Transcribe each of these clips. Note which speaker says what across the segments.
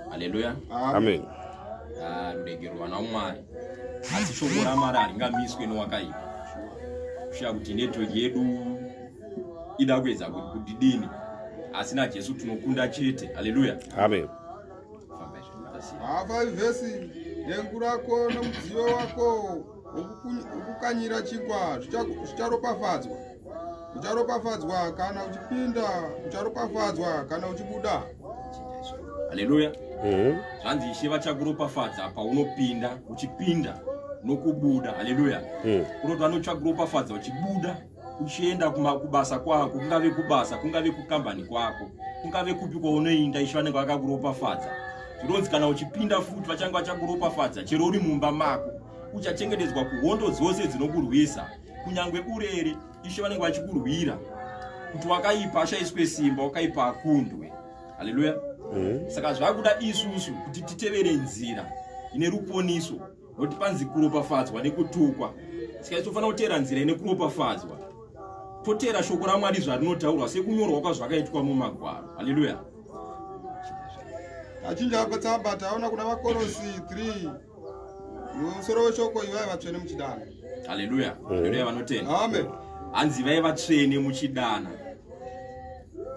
Speaker 1: Haleluya.
Speaker 2: Amen.
Speaker 1: Ah, ruregererwa naMwari. Asi shoko raMwari haringamiswe nowakaipa. Kushaya kuti network yedu ida kuedza kudidini, asi naJesu tinokunda chete. Haleluya.
Speaker 2: Amen.
Speaker 3: Hava vhesi dengu rako nomudziyo wako wokukanyira chingwa zvicharopafadzwa. Ucharopafadzwa kana uchipinda, ucharopafadzwa kana uchibuda.
Speaker 1: Haleluya. Zvanzi Ishe vachakuropafadza paunopinda, uchipinda nokubuda. Haleluya. Kunoti vanochakuropafadza uchibuda uchienda kubasa kwako, kungave kubasa, kungave kukambani kwako, kungave kupi kwaunoinda, Ishe vanenge vakakuropafadza. Zvinonzi kana uchipinda futi vachange vachakuropafadza chero uri mumba mako, uchachengetedzwa kuhondo dzose dzinokurwisa, kunyangwe urere, Ishe vanenge vachikurwira kuti wakaipa ashaiswe simba, wakaipa akundwe. Haleluya. Saka zvakuda isusu kuti titevere nzira ine ruponiso, nokuti panzi kuropafadzwa nekutukwa. Saka isu tofanira kuteera nzira ine kuropafadzwa, toteera shoko raMwari zvarinotaurwa sekunyorwa kwazvakaitwa mumagwaro. Haleluya.
Speaker 3: Tachinja apa tsamba, taona kuna vaKorosi 3, musoro weshoko, ivai vatsvene muchidana.
Speaker 1: Haleluya. Haleluya, vanotenda.
Speaker 3: Amen.
Speaker 1: Hanzi vai vatsvene muchidana.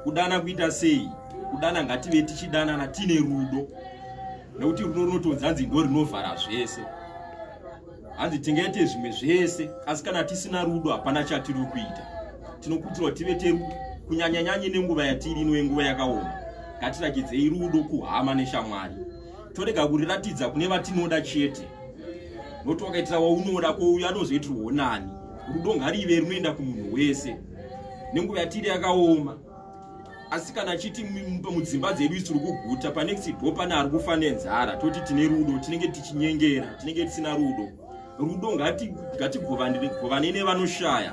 Speaker 1: Kudana kuita sei? Kudana ngative tichidanana tine rudo, nekuti rudo runotonzi hanzi ndo rinovhara zvese. Hanzi tingaite zvimwe zvese, asi kana tisina rudo hapana chatiri kuita. Tinokurudzirwa tive terudo, kunyanyanyanye nenguva yatiri ino yenguva yakaoma. Ngatiratidzei rudo kuhama neshamwari, torega kuriratidza kune vatinoda chete, nokuti wakaitira waunoda, ko uyo anozoitirwawo nani? Rudo ngarive runoenda kumunhu wese nenguva yatiri yakaoma. Asi kana chiti mudzimba dzedu tiri kuguta, panext door pane ari kufa nenzara, toti tine rudo, tinenge tichinyengera, tinenge tisina rudo. Rudo ngatigovanei nevanoshaya,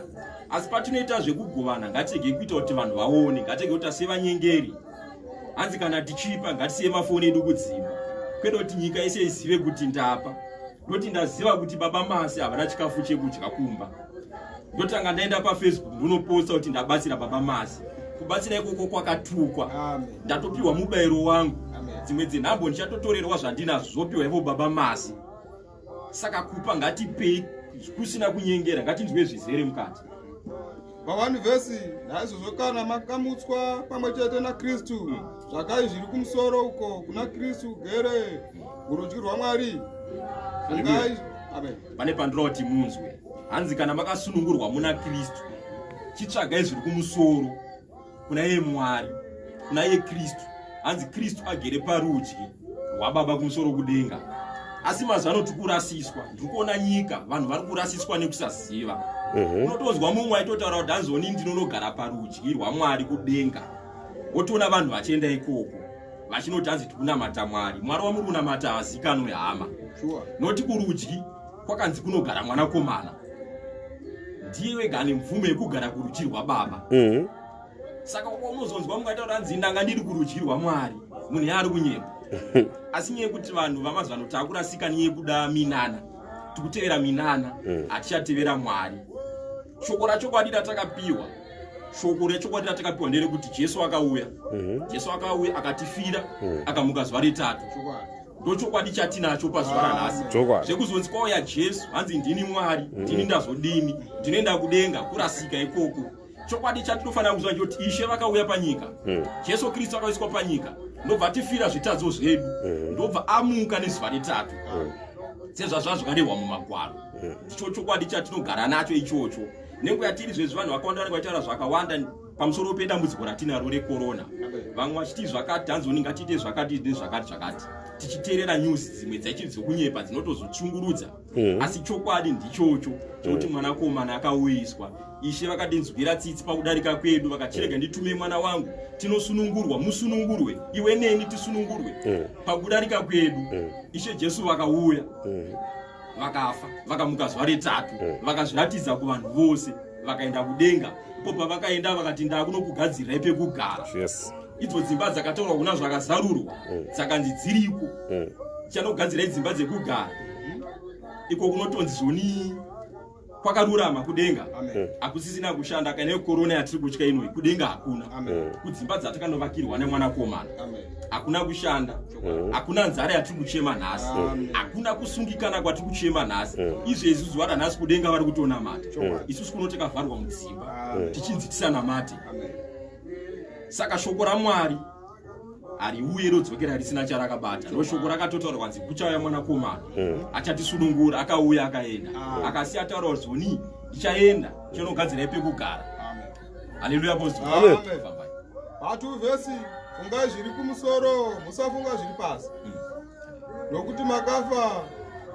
Speaker 1: asi patinoita zvekugovana ngatirege kuita kuti vanhu vaone, ngatirege kuita sevanyengeri. Hanzi kana tichipa ngatisiye mafoni edu kudzimba, kwete kuti nyika yese izive kuti ndapa. Ndoti ndaziva kuti baba Masi havana chikafu chekudya kumba, ndotanga ndaenda paFacebook ndonoposta kuti ndabatsira baba Masi. Kubatsira ikoko kwakatukwa.
Speaker 3: Amen.
Speaker 1: Ndatopiwa mubayiro wangu.
Speaker 3: Amen.
Speaker 1: Dzimwe dzenhambo ndichatotorerwa zvandinazvo, zvopiwa ivo baba Masi. Saka kupa ngatipei kusina kunyengera, ngatinzwe zvizere mukati.
Speaker 3: Pa1 vhesi, naizvozvo kana makamutswa pamwe chete naKristu, tsvakai zviri kumusoro, uko kuna Kristu ugere kurudyi rwaMwari. Fungai. Amen.
Speaker 1: Pane pandinoda kuti munzwe. Hanzi kana makasunungurwa muna Kristu, chitsvagai zviri kumusoro, kuna iye Mwari, kuna iye Kristu. Hanzi Kristu agere parudyi rwaBaba kumusoro kudenga. Asi mazuva ano tikurasiswa. Ndiri kuona nyika, vanhu vari kurasiswa nekusaziva. Unotonzwa mumwe aitotaura kuti hanzoni ndinonogara parudyi rwaMwari kudenga, wotoona vanhu vachienda ikoko vachinoti hanzi tikunamata Mwari. Mwari wamuri kunamata hazikanwe, hama. Noti kurudyi kwakanzi kunogara Mwanakomana, ndiye wega ane mvumo yekugara kurudyi rwaBaba. Saka unozonzwa mungataura hanzi ndanga ndiri kurudyi rwaMwari, munhu yaari kunyemba. Asi nyaya yekuti vanhu vamazuva ano taakurasika nenyaya yekuda minana, tikutevera minana, hatichatevera Mwari. Shoko rachokwadi ratakapiwa, shoko rechokwadi ratakapiwa nderekuti Jesu akauya. Jesu akauya, akatifira, akamuka zuva retatu. Ndochokwadi chatinacho pazuva ranhasi. Zvekuzonzi kwauya Jesu, hanzi ndini Mwari, ndini ndazodini, ndinoenda kudenga, kurasika ikoko. Chokwadi chatinofanira kuziva ndechekuti Ishe vakauya panyika. Jesu Kristu akaiswa panyika, ndobva atifira zvitadzo zvedu, ndobva amuka nezuva retatu, sezvazva zvakarehwa mumagwaro. Ndicho chokwadi chatinogara nacho ichocho. Nenguva yatiri zvezvi, vanhu vakawanda vanenge vachitaura zvakawanda pamusoro pedambudziko ratinaro rekorona, vamwe vachiti zvakati, hanzoni ngatiite zvakati nezvakati zvakati, tichiteerera news dzimwe dzaichi dzokunyepa dzinotozochungurudza. Asi chokwadi ndichocho chokuti Mwanakomana akauyiswa. Ishe vakatinzwira tsitsi pakudarika kwedu, vakachirega nditume mwana wangu, tinosunungurwa. Musunungurwe iwe neni, tisunungurwe pakudarika kwedu. Ishe Jesu vakauya, vakafa, vakamuka zuva retatu, vakazviratidza kuvanhu vose, vakaenda kudenga. Ipo pavakaenda vakati ndakunokugadzirirai pekugara. Idzo dzimba dzakataurwa kuna Zvakazarurwa, dzakanzi dziriko, tichanogadzirai dzimba dzekugara iko kunotonzi zvoni. Kwakarurama kudenga hakusisina kushanda kana yekorona yatiri kutya inoi, kudenga hakuna. Kudzimba dzatakanovakirwa nemwanakomana hakuna kushanda, hakuna nzara yatiri kuchema nhasi, hakuna kusungikana kwatiri kuchema nhasi. Izvezvi zuva ranhasi kudenga vari kutonamata, isusu kuno takavharwa mudzimba tichinzi tisanamate. Saka shoko raMwari hariuye rodzokera risina charakabata. No, shoko rakatotaurwa kwanzi kuchauya mwanakomana achatisunungura. Akauya, akaenda, akasiya ataura kuti zoni ndichaenda chinogadzirai pekugara. Haleluya, apostle.
Speaker 3: Amen. Pa2 vhesi, fungai zviri kumusoro, musafunga zviri pasi. Nokuti makafa,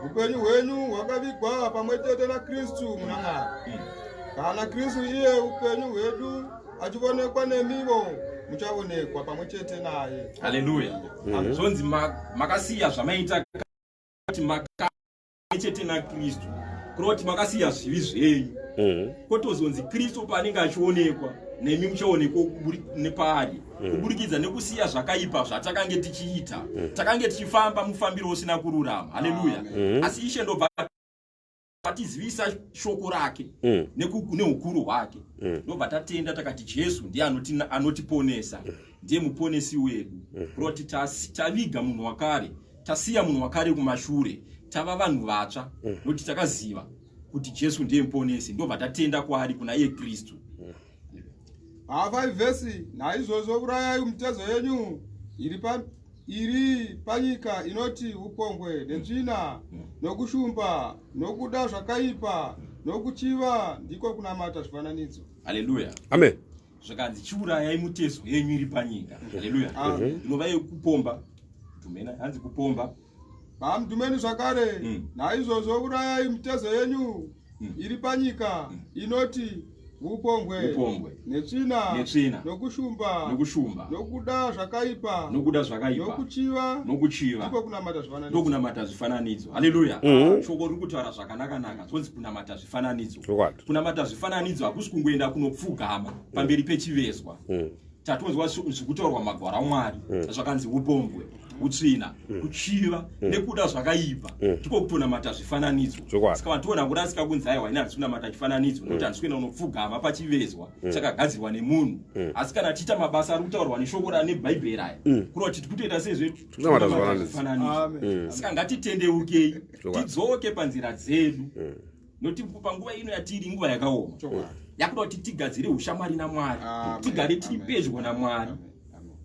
Speaker 3: upenyu hwenyu hwakavigwa pamwe chete naKristu muna Mwari. Kana Kristu iye upenyu hwedu achionekwa, nemivo muchaonekwa pamwe chete naye.
Speaker 1: Haleluya. Zvonzi makasiya zvamaita kuti chete naKristu, kureva kuti makasiya zvivi zvenyu. Kotozonzi Kristu paanenge achionekwa, nemi muchaonekwa nepaari kuburikidza nekusiya zvakaipa zvatakange tichiita. Takange tichifamba mufambiro usina kururama. Haleluya. Asi Ishe ndobva atizivisa shoko rake neukuru hwake, ndobva tatenda, takati Jesu ndiye anotiponesa, ndiye muponesi wedu. Kureva kuti taviga munhu wakare, tasiya munhu wakare kumashure, tava vanhu vatsva, nokuti takaziva kuti Jesu ndiye muponesi, ndobva tatenda kwaari, kuna iye Kristu.
Speaker 3: Pa5 vhesi, naizvozvo urayai mitezo yenyu iri panyika inoti upombwe netsvina nokushumba nokuda zvakaipa nokuchiva, ndiko kunamata zvifananidzo.
Speaker 1: Haleluya.
Speaker 2: Amen.
Speaker 1: Zvakanzi chiurayai mutezo yenyu iri panyika. Haleluya.
Speaker 3: Amen.
Speaker 1: Inova yekupomba, dhumena, hanzi kupomba.
Speaker 3: Pamudhumeni zvakare, naizvozvo urayai mitezo yenyu iri panyika inoti upombwe,
Speaker 1: upombwe,
Speaker 3: netsvina,
Speaker 1: netsvina,
Speaker 3: nokushumba,
Speaker 1: nokushumba,
Speaker 3: nokuda zvakaipa,
Speaker 1: nokuda zvakaipa,
Speaker 3: nokuchiva,
Speaker 1: nokuchiva,
Speaker 3: ndiko kunamata zvifananidzo.
Speaker 1: Ndokunamata zvifananidzo. Haleluya. Shoko riri kutaura zvakanaka-naka, zvonzi kunamata zvifananidzo. Kunamata zvifananidzo hakusi kungoenda kunopfugama pamberi pechivezwa. Tatonzwa zvikutaurwa magwara aMwari, zvakanzi upombwe, utsvina, kuchiva nekuda zvakaipa, ndiko kutonamata zvifananidzo. Saka vanhu toona kurasika kunzi aiwa, ini handisi kunamata chifananidzo nokuti handisi kuenda kunopfugama pachivezwa chakagadzirwa nemunhu. Asi kana tichiita mabasa ari kutaurwa neshoko raneBhaibheri aya, kureva kuti tikutoita sezve
Speaker 2: Kunamata zvifananidzo.
Speaker 1: zvifananidzo.
Speaker 3: Amen.
Speaker 1: Saka ngatitendeukei, tidzoke panzira dzedu, nokuti panguva ino yatiri inguva yakaoma, yakuda kuti tigadzire ushamwari naMwari,
Speaker 3: Amen.
Speaker 1: tigare tiri
Speaker 3: Amen.
Speaker 1: pedyo naMwari,
Speaker 3: Amen. Amen.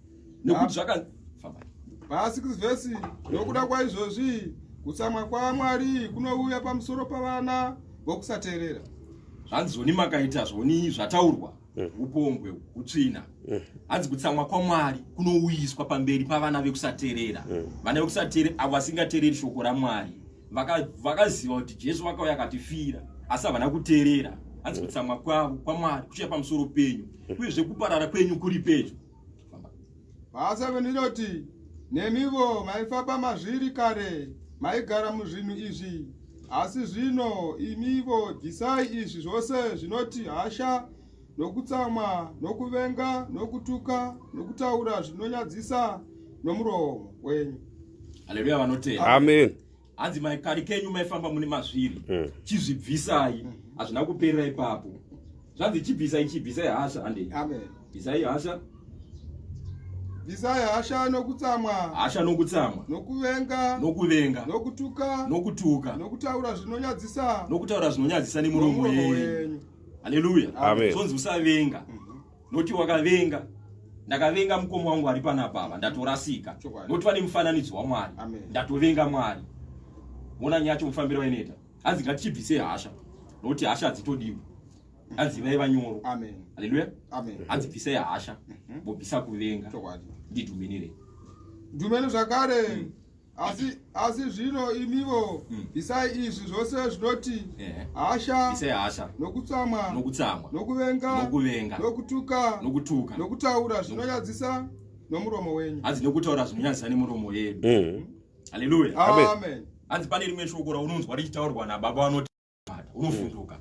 Speaker 1: nekuti zvaka famba.
Speaker 3: Pa6 vhesi, nokuda kwaizvozvi kutsamwa kwaMwari kunouya pamusoro pavana vokusateerera.
Speaker 1: Zvanzi zvoni makaita zvoni zvataurwa, upombwe, utsvina, hanzi kutsamwa kwaMwari kunouyiswa pamberi pavana vekusateerera. Vana vekusateerera avo vasingateereri shoko raMwari, vakaziva kuti Jesu vakauya akatifira, asi havana kuteerera. Hanzi kutsamwa kwavo kwaMwari kuchiuya pamusoro penyu, uyezve kuparara kwenyu kuri pedyo.
Speaker 3: Pa7 inoti, nemivo maifamba mazviri kare, maigara muzvinhu izvi. Asi zvino imivo bvisai izvi zvose zvinoti hasha nokutsamwa nokuvenga nokutuka nokutaura zvinonyadzisa nomuromo wenyu.
Speaker 1: Haleluya, vanotenda.
Speaker 2: Amen.
Speaker 1: Hanzi maikari kenyu maifamba mune mazviri, chizvibvisai. Hazvina kuperera ipapo. Zvanzi chibvisai, chibvisai hasha, handei.
Speaker 3: Amen.
Speaker 1: Bvisai hasha.
Speaker 3: Bvisai hasha nokutsamwa,
Speaker 1: hasha nokutsamwa,
Speaker 3: nokuvenga,
Speaker 1: nokuvenga,
Speaker 3: nokutuka,
Speaker 1: nokutuka,
Speaker 3: nokutaura zvinonyadzisa
Speaker 1: nokutaura zvinonyadzisa nemuromo
Speaker 3: nomuromo
Speaker 1: yenyu.
Speaker 3: wenyu.
Speaker 1: Haleluya.
Speaker 2: Amen.
Speaker 1: Zvonzi usavenga, nokuti wakavenga, ndakavenga mukoma wangu ari panapa apa, ndatorasika. Nokuti vane mufananidzo waMwari.
Speaker 3: Amen.
Speaker 1: Ndatovenga Mwari. Mona nyacho mufambiro wainoita. Hanzi ngatichibvise hasha, nokuti hasha hadzitodiwi. Hanzi vaiva nyoro.
Speaker 3: Amen.
Speaker 1: Haleluya.
Speaker 3: Amen.
Speaker 1: Hanzi bvisai hasha, bobvisa kuvenga. Ndidhuminire.
Speaker 3: Dhumeni zvakare, asi zvino imivo bvisai izvi zvose zvinoti hasha,
Speaker 1: Bvisai hasha,
Speaker 3: nokutsamwa,
Speaker 1: nokutsamwa,
Speaker 3: nokuvenga,
Speaker 1: nokuvenga,
Speaker 3: nokutuka,
Speaker 1: nokutuka,
Speaker 3: nokutaura zvinonyadzisa nomuromo wenyu.
Speaker 1: Hanzi nokutaura zvinonyadzisa nemuromo yedu. Haleluya.
Speaker 2: Amen.
Speaker 3: Amen.
Speaker 1: Hanzi pane rimwe shoko raunonzwa richitaurwa nababa vanoti unovhunduka,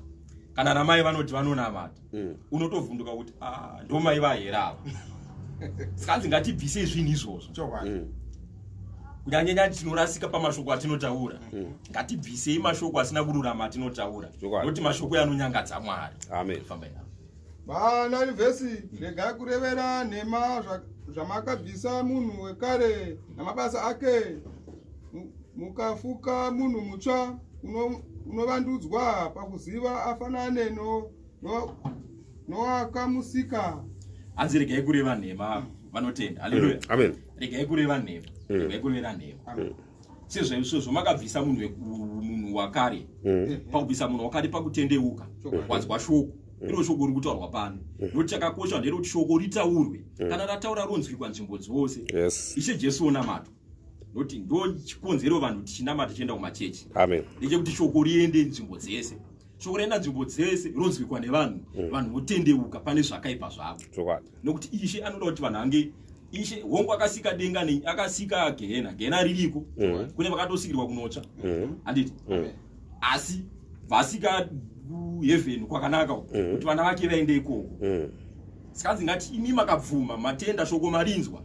Speaker 1: kana namai vanoti vanonamata, unotovhunduka kuti, "Ah, ndomai vahera ava." Saka hanzi ngatibvisei zvinhu izvozvo. Kunyanyanya tinorasika pamashoko atinotaura. Ngatibvisei mashoko asina kururama atinotaura, nokuti mashoko anonyangadza Mwari.
Speaker 2: Amen.
Speaker 1: Fambai navo.
Speaker 3: Pa9 vhesi, regai kurevera nhema, zvamakabvisa munhu wekare namabasa ake, mukafuka munhu mutsva unovandudzwa pakuziva afanane nowakamusika.
Speaker 1: Hanzi regai kureva nhema, vanotenda. Haleluya.
Speaker 2: Amen.
Speaker 1: Regai kureva nhema, regai kureva nhema. Sezvo makabvisa munhu wakare, pakubvisa munhu wakare pakutendeuka, wanzwa shoko iro, shoko riri kutaurwa pano, nokuti chakakosha nderekuti shoko ritaurwe. Kana rataura, ronzwikwa nzvimbo dzose, Ishe Jesu onamatwa, nokuti ndo chikonzero vanhu tichinamata, tichienda kumachechi,
Speaker 2: Amen.
Speaker 1: ndechekuti shoko riende nzvimbo dzese. Shoko rienda nzvimbo dzese, ronzwikwa nevanhu, vanhu votendeuka pane zvakaipa zvavo, nokuti Ishe anoda kuti vanhu ange Ishe hongu akasika denga akasika gehena. Gehena ririko, kune vakatosikirwa kunotsva, handiti? Asi vasika kuheaven kwakanaka uko, kuti vana vake vaende ikoko. Sikanzi ngati imi makabvuma, matenda shoko, marinzwa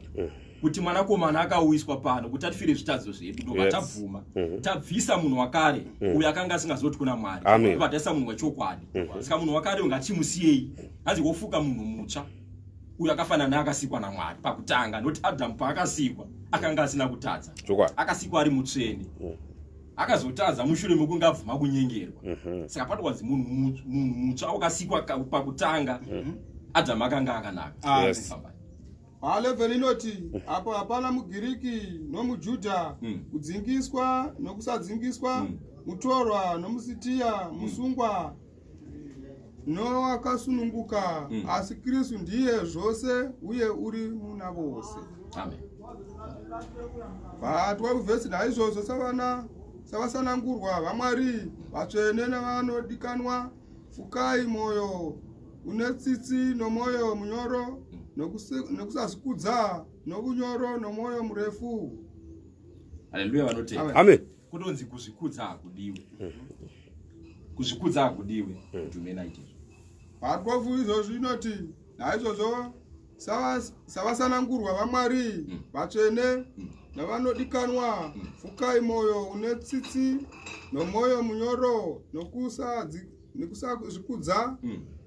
Speaker 1: kuti mwanakomana akauyiswa pano kuti atifire zvitadzo zvedu, ndobva tabvuma, tabvisa munhu wakare uyo akanga asingazoti kuna Mwari,
Speaker 2: Amen.
Speaker 1: ndobva taisa munhu wechokwadi. Saka munhu wakare uyu ngatichimusiyei. Hanzi wofuka munhu mutsva uyo akafanana neakasikwa naMwari pakutanga, nokuti Adhamu paakasikwa akanga asina kutadza. Akasikwa ari mutsvene. Akazotadza mushure mekunge abvuma kunyengerwa. Saka patokwanzi munhu mutsva wakasikwa pakutanga, Adhamu akanga akanaka. Fambai.
Speaker 3: Pa11 inoti, apo hapana muGiriki nomuJudha, kudzingiswa nokusadzingiswa, mutorwa nomuSitiya, musungwa nowakasununguka, asi Kristu ndiye zvose uye uri muna vose.
Speaker 1: Amen.
Speaker 3: Pa12 vhesi, naizvozvo savana savasanangurwa vaMwari, vatsvene navanodikanwa, fukai mwoyo une tsitsi nomwoyo munyoro, nokusazvikudza, nounyoro, nomwoyo murefu.
Speaker 1: Haleluya, vanotenda.
Speaker 3: Amen.
Speaker 2: Amen.
Speaker 1: Kutonzi kuzvikudza hakudiwe, kuzvikudza hakudiwe. Dhumena itizvo.
Speaker 3: Pa12 izvozvo inoti, naizvozvo savasanangurwa vaMwari, vatsvene navanodikanwa, fukai mwoyo une tsitsi nomwoyo munyoro, nokusazvikudza,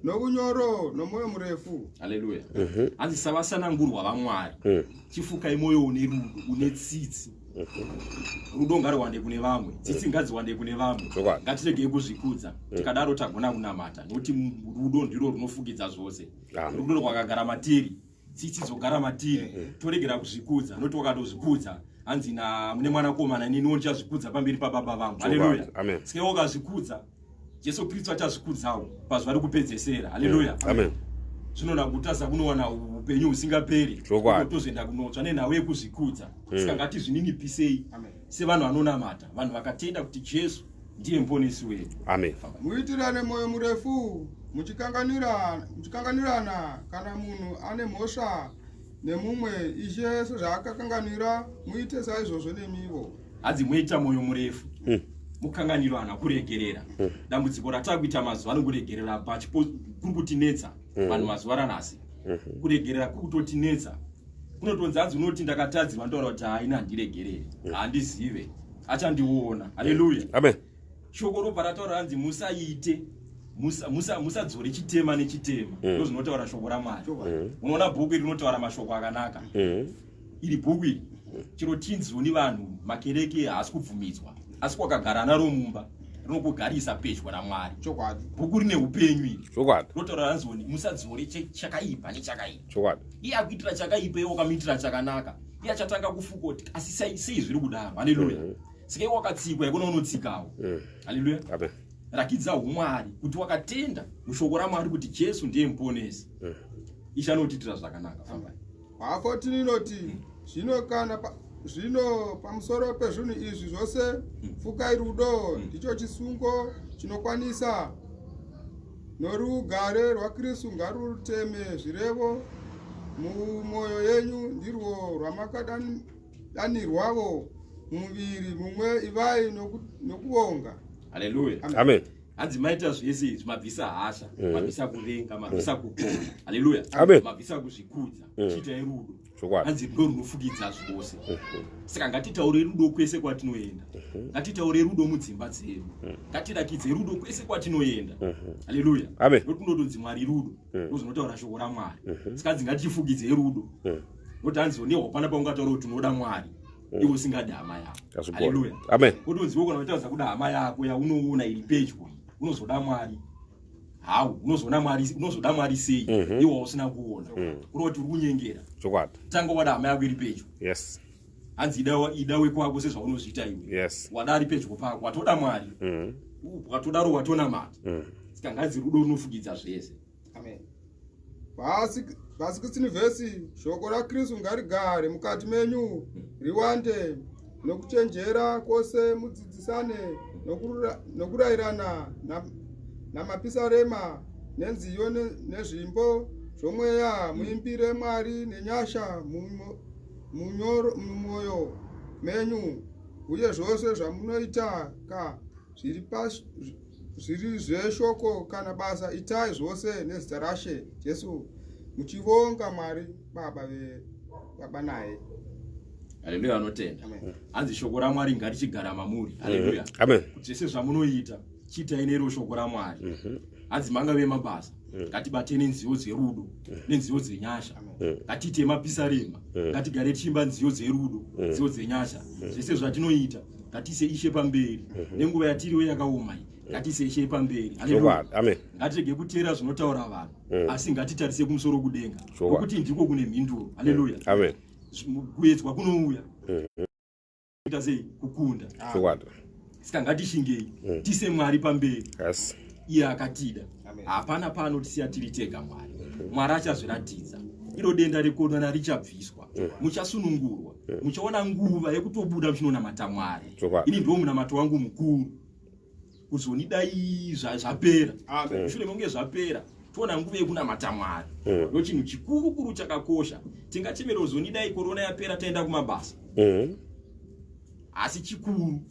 Speaker 3: nounyoro, nomwoyo murefu.
Speaker 1: Haleluya. Hanzi savasanangurwa vaMwari, chifukai mwoyo une rudo, une tsitsi. Rudo ngaruwande kune vamwe, tsitsi ngadziwande kune vamwe. Ngatiregei kuzvikudza. Tikadaro tagona kunamata, nokuti rudo ndiro runofukidza zvose.
Speaker 2: Amen.
Speaker 1: Rudo rwakagara matiri, tsitsi dzogara matiri, toregera kuzvikudza, nokuti wakatozvikudza, hanzi na mune mwanakomana, ininiwo ndichazvikudza pamberi pababa vangu. Haleluya.
Speaker 2: Amen.
Speaker 1: Saka iwe ukazvikudza, Jesu Kristu achazvikudzawo pazuva rekupedzesera. Haleluya.
Speaker 2: Amen.
Speaker 1: Zvinona kutadza kunowana upenyu husingaperi, tozoenda kunotsva nenhau yekuzvikudza. Saka ngatizvininipisei
Speaker 3: Amen.
Speaker 1: sevanhu vanonamata, vanhu vakatenda kuti Jesu ndiye muponesi wedu.
Speaker 2: Amen.
Speaker 3: Muitirane mwoyo murefu, muchikanganirana kana munhu ane mhosva nemumwe. Ishe sezvaakakanganira, muite saizvozvo nemivo.
Speaker 1: Hanzi muita mwoyo murefu, mukanganirana, kuregerera. Dambudziko ratakuita mazuva ano, kuregerera pachipo kuri kutinetsa vanhu mazuva ranhasi. Kuregerera kuri kutotinetsa. Kunotonzi hanzi unoti ndakatadzirwa, ndotaura kuti haina, handiregerere, handizive, achandiona. Haleluya.
Speaker 2: Amen.
Speaker 1: Shoko robva rataura, hanzi musaite musadzore chitema nechitema. Ndo zvinotaura shoko raMwari. Unoona bhuku iri rinotaura mashoko akanaka. Iri bhuku iri, chero tinzoni vanhu, makereke haasi kubvumidzwa, asi kwakagara naro mumba rinokugarisa pedyo naMwari. Bhuku rine upenyu iri. Rinotaura ranzoni musadzore chakaipa nechakaipa. Iye akuitira chakaipa, iwe wakamuitira chakanaka, iye achatanga kufuka kuti asi sei zviri kudaro. Haleluya. Saka iwe wakatsikwa ikona unotsikawo. Haleluya.
Speaker 2: Amen.
Speaker 1: Rakidza umwari kuti wakatenda mushoko raMwari kuti Jesu ndiye muponesi. Ishe anotiitira zvakanaka. Fambai.
Speaker 3: Pa14 inoti, zvino kana zvino pamusoro pezvinhu izvi zvose, fukai rudo, ndicho chisungo chinokwanisa, norugare rwaKristu ngaruteme zvirevo mumwoyo yenyu, ndirwo rwamakadanirwawo muviri mumwe. Ivai nokuvonga.
Speaker 1: Haleluya.
Speaker 2: Amen.
Speaker 1: Hanzi maita zvese izvi, mabvisa hasha, mabvisa kuvenga, mabvisa kukona. Haleluya.
Speaker 2: Amen.
Speaker 1: Mabvisa kuzvikudza, chiitai rudo. Hanzi rudo runofukidza zvose. Saka ngatitaure rudo kwese kwatinoenda. Ngatitaure rudo mudzimba dzedu. Ngatirakidze rudo kwese kwatinoenda. Haleluya. Nokuti kunotonzi Mwari rudo. Ndozvinotaura shoko raMwari. Saka hanzi ngatifukidze rudo. Nokuti hanzi nehwa pana paungataura kuti unoda Mwari iwe usingadi hama yako. Haleluya. Kutonziwo kana uchitaridza kuda hama yako yaunoona iri pedyo, unozoda Mwari how? Unozoona Mwari, unozoda Mwari sei iwe usina kuona? Kureva kuti uri kunyengera. Tanga wada hama yako iri pedyo. Hanzi ida wekwako sezvaunozviita iwe. Wada ari pedyo pako, watoda Mwari. Watodaro watonamata. Saka nganzi rudo runofukidza zvese.
Speaker 3: Amen. Pa16 vhesi, shoko raKristu ngarigare mukati menyu riwande nokuchenjera kwose, mudzidzisane nokurayirana namapisarema nenziyo nezvimbo zvomweya, muimbire Mwari nenyasha mumwoyo menyu. Uye zvose zvamunoita, ka zviri zveshoko kana basa, itai zvose nezita raShe Jesu, muchivonga Mwari Baba baba naye.
Speaker 1: Haleluya, anotenda. Hanzi shoko raMwari ngarichigara mamuri. Haleluya.
Speaker 2: Amen.
Speaker 1: Kuti zvese zvamunoita, chiitai nero shoko raMwari. Hanzi mangave mabasa, ngatibate nenziyo dzerudo nenziyo dzenyasha. Ngatiite mapisarema, ngatigare tichiimba nziyo dzerudo, nziyo dzenyasha. Zvese zvatinoita, ngatiise Ishe pamberi. Nenguva yatiriwo yakaoma iyi, ngatiise Ishe pamberi. Haleluya.
Speaker 2: Amen.
Speaker 1: Ngatirege kuteera zvinotaura vanhu, asi ngatitarise kumusoro kudenga, nokuti ndiko kune mhinduro. Haleluya.
Speaker 2: Amen.
Speaker 1: Kuedzwa kunouya, ita sei kukunda. Saka ngatishingei, tise Mwari pamberi. Iye akatida. Hapana paanotisiya tiri tega Mwari. Mwari achazviratidza. Iro denda rekorona richabviswa, muchasunungurwa, muchaona nguva yekutobuda muchinonamata Mwari. Ini ndiwo munamato wangu mukuru, kuzonidai zvapera. Mushure mekunge zvapera, toona nguva yekunamata Mwari. Ndo chinhu chikuru kuru chakakosha. Tingachemera kuzonidai korona yapera, taenda kumabasa, asi chikuru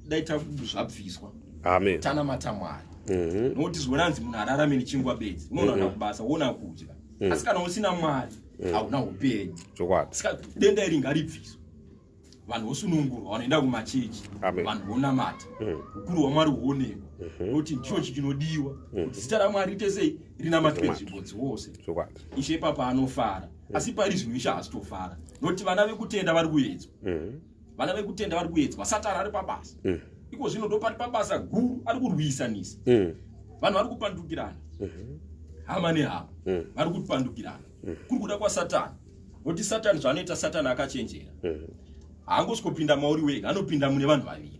Speaker 1: dai zvabviswa, tanamata Mwari. Nokuti zvonanzi munhu ararame nechingwa bedzi. Unoona kubasa, woona kudya, asi kana usina Mwari hauna upenyu. Saka denda iri ngaribviswe, vanhu vosunungurwa, vanoenda kumachechi, vanhu vonamata, ukuru hwaMwari huonekwa, nokuti ndichochi chinodiwa, kuti zita raMwari riite sei? Rinamatwe nzvimbo dzose. Ishe ipapa anofara. Asi pari zvino Ishe haasitofara, nokuti vana vekutenda vari kuedzwa. Vana vekutenda vari kuedzwa. Satani ari pabasa iko zvino, ndo pari pabasa guru, ari kurwisanisa vanhu, vari kupandukirana, hama nehama vari kupandukirana, kuri kuda kwaSatani. Nokuti Satani zvaanoita, Satani akachenjera. Haangosvikopinda mauri wega, anopinda mune vanhu vaviri.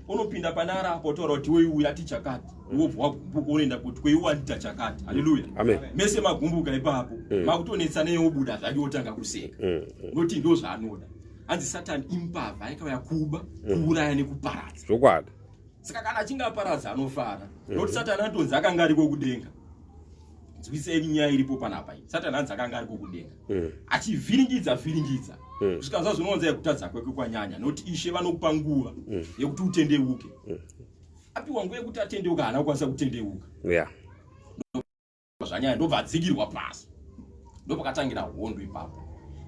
Speaker 1: Unopinda pane ari apo, otaura kuti wei uyu ati chakati, wobva wagumbuka, unoenda kuti kwei wandita chakati. Haleluya.
Speaker 2: Amen.
Speaker 1: Mese magumbuka ipapo, makutonetsana, wobuda zvake, wotanga kuseka, nokuti ndo zvaanoda. Hanzi Satani imbavha yakauya kuba, kuuraya nekuparadza. Saka kana achinge aparadza anofara, nokuti Satani anotonzi akanga ariko kudenga. Nzwisei nyaya iripo panapa iyi. Satani hanzi akanga ariko kudenga achivhiringidza vhiringidza, kusvika zvazvinoonza yekutadza kwake kwanyanya, nokuti Ishe vanokupa nguva yekuti utendeuke. Apiwa nguva yekuti atendeuka, haana kukwanisa kutendeuka. Zvanyanya, ndobva adzikirwa pasi, ndopakatangira hondo ipapo.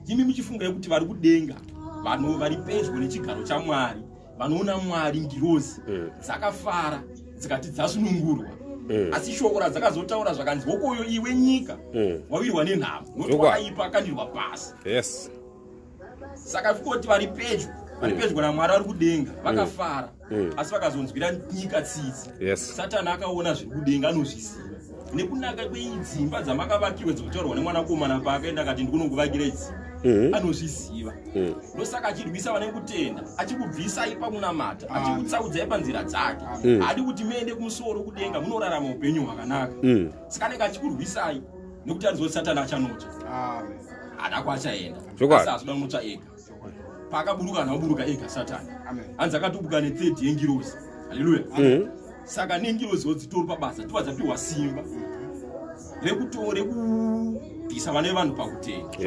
Speaker 1: Imi muchifunga yekuti vari kudenga, vanhu vari pedyo nechigaro chaMwari, vanoona Mwari, ngirozi dzakafara dzikati dzasunungurwa, asi shoko radzakazotaura zvakanzi, "Hokoyo iwe nyika, wawirwa nenhamo, nokuti wakaipa akandirwa pasi." Saka fikoti vari pedyo, vari pedyo naMwari, vari kudenga vakafara, asi vakazonzwira nyika tsitsi. Satani akaona zviri kudenga, anozviziva nekunaka kweidzimba dzamakavakirwa dzikutaurwa nemwanakomana paakaenda akati, "Ndikunonguvakira idzimba." Anozviziva, ndosaka achirwisa vane kutenda, achikubvisai pakunamata, achikutsaudzai panzira dzake. Haadi kuti muende kumusoro kudenga munorarama upenyu hwakanaka. Saka anenge achikurwisai, nekuti anoziva kuti Satani achanotsva, haada kwaachaenda, asi hazoda kunotsva ega. Paakaburuka, haana kuburuka ega Satani. Hanzi akatobuka nethird yengirozi. Haleluya. Saka nengiroziwo dzitori pabasa, tobva dzapiwa simba rekubvisa vana vevanhu pakutenda,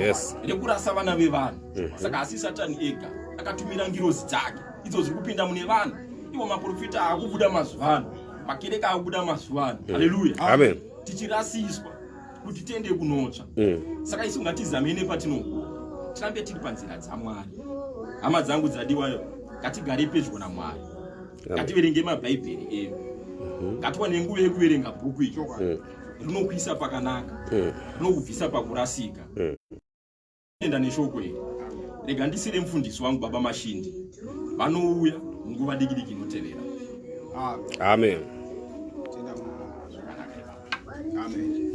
Speaker 1: rekurasa vana vevanhu. Saka asi Satani ega, akatumira ngirozi dzake idzo dziri kupinda mune vanhu. Ivo maprofita akubuda mazuva ano, makereke akubuda mazuva ano. Haleluya.
Speaker 2: Amen.
Speaker 1: Tichirasiswa kuti tiende kunotsva. Saka isu ngatizamei nepatinogona. Tirambe tiri panzira dzaMwari. Hama dzangu dzadiwayo, ngatigare pedyo naMwari. Ngativerenge mabhaibheri edu. Ngatiwane nguva yekuverenga bhuku iri. Rinokuisa pakanaka, rinokubvisa pakurasika. Enda neshoko iri. Rega ndisire mufundisi wangu Baba Mashindi, vanouya munguva diki diki inotevera.
Speaker 2: Amen.
Speaker 3: Amen.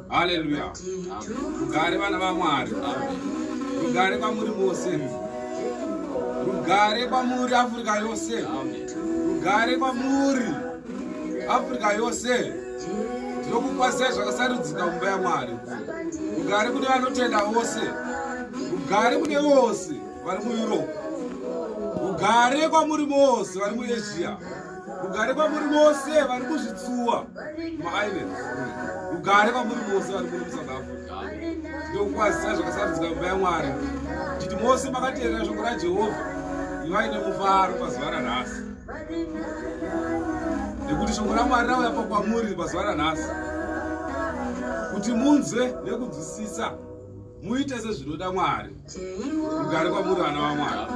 Speaker 4: Haleluya. Rugare vana vaMwari. Rugare kwamuri mose. Rugare kwamuri Afrika yose. Rugare kwamuri Afrika yose. Tinokukwazisai zvakasarudzika mumba yaMwari. Rugare kune vanotenda vose. Rugare kune vose vari muEurope. Rugare kwamuri mose vari muAsia. Rugare kwamuri mose vari kuzvitsuwa maislands. Rugare kwamuri mose vari muno muSouth Africa. Ndinokukwazisai zvakasarudzika mumba yaMwari. Nditi mose makateerera shoko raJehovha, ivai nemufaro pazuva ranhasi. Nekuti shoko raMwari rauya pakwamuri pazuva ranhasi. Kuti munzwe nekunzwisisa, muite sezvinoda Mwari. Rugare kwamuri vana vaMwari.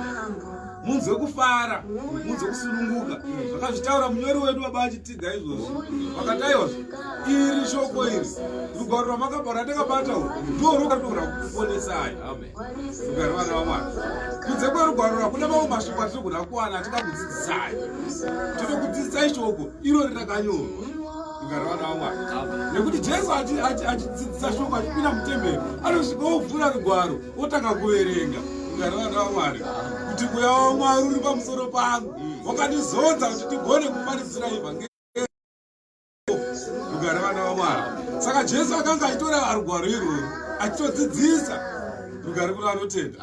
Speaker 4: Munzwe kufara, munzwe kusununguka. Zvakazvitaura munyori wedu baba achitiga izvozvi. Vakataiwa iri shoko iri, rugwaro rwamakabara ratakabata urwu, ndoo rwakatogona kukuponesai. Rugare vana vaMwari. Kunze kwerugwaro hakuna mamwe mashoko atinogona kuwana atingakudzidzisai. Tinokudzidzisai shoko irori rakanyorwa. Rugare vana vaMwari. Nekuti Jesu achidzidzisa shoko achipinda mutemberi, anosvika ovhura rugwaro otanga kuverenga. Rugare vana vaMwari. Kuti mweya waMwari uri pamusoro pangu, wakandizodza kuti ndigone kuparidzira ivhangeri. Rugare vana vaMwari. Saka Jesu akanga achitora rugwaro irworwo achitodzidzisa rugare kune vanotenda.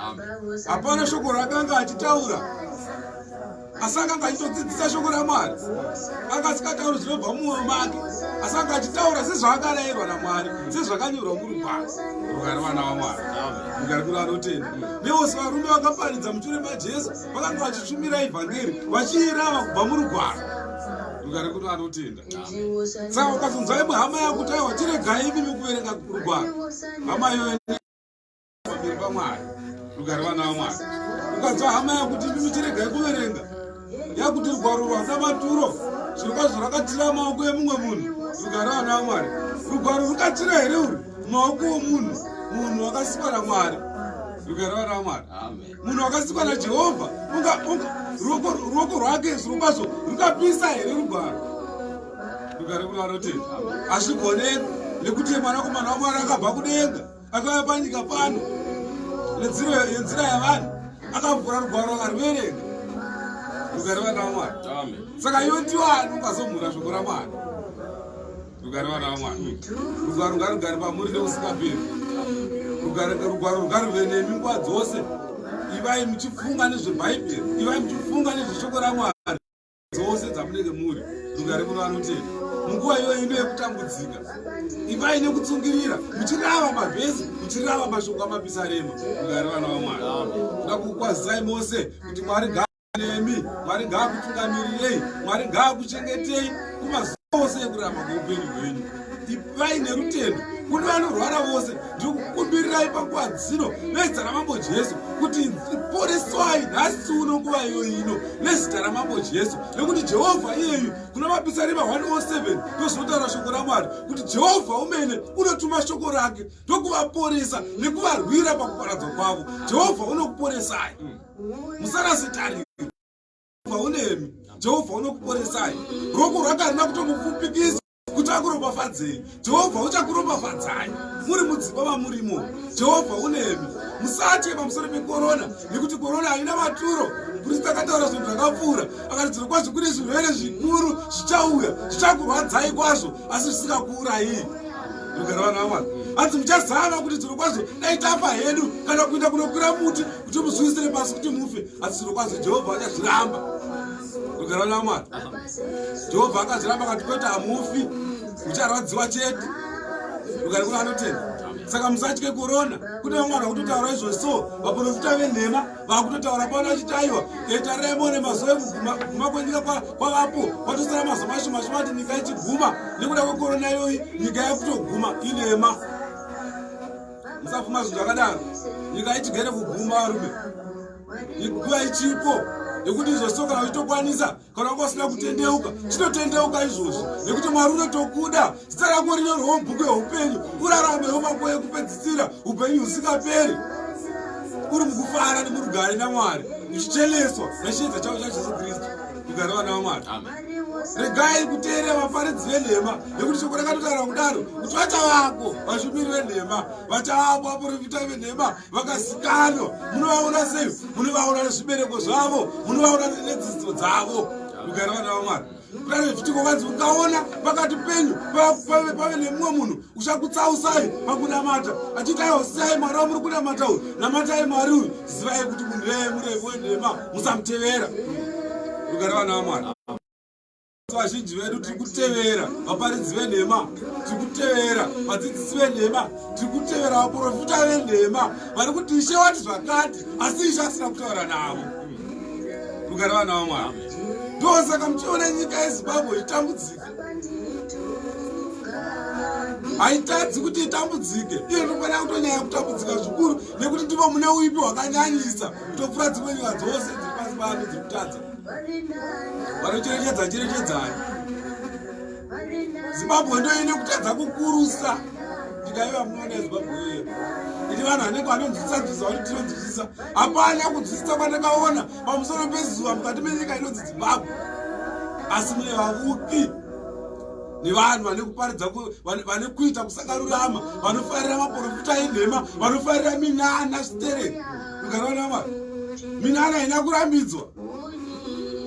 Speaker 4: Hapana shoko raakanga achitaura, asi akanga achitodzidzisa shoko raMwari. Anga asingatauri zvinobva mumwoyo make, asi anga achitaura sezvaakarayirwa naMwari, sezvakanyorwa murugwaro. Rugare vana vaMwari. Rugare kune vanotenda. Nevose varume vakaparidza mushure maJesu vakanga vachishumira ivhangeri, vachiirava kubva murugwaro. Rugare kuti anotenda. Saka ukazonzwa imwe hama yakuti aiwa chiregai imimi kuverenga rugwaro, hama iyoyo pamberi paMwari. Rugare vana vaMwari. Ukanzwa hama yakuti imimi chiregai kuverenga, yakuti rugwaro rwasina maturo, zvirokwazvo rakatira maoko emumwe munhu. Rugare vana vaMwari. Rugwaro rukatira here uri maoko omunhu? Munhu wakasikwa naMwari. Rugare vana vaMwari. Munhu wakasikwa naJehovha, ruoko rwake zvirokwazvo rukapisa here rugwaro? Rugare kune vanotenda. Hazvigoneki, nekuti mwanakomana waMwari akabva kudenga akauya panyika pano nenzira yavanhu, akavhura rugwaro akaruverenga. Rugare vana vaMwari. Saka iwe ndiwani ukazomhura shoko raMwari? Rugare vana vaMwari. Rugwaro ngarugare pamuri neusingaperi. Rugwaro rugaruve nemi nguva dzose. Ivai muchifunga nezveBhaibheri, ivai muchifunga nezveshoko raMwari dzose dzamunenge muri. Rugare kuno vanotenda. Munguva iyoyo ino yekutambudzika, ivai nekutsungirira, muchirava mavhesi, muchirava mashoko amapisarema. Rugare vana vaMwari. Kuda kukukwazisai mose kuti Mwari nemi, Mwari ngaakutungamirirei, Mwari ngaakuchengetei kumazuva ose ekurarama kweupenyu hwenyu. Ivai nerutendo. Kune vanorwara vose, ndiri kukumbirirai panguva dzino nezita raMambo Jesu kuti poreswai nhasi uno nguva iyo ino nezita raMambo Jesu, nekuti Jehovha iyeyu kuna mapisarema 107 ndozvinotaura shoko raMwari kuti Jehovha umene unotuma shoko rake ndokuvaporesa nekuvarwira pakuparadzwa kwavo. Jehovha unokuporesai. Musarase tariro. Jehovha unemi. Jehovha unokuporesai. Ruoko rwake harina kutomupfupikisa kuti akuropafadzei. Jehovha uchakuropafadzai muri mudzimba mamurimo. Jehovha unemi. Musatye pamusoro pekorona, nekuti korona haina maturo. Mupristi akataura zvinhu zvakapfuura, akati zvirokwazvo kune zvirwere zvikuru zvichauya, zvichakurwadzai kwazvo, asi zvisingakuurayii. Rugare vana vaMwari. Hanzi muchazama kuti zvirokwazvo dai tafa hedu, kana kuenda kunokwira muti kuti muzviwisire pasi kuti mufe, asi zvirokwazvo Jehovha achazviramba. Rugare vana vaMwari. Jehovha akazviramba akati kwete, hamufi, mucharwadziwa chete. Rugare kuna anotenda. Saka musatye korona. Kune vamwe vanhu vakutotaura izvozvo, so vaprofita venhema vakutotaura pano achiti aiwa, tarirai muone mazuva ekuguma kwenyika kwavapo, kwatosara mazuva mashoma shoma kuti nyika ichiguma nekuda kwekorona iyoyi, nyika yakutoguma. Inhema. Musabvuma zvinhu zvakadaro. Nyika ichigere kuguma, varume, nguva ichipo nekuti izvozvo kana uchitokwanisa, kana wanga usina kutendeuka, chitotendeuka izvozvi, nekuti Mwari unotokuda. Zita rako rinyorwawo mubhuku yeupenyu, uraramewo makuva ekupedzisira upenyu husingaperi, uri mukufara nemurugare naMwari, uchicheneswa nechiedza chavo chaJesu Kristu. Rugare vana vaMwari. Regai kuteerera vaparidzi venhema, nekuti shoko rakatotaura kudaro kuti vachavako vashumiri venhema, vachavako vaprofita venhema vakazikanwa. Munovaona sei? Munovaona nezvibereko zvavo, munovaona nedzidziso dzavo. Rugare vana vaMwari. Kudaro zvitiko vanzi ukaona pakati penyu pave nemumwe munhu uchakutsausai pakunamata, achiti aiwa, siyai Mwari wamuri kunamata uyu, namatai Mwari uyu, zivai kuti munhu iyeye murevi wenhema, musamutevera. Rugare vana vaMwari. Vazhinji vedu tiri kutevera vaparidzi venhema, tiri kutevera vadzidzisi venhema, tiri kutevera vaprofita venhema vari kuti Ishe wati zvakati, asi Ishe asina kutaura navo. Rugare vana vaMwari. Ndosaka muchiona nyika yeZimbabwe ichitambudzika. Haitadzi kuti itambudzike, iyo inofanira kutonyanya kutambudzika zvikuru, nekuti ndimo mune uipi hwakanyanyisa kutopfuura dzimwe nyika dzose dziri pasi pano dziri kutadza. Vanocherechedza, cherechedzai, Zimbabwe ndo ine kutadza kukurusa. Ndikaiva munoona Zimbabwe iyoyo iti vanhu vanenge vanonzwisisa nzwisisa kuti tinonzwisisa. Hapana kunzwisisa kwandakaona pamusoro pezuva mukati menyika inonzi Zimbabwe, asi mune vavuki nevanhu vane kuparidza, vane kuita kusakarurama, vanofarira maprofita enhema, vanofarira minana zvitereki. Rugare vana. Minana haina kurambidzwa,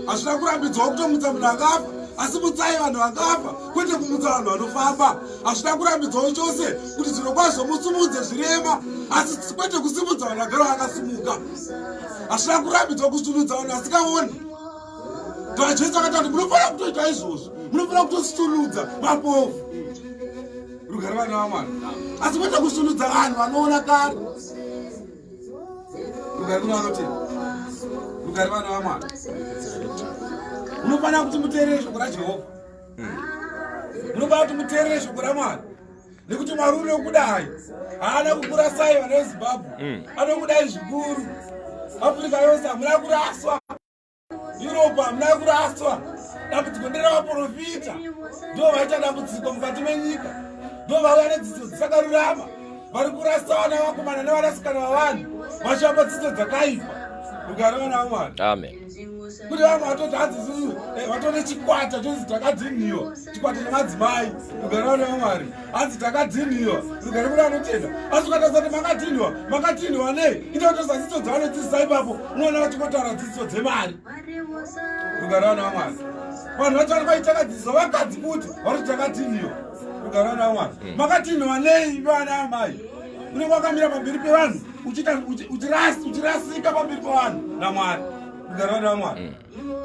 Speaker 4: hazvina kurambidzwa kutomutsa munhu akafa, asi mutsai vanhu vakafa, kwete kumutsa vanhu vanofamba. Hazvina kurambidzwawo chose kuti zviro kwazvo musumudze zvirema, asi kwete kusimudza vanhu vagara vakasimuka. Hazvina kurambidzwa kusunudza vanhu vasikaoni. Jesu akati kuti munofanira kutoita izvozvo, munofanira kutosunudza mapofu. Rugare vana vamwari. Asi kwete kusunudza vanhu vanoona kare. Rugare kuna vanoti. Rugare vana vamwari. Munofanira kuti muteerere shoko raJehovha. Munofanira kuti muteerere shoko raMwari. Nekuti Mwari unokudai. Haana kukurasai vana veZimbabwe. Anokudai zvikuru. Afrika yose hamuna kuraswa. Europe hamuna kuraswa. Dambudziko nderavaprofita. Ndivo vaita dambudziko mukati menyika. Ndivo vauya nedzidzo dzisakarurama. Vari kurasa vana vakomana nevanasikana vavanhu vachivapa dzidzo dzakaipa. Rugare vana vaMwari.
Speaker 1: Amen.
Speaker 4: Kuti vamwe vatoti hanzi isusu vatone chikwata chonzi takadhinhiwa, chikwata chemadzimai. Rugare vana vaMwari. Hanzi takadhinhiwa. Rugare kune anotenda. Asi ukatarisa kuti makadhinhiwa, makadhinhiwa nei? Ita kutarisa dzidzo dzavanodzidzisa ipapo, unoona vachingotaura dzidziso dzemari. Rugare vana vaMwari. Vanhu vacho vari vaita kadzidziso vakadzi kuti vari kuti takadhinhiwa. Rugare vana vaMwari. Makadhinhiwa nei vana amai? Unenge wakamira pamberi pevanhu uchirasika pamberi pevanhu naMwari. Rugare vana vaMwari.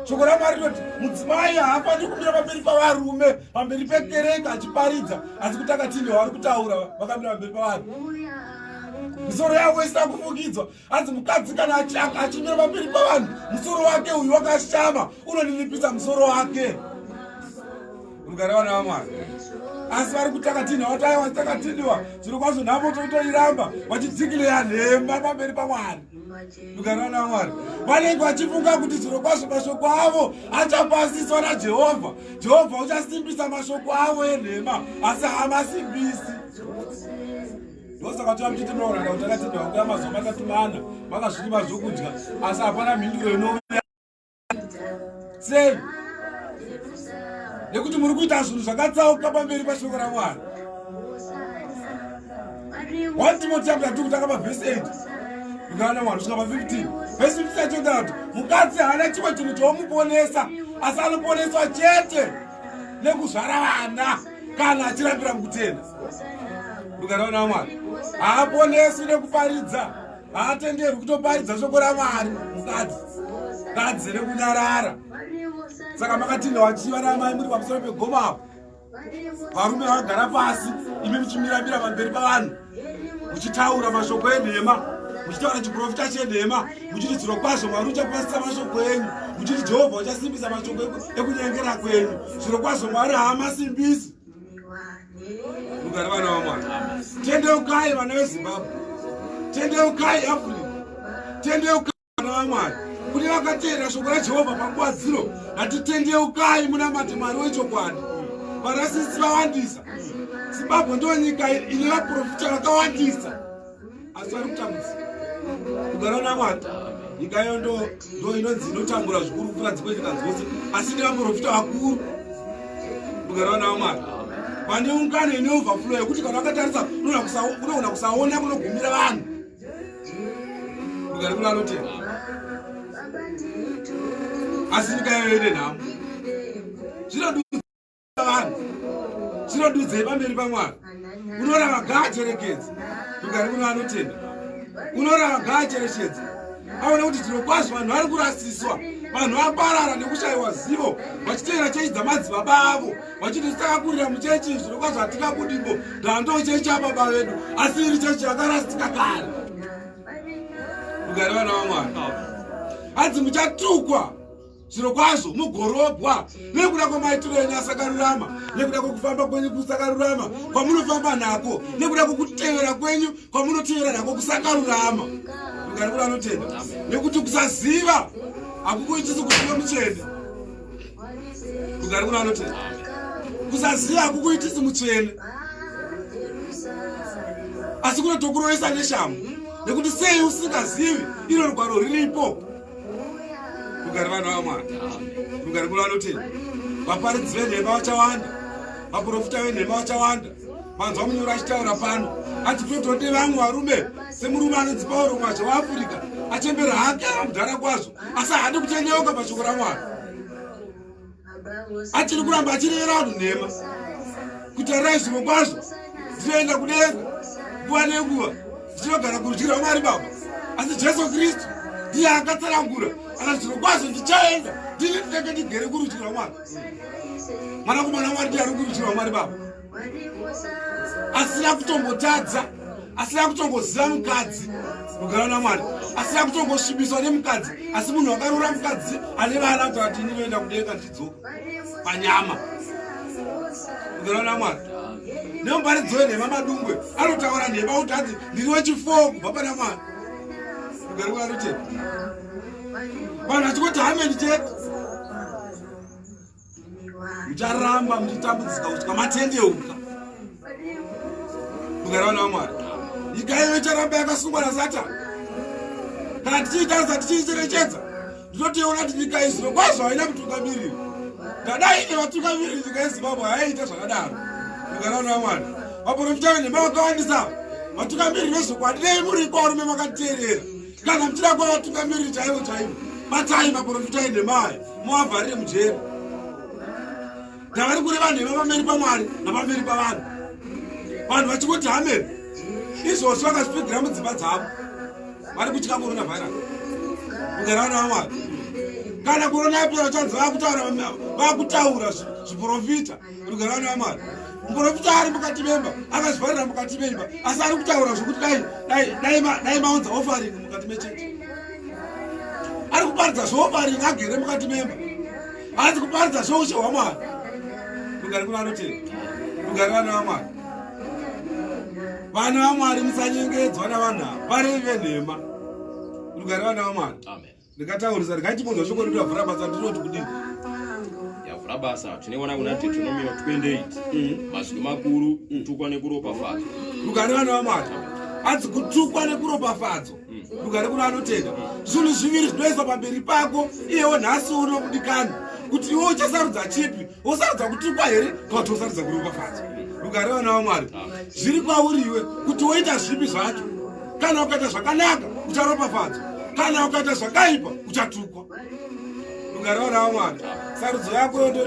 Speaker 4: Shoko raMwari rinoti mudzimai haafaniri kumira pamberi pavarume, pamberi pekereke achiparidza, asi kuti akatini vari kutaura vakamira pamberi pavanhu. Misoro yavo isina kufukidzwa. Hanzi mukadzi kana achimira pamberi pavanhu, musoro wake uyu wakashama, unoninipisa musoro wake. Rugare vana vaMwari. Asi vari kutakatinhiwa, vati aiwa takatiniwa, zviro kwazvo nhamo totoiramba, vachidzikireya nhema pamberi paMwari. Rugare vana vaMwari. Vanenge vachifunga kuti zviro kwazvo mashoko avo achapasiswa naJehovha. Jehovha uchasimbisa mashoko avo enhema, asi haamasimbisi. Ndosaka tova muchiti munoona kuti takatiniwa kuya mazuva matatu mana, makazvirima zvokudya, asi hapana mhinduro inouya. Sei? Nekuti muri kuita zvinhu zvakatsauka pamberi pashoko raMwari. 1 Timothy chapter 2 kutanga pavhesi 8 kugara namwari kusvika pa15. Vhesi 15 yacho inotaura kuti mukadzi haana chimwe chinhu chomuponesa, asi anoponeswa chete nekuzvara vana kana achirambira mukutenda. Rugare namwari. Haaponeswi nekuparidza. Haatenderwi kutoparidza shoko raMwari mukadzi. Kadzi rekunyarara. Saka makatinha vachiva namai muri pamusoro pegomo apo. Varume vakagara pasi, imi muchimiramira pamberi pavanhu, muchitaura mashoko enhema, muchitaura chiprofita chenhema, muchiti zviro kwazvo Mwari uchapasisa mashoko enyu, muchiti Jehovha uchasimbisa mashoko ekunyengera kwenyu. Zviro kwazvo Mwari haamasimbisi. Rugare vana vaMwari. Tendeukai vana veZimbabwe. Tendeukai Africa. Tendeukai vana vaMwari. Kune vakateerera shoko raJehovha panguva dzino, ngatitendeukai munamate Mwari wechokwadi. Varasisi vawandisa. Zimbabwe ndiyo nyika ine vaprofita vakawandisa, asi vari kutambudzika. Kugara naMwari. Nyika iyo ndo inonzi inotambura zvikuru kupfuura dzimwe nyika dzose, asi ine vaprofita vakuru. Kugara naMwari. Pane ungano ine overflow yekuti kana wakatarisa unoona kusaona kunogumira vanhu. Rugare kuna anotenda. Asi nyika iyo ine nhamo. Zvinodudza vanhu. Zvinodudzei pamberi paMwari. Unorava ngaacherekedze. Rugare kuna anotenda. Unorava ngaacherechedze. Aona kuti zviro kwazvo vanhu vari kurasiswa. Vanhu vaparara nekushayiwa zivo, vachiteera chechi dzamadzibaba avo, vachiti takakurira muchechi, zviro kwazvo hatingabudimo, ndando chechi yababa vedu, asi iri chechi yakarasika kare. Rugare vana vaMwari. Hanzi muchatukwa zviro kwazvo mugorobwa nekuda kwemaitiro enyu asakarurama, nekuda kwekufamba kwenyu kusakarurama kwamunofamba nako, nekuda kwekutevera kwenyu kwamunotevera nako kusakarurama. Rugare kuri anotenda. Nekuti kusaziva hakukuitisi kuti uve mutsvene. Rugare kuri anotenda. Kusaziva hakukuitisi mutsvene, asi kunotokurovesa neshamu, nekuti sei usingazivi iro rugwaro riripo. Rugare vana vaMwari. Rugare kuri anotenda. Vaparidzi venhema vachawanda, vaprofita venhema vachawanda. Manzwa munyoro achitaura pano, hanzi kutotode vamwe varume semurume anonzi Pauro Mwazha waAfrica, achembera hake ava mudhara kwazvo, asi haadi kutendeuka pashoko raMwari. Achiri kuramba achirevera vanhu nhema kuti tarirai zviro kwazvo ndinoenda kudenga nguva nenguva, ndichinogara kurudyi rwaMwari Baba. Asi Jesu Kristu ndiye akatsanangura akati zviro kwazvo ndichaenda, ndini ndinenge ndigere kurudyi rwaMwari. Mwanakomana waMwari ndiye ari kurudyi rwaMwari Baba, asina kutombotadza. Asina kutongoziva mukadzi, rugare namwari, asina kutongosvibiswa nemukadzi, asi munhu wakaroora mukadzi ane vana, kutaura kuti ndinoenda kudenga ndichidzoka panyama. Rugare namwari. Nemuparidzo wenhema Madungwe anotaura nhema kuti hanzi ndiri wechifoo kubva pana Mwari. Rugare kuvanotenda. Vanhu vachingoti hameni chete. Mucharamba muchitambudzika kusvika matendeuka. Rugare vana vaMwari. Nyika iyo icharamba yakasungwa naSatani. Kana tichiitarisa tichiicherechedza, ndinotoona kuti nyika iyi zvirokwazvo haina mutungamiriri. Tadai ine vatungamiriri, nyika yeZimbabwe haiita zvakadaro. Rugare vana vaMwari. Vaprofita venhema vakawandisa. Vatungamiriri vezvokwadi dei muriko varume makatiteerera. Kana muchida kuva vatungamiriri chaivo chaivo, batai maprofita enhema aya muvavharire mujeri. Ndavari kureva nhema pamberi paMwari napamberi pavanhu. Vanhu vachingoti hameni. Izvozvo vakazvipfigira mudzimba dzavo. Vari kutya coronavirus. Rugare vana vaMwari. Kana corona yapera vachanzi vakutaura zviprofita. Rugare vana vaMwari. Muprofita ari mukati memba, akazvivharira mukati memba, asi ari kutaura zvokuti dai maunza offering mukati mechechi. Ari kuparidza zveoffering agere mukati memba. Haasi kuparidza zveushe hwaMwari. Rugare kuna vanotenda. Rugare vana vaMwari. Vana vaMwari, musanyengedzwa navanhu ava, varevi venhema. Rugare vana vaMwari.
Speaker 1: Amen.
Speaker 4: Ndikataurisa ndikaichimunzwa shoko rekuti avhura basa, ndinoti kudini?
Speaker 1: Yavhura basa tinoona kuna Deuteronomio 28, mazwi makuru, kutukwa nekuropafadzwa.
Speaker 4: Rugare vana vaMwari. Hanzi kutukwa nekuropafadzwa. Rugare kuna anotenda. Zvinhu zviviri zvinoiswa pamberi pako iyewo nhasi uno mudikani, kuti iwe uchasarudza chipi? Wosarudza kutukwa here kana kuti wosarudza kuropafadzwa? Rugare vana vaMwari. Zviri kwauri iwe kuti woita zvipi zvacho. Kana ukaita zvakanaka ucharopafadzwa, kana ukaita zvakaipa uchatukwa. Rugare vana vaMwari. Sarudzo yako ndo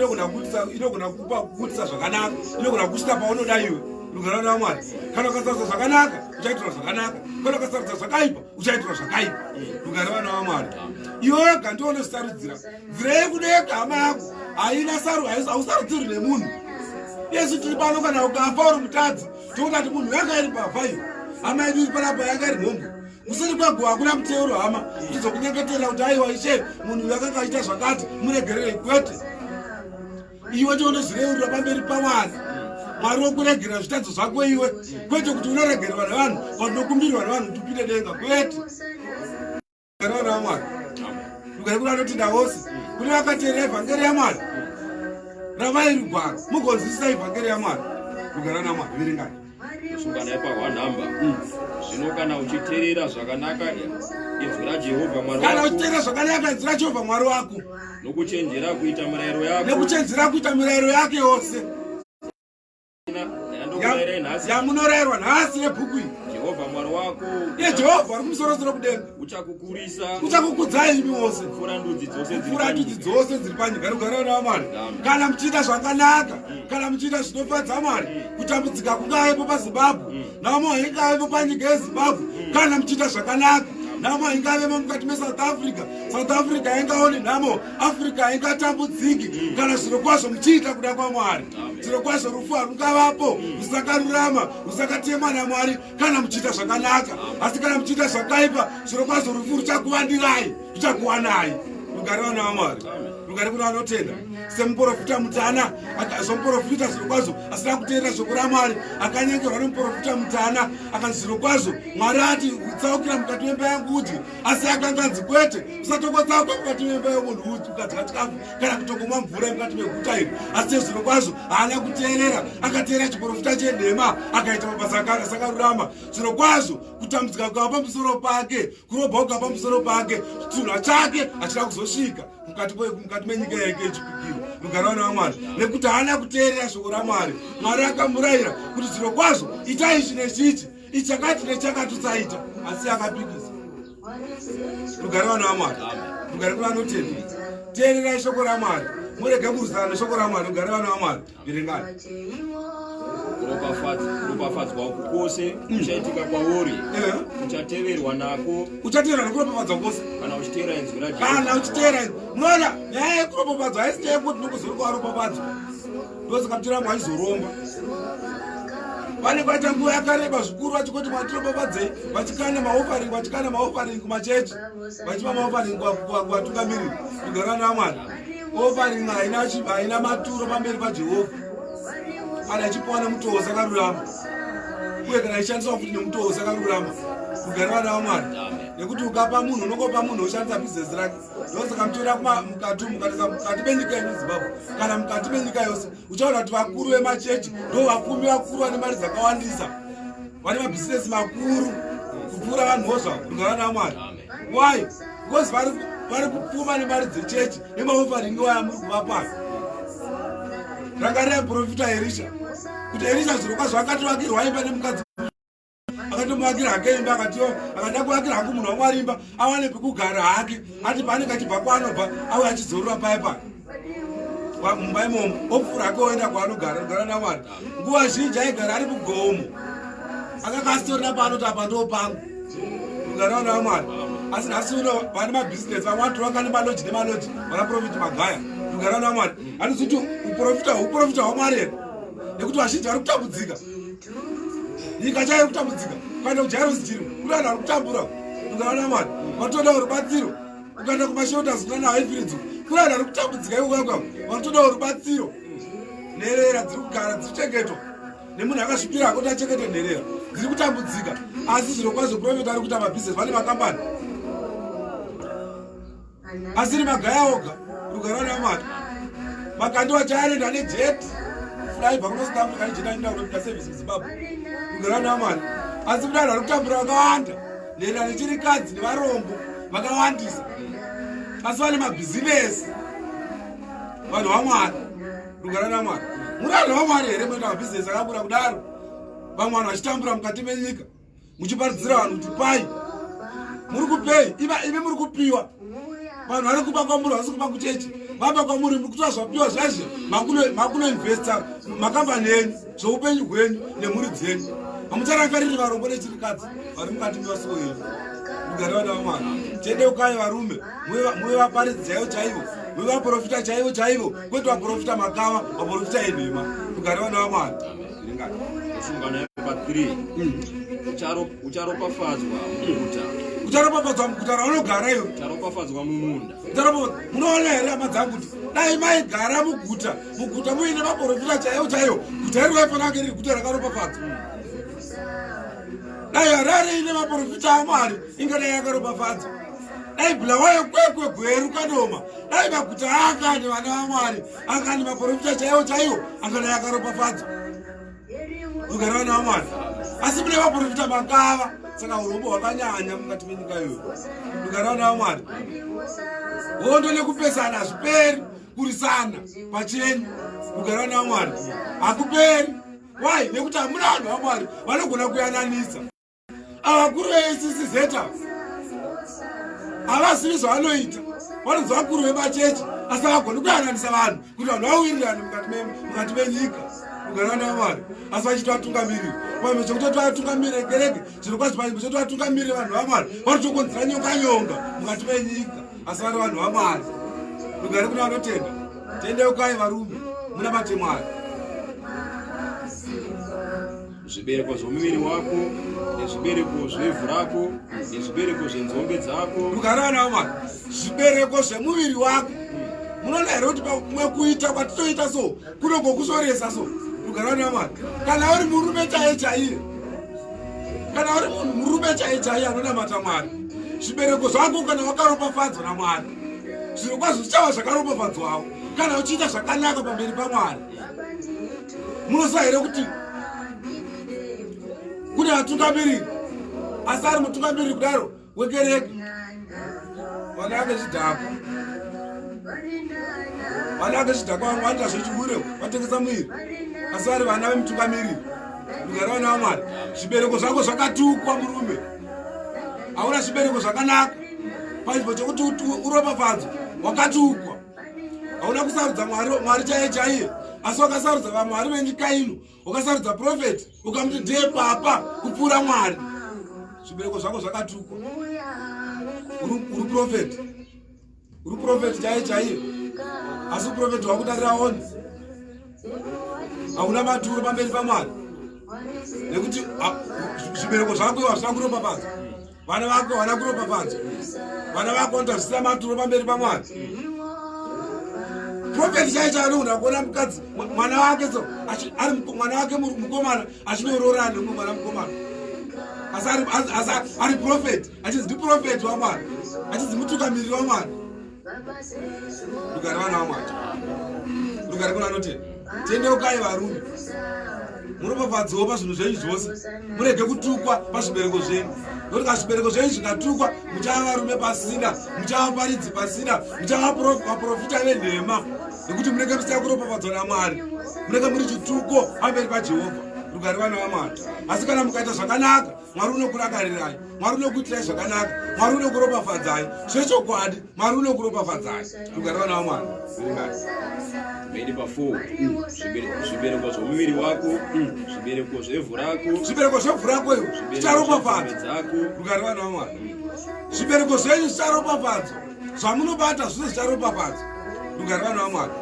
Speaker 4: inogona kupa kuitisa zvakanaka, inogona kusvika paunoda iwe. Rugare vana vaMwari. Kana ukasarudza zvakanaka uchaitirwa zvakanaka, kana ukasarudza zvakaipa uchaitirwa zvakaipa. Rugare vana vaMwari. Iwe wega ndiwo unozvisarudzira nzira yekudenga. Hama yako haina saru, hausarudzirwi nemunhu. Yesu tiri pano, kana ukafa uri mutadzi, tokuti ati munhu yanga iri mbavha iyo. Hama yedu iri panapa yanga iri mhombwe. Kuseri kweguva hakuna muteuro, hama, tizokunyengetera kuti aiwa ishe, munhu uyu akanga achiita zvakati, muregererei. Kwete, iwe tionozvireurira pamberi paMwari. Mwari wokuregerera zvitadzo zvako iwe, kwete kuti unoregererwa nevanhu kana unokumbirwa nevanhu kuti upinde denga. Kwete. Rana vaMwari, rugare kuri anotenda vose kune vakateerera evhangeri yaMwari. Ravai rugwaro mugonzwisisa evhangeri yaMwari. Rugare naMwari. Verengai.
Speaker 1: Kusungana yepahwanhamba. Zvino kana uchiteerera zvakanaka inzwi raJehovha Mwari
Speaker 4: Kana
Speaker 1: wako,
Speaker 4: uchiteerera zvakanaka inzwi raJehovha Mwari wako,
Speaker 1: nokuchenjera kuita mirayiro yako,
Speaker 4: nekuchenjera kuita mirayiro yake yose
Speaker 1: yandokurayirai nhasi,
Speaker 4: yamunorayirwa nhasi nebhuku iyi,
Speaker 1: Jehovha Mwari wako
Speaker 4: iye Jehovha ari kumusorosoro kudenga
Speaker 1: uchakukurisa
Speaker 4: uchakukudzai imi wose
Speaker 1: kupfuura ndudzi dzose dziri
Speaker 4: kupfuura ndudzi
Speaker 1: panyika.
Speaker 4: dzose dziri panyika. Rugare naMwari.
Speaker 1: Amen.
Speaker 4: Kana muchiita zvakanaka, kana muchiita zvinofadza Mwari, kutambudzika kungavepo paZimbabwe, nhamo ingavepo panyika yeZimbabwe, kana muchiita zvakanaka, nhamo ingavemo mukati meSouth Africa, South Africa ingaoni nhamo, Africa ingatambudziki, kana zviro kwazvo muchiita kuda kwaMwari. Zviro kwazvo rufu harungavapo rusakarurama, rusakatemwa naMwari, kana muchiita zvakanaka. Asi kana muchiita zvakaipa, zviro kwazvo rufu ruchakuvandirai, ruchakuwanai. Rugare vana vaMwari. Rugare kuna vanotenda. Semuprofita mutana, somuprofita zviro kwazvo asina kuteerera shoko raMwari, akanyengerwa nemuprofita mutana, akanzi zviro kwazvo Mwari ati tsaukira mukati memba yangu udye, asi akanga anzi kwete, usatongotsauka mukati memba yomunhu udye, ukadya chikafu kana kutongomwa mvura mukati meguta iri. Asi zviro kwazvo haana kuteerera, akateerera chiprofita chenhema, akaita mabasa asakarurama. Zviro kwazvo kutambudzika kukava pamusoro pake, kurobha kukava pamusoro pake, chitunha chake hachina kuzosvika mukati menyika yake yechipikiro. Rugare vana vaMwari. Nekuti haana kuteerera shoko raMwari. Mwari akamurayira kuti zviro kwazvo itai ichi nechichi, ichi chakati nechakati usaita, asi akapikisa. Rugare vana vaMwari. Rugare kune vanotenda. Teererai shoko raMwari, murege kurwisana neshoko raMwari. Rugare vana vaMwari. Verengai.
Speaker 1: Kuropafadzwa uku kwose kuchaitika kwauri, uchateverwa nako,
Speaker 4: Uchateerera nekuropafadzwa kwose
Speaker 1: kana uchiteera inzwi
Speaker 4: kana
Speaker 1: raJehovha.
Speaker 4: uchiteera. Munoona, nyaya yekuropafadzwa haisi nyaya yekuti nokuzori kwaropafadzwa, ndosaka muchirambo achizoromba. Vanenge vaita nguva yakareba zvikuru vachingoti mwatiropafadzei, vachikanda maofaring, vachikanda maofaring kumachechi, vachipa maofaring kuvatungamiriri. Rugare vana vaMwari. Offering haina maturo pamberi paJehovha kana ichipiwa nemutoo usakarurama, uye kana ichishandiswa futi nemutoo usakarurama. Rugare vana vaMwari. Nekuti ukapa munhu unongopa munhu oshandisa bhizinesi rake. Ndosaka muchiona mukati mukatarisa mukati menyika yedu Zimbabwe kana mukati menyika yose, uchaona kuti vakuru vemachechi ndo vapfumi vakuru vane mari dzakawandisa, vane mabhizinesi makuru kupfuura vanhuwo zvavo. Rugare vana vaMwari. Why? Because vari kupfuma nemari dzechechi nemaofaringi waya muri kuvapa. Rangarira muprofita Erisha, kuti Erisha zvirokwazvo akatovakirwa imba nemukadzi, akatomuvakira hake imba, akatiwo akada kuvakira hangu munhu waMwari imba awane pekugara hake, ati paanenge achibva kwaanobva auye achizorora paya paya mumba imomo, opfuura hake oenda kwaanogara. Rugare naMwari. Nguva zhinji aigara ari mugomo, akanga asitorina paanoti apa ndo pangu. Rugare vana vaMwari. Asi nhasi uno vane mabhizinesi, vamwe vatovaka nemaloji nemaloji, vana Profita Magaya. Rugare vana vaMwari. Handisi kuti uprofita uprofita hwaMwari here, nekuti vazhinji vari kutambudzika, nyika chaiyo kutambudzika. Kuenda kuJairos Jiri kune vanhu vari kutambura. Rugare vana vaMwari. Vatodawo rubatsiro. Ukaenda kumashelters kunana Highfields, kune vanhu vari kutambudzika ikoko, vanotodawo rubatsiro. Nherera dziri kugara dzichichengetwa nemunhu akasvipira akoti achengete nherera dziri kutambudzika, asi zviro kwazvo profeta ari kuita mabhizinesi, vane makambani asiri Magaya oga. Rugare vana vaMwari. Makandiwa chaanoenda nejet fly kuno South Africa nejet, achienda kunopinda service muZimbabwe. Rugare vana vaMwari. Asi kune vanhu vari kutambura vakawanda, nherera nechirikadzi nevarombo vakawandisa, asi vane mabhizinesi vanhu vaMwari. Rugare vana vaMwari. Muri vanhu vaMwari here munoita mabhizinesi akakura kudaro, vamwe vanhu vachitambura mukati menyika, muchiparidzira vanhu kuti pai? Muri kupei imi? Muri kupiwa, vanhu vari kupa kwamuri, vasi kupa kuchechi. Vapa kwamuri, muri kutora zvapiwa zvazve, makunoinvesta makambani enyu, zveupenyu hwenyu nemhuri dzenyu. Hamucharangariri varombo nechirikadzi vari mukati mevasuo yenyu. Rugare vana vaMwari. Tendeukai varume, muve vaparidzi chaivo chaivo, muve vaprofita chaivo chaivo, kwete vaprofita makava, vaprofita enhema. Rugare vana vaMwari.
Speaker 1: Sungano yepa 3. Ucharopafadzwa muguta.
Speaker 4: Ucharopafadzwa muguta raunogara iwe.
Speaker 1: Ucharopafadzwa mumunda.
Speaker 4: Munoona here hama dzangu kuti dai maigara muguta, muguta muine vaprofita chaivo chaivo, guta iri raifanira kunge riri guta rakaropafadzwa. Dai Harare ine vaprofita aMwari, ingadai yakaropafadzwa. Dai Bulawayo, Kwekwe, Gweru, Kadoma, dai maguta anga ane vana vaMwari, anga ane maprofita chaivo chaivo, angadai akaropafadzwa. Rugare vana vaMwari. Asi mune vaprofita makava, saka urombo hwakanyanya mukati menyika iyoyo. Rugare vana vaMwari. Hondo nekupesana hazviperi, kurisana pachenyu. Rugare vana vaMwari. Hakuperi. Why? Nekuti hamuna vanhu vaMwari vanogona kuyananisa. Avakuru veACC havazivi zvavanoita, vanonzi vakuru vemachechi, asi havagoni kuyananisa vanhu kuti vanhu vawirirane mukati menyika. Rugare vana vaMwari. Asi vachiti vatungamiriri, panzvimbo chekutoti vatungamirire kereke zviro kwazvo, panzvimbo chekuti vatungamirire vanhu vaMwari, vanotokonzera nyonga nyonga mukati menyika, asi vari vanhu vaMwari. Rugare kuna vanotenda. Tendeukai varume, munabate Mwari.
Speaker 1: Zvibereko zvomuviri wako, nezvibereko zvevhu rako, nezvibereko zvenzombe dzako.
Speaker 4: Rugare vana vaMwari. Zvibereko zvemuviri wako. Munoona here kuti pamwe kuita kwatitoita so kunogokusoresa so? Rugare vana vaMwari. Kana uri murume chaiye chaiye, kana uri munhu murume chaiye chaiye anonamata Mwari, zvibereko zvako, kana wakaropafadzwa naMwari, zviro kwazvo zvichava zvakaropafadzwawo kana uchiita zvakanaka pamberi paMwari. Munoziva here kuti kune vatungamiriri, asi ari mutungamiriri kudaro wekereke, vana vezvidhakwa, vana vezvidhakwa, vamwe vanoita zvechihure, vatengesa muviri, asi vari vana vemutungamiriri? Rugare vana vaMwari. Zvibereko zvako zvakatukwa, murume. Hauna zvibereko zvakanaka. Panzvimbo chekuti uropafadzwe, wakatukwa. Hauna kusarudza Mwari, Mwari chaiye chaiye, asi wakasarudza vamwari venyika ino. Wakasarudza profeti, ukamuti ndiye papa kupfuura Mwari. Zvibereko zvako zvakatukwa. Uri profeti, uri profeti chaiye chaiye, asi uprofeti hwakutarira oni, hauna maturo pamberi paMwari. Nekuti zvibereko zvako hazvina kuropafadzwa. Vana vako havana kuropafadzwa. Vana vako vanoita zvisina maturo pamberi paMwari. Prophet chaiye chaiye anogona kuona mukadzi mwana wake so ari mwana wake mukomana achinoroorana nemumwe mwana mukomana. Asi ari prophet, achinzi ndiprophet waMwari, achinzi mutungamiriri waMwari. Rugare vana vaMwari. Rugare kuna anotenda. Tendeukai varume. Muropafadzwewo pazvinhu zvenyu zvose. Murege kutukwa pazvibereko zvenyu. Nokuti kana zvibereko zvenyu zvikatukwa, muchava varume pasina, muchava vaparidzi pasina, muchava vaprofita venhema. Nekuti munenge musina kuropafadzwa naMwari. Munenge muri chituko pamberi paJehovha. Rugare vana vaMwari. Asi kana mukaita zvakanaka, Mwari unokurangarirai, Mwari unokuitirai zvakanaka, Mwari unokuropafadzai zvechokwadi, Mwari unokuropafadzai. Rugare vana vaMwari.
Speaker 1: Made pa 4 zvibereko zvomuviri wako, zvibereko zvevhu rako,
Speaker 4: zvibereko zvevhu rako iwe zvicharopafadzwa.
Speaker 1: Dzako.
Speaker 4: Rugare vana vaMwari. Zvibereko zvenyu zvicharopafadzwa, zvamunobata zvose zvicharopafadzwa. Rugare vana vaMwari.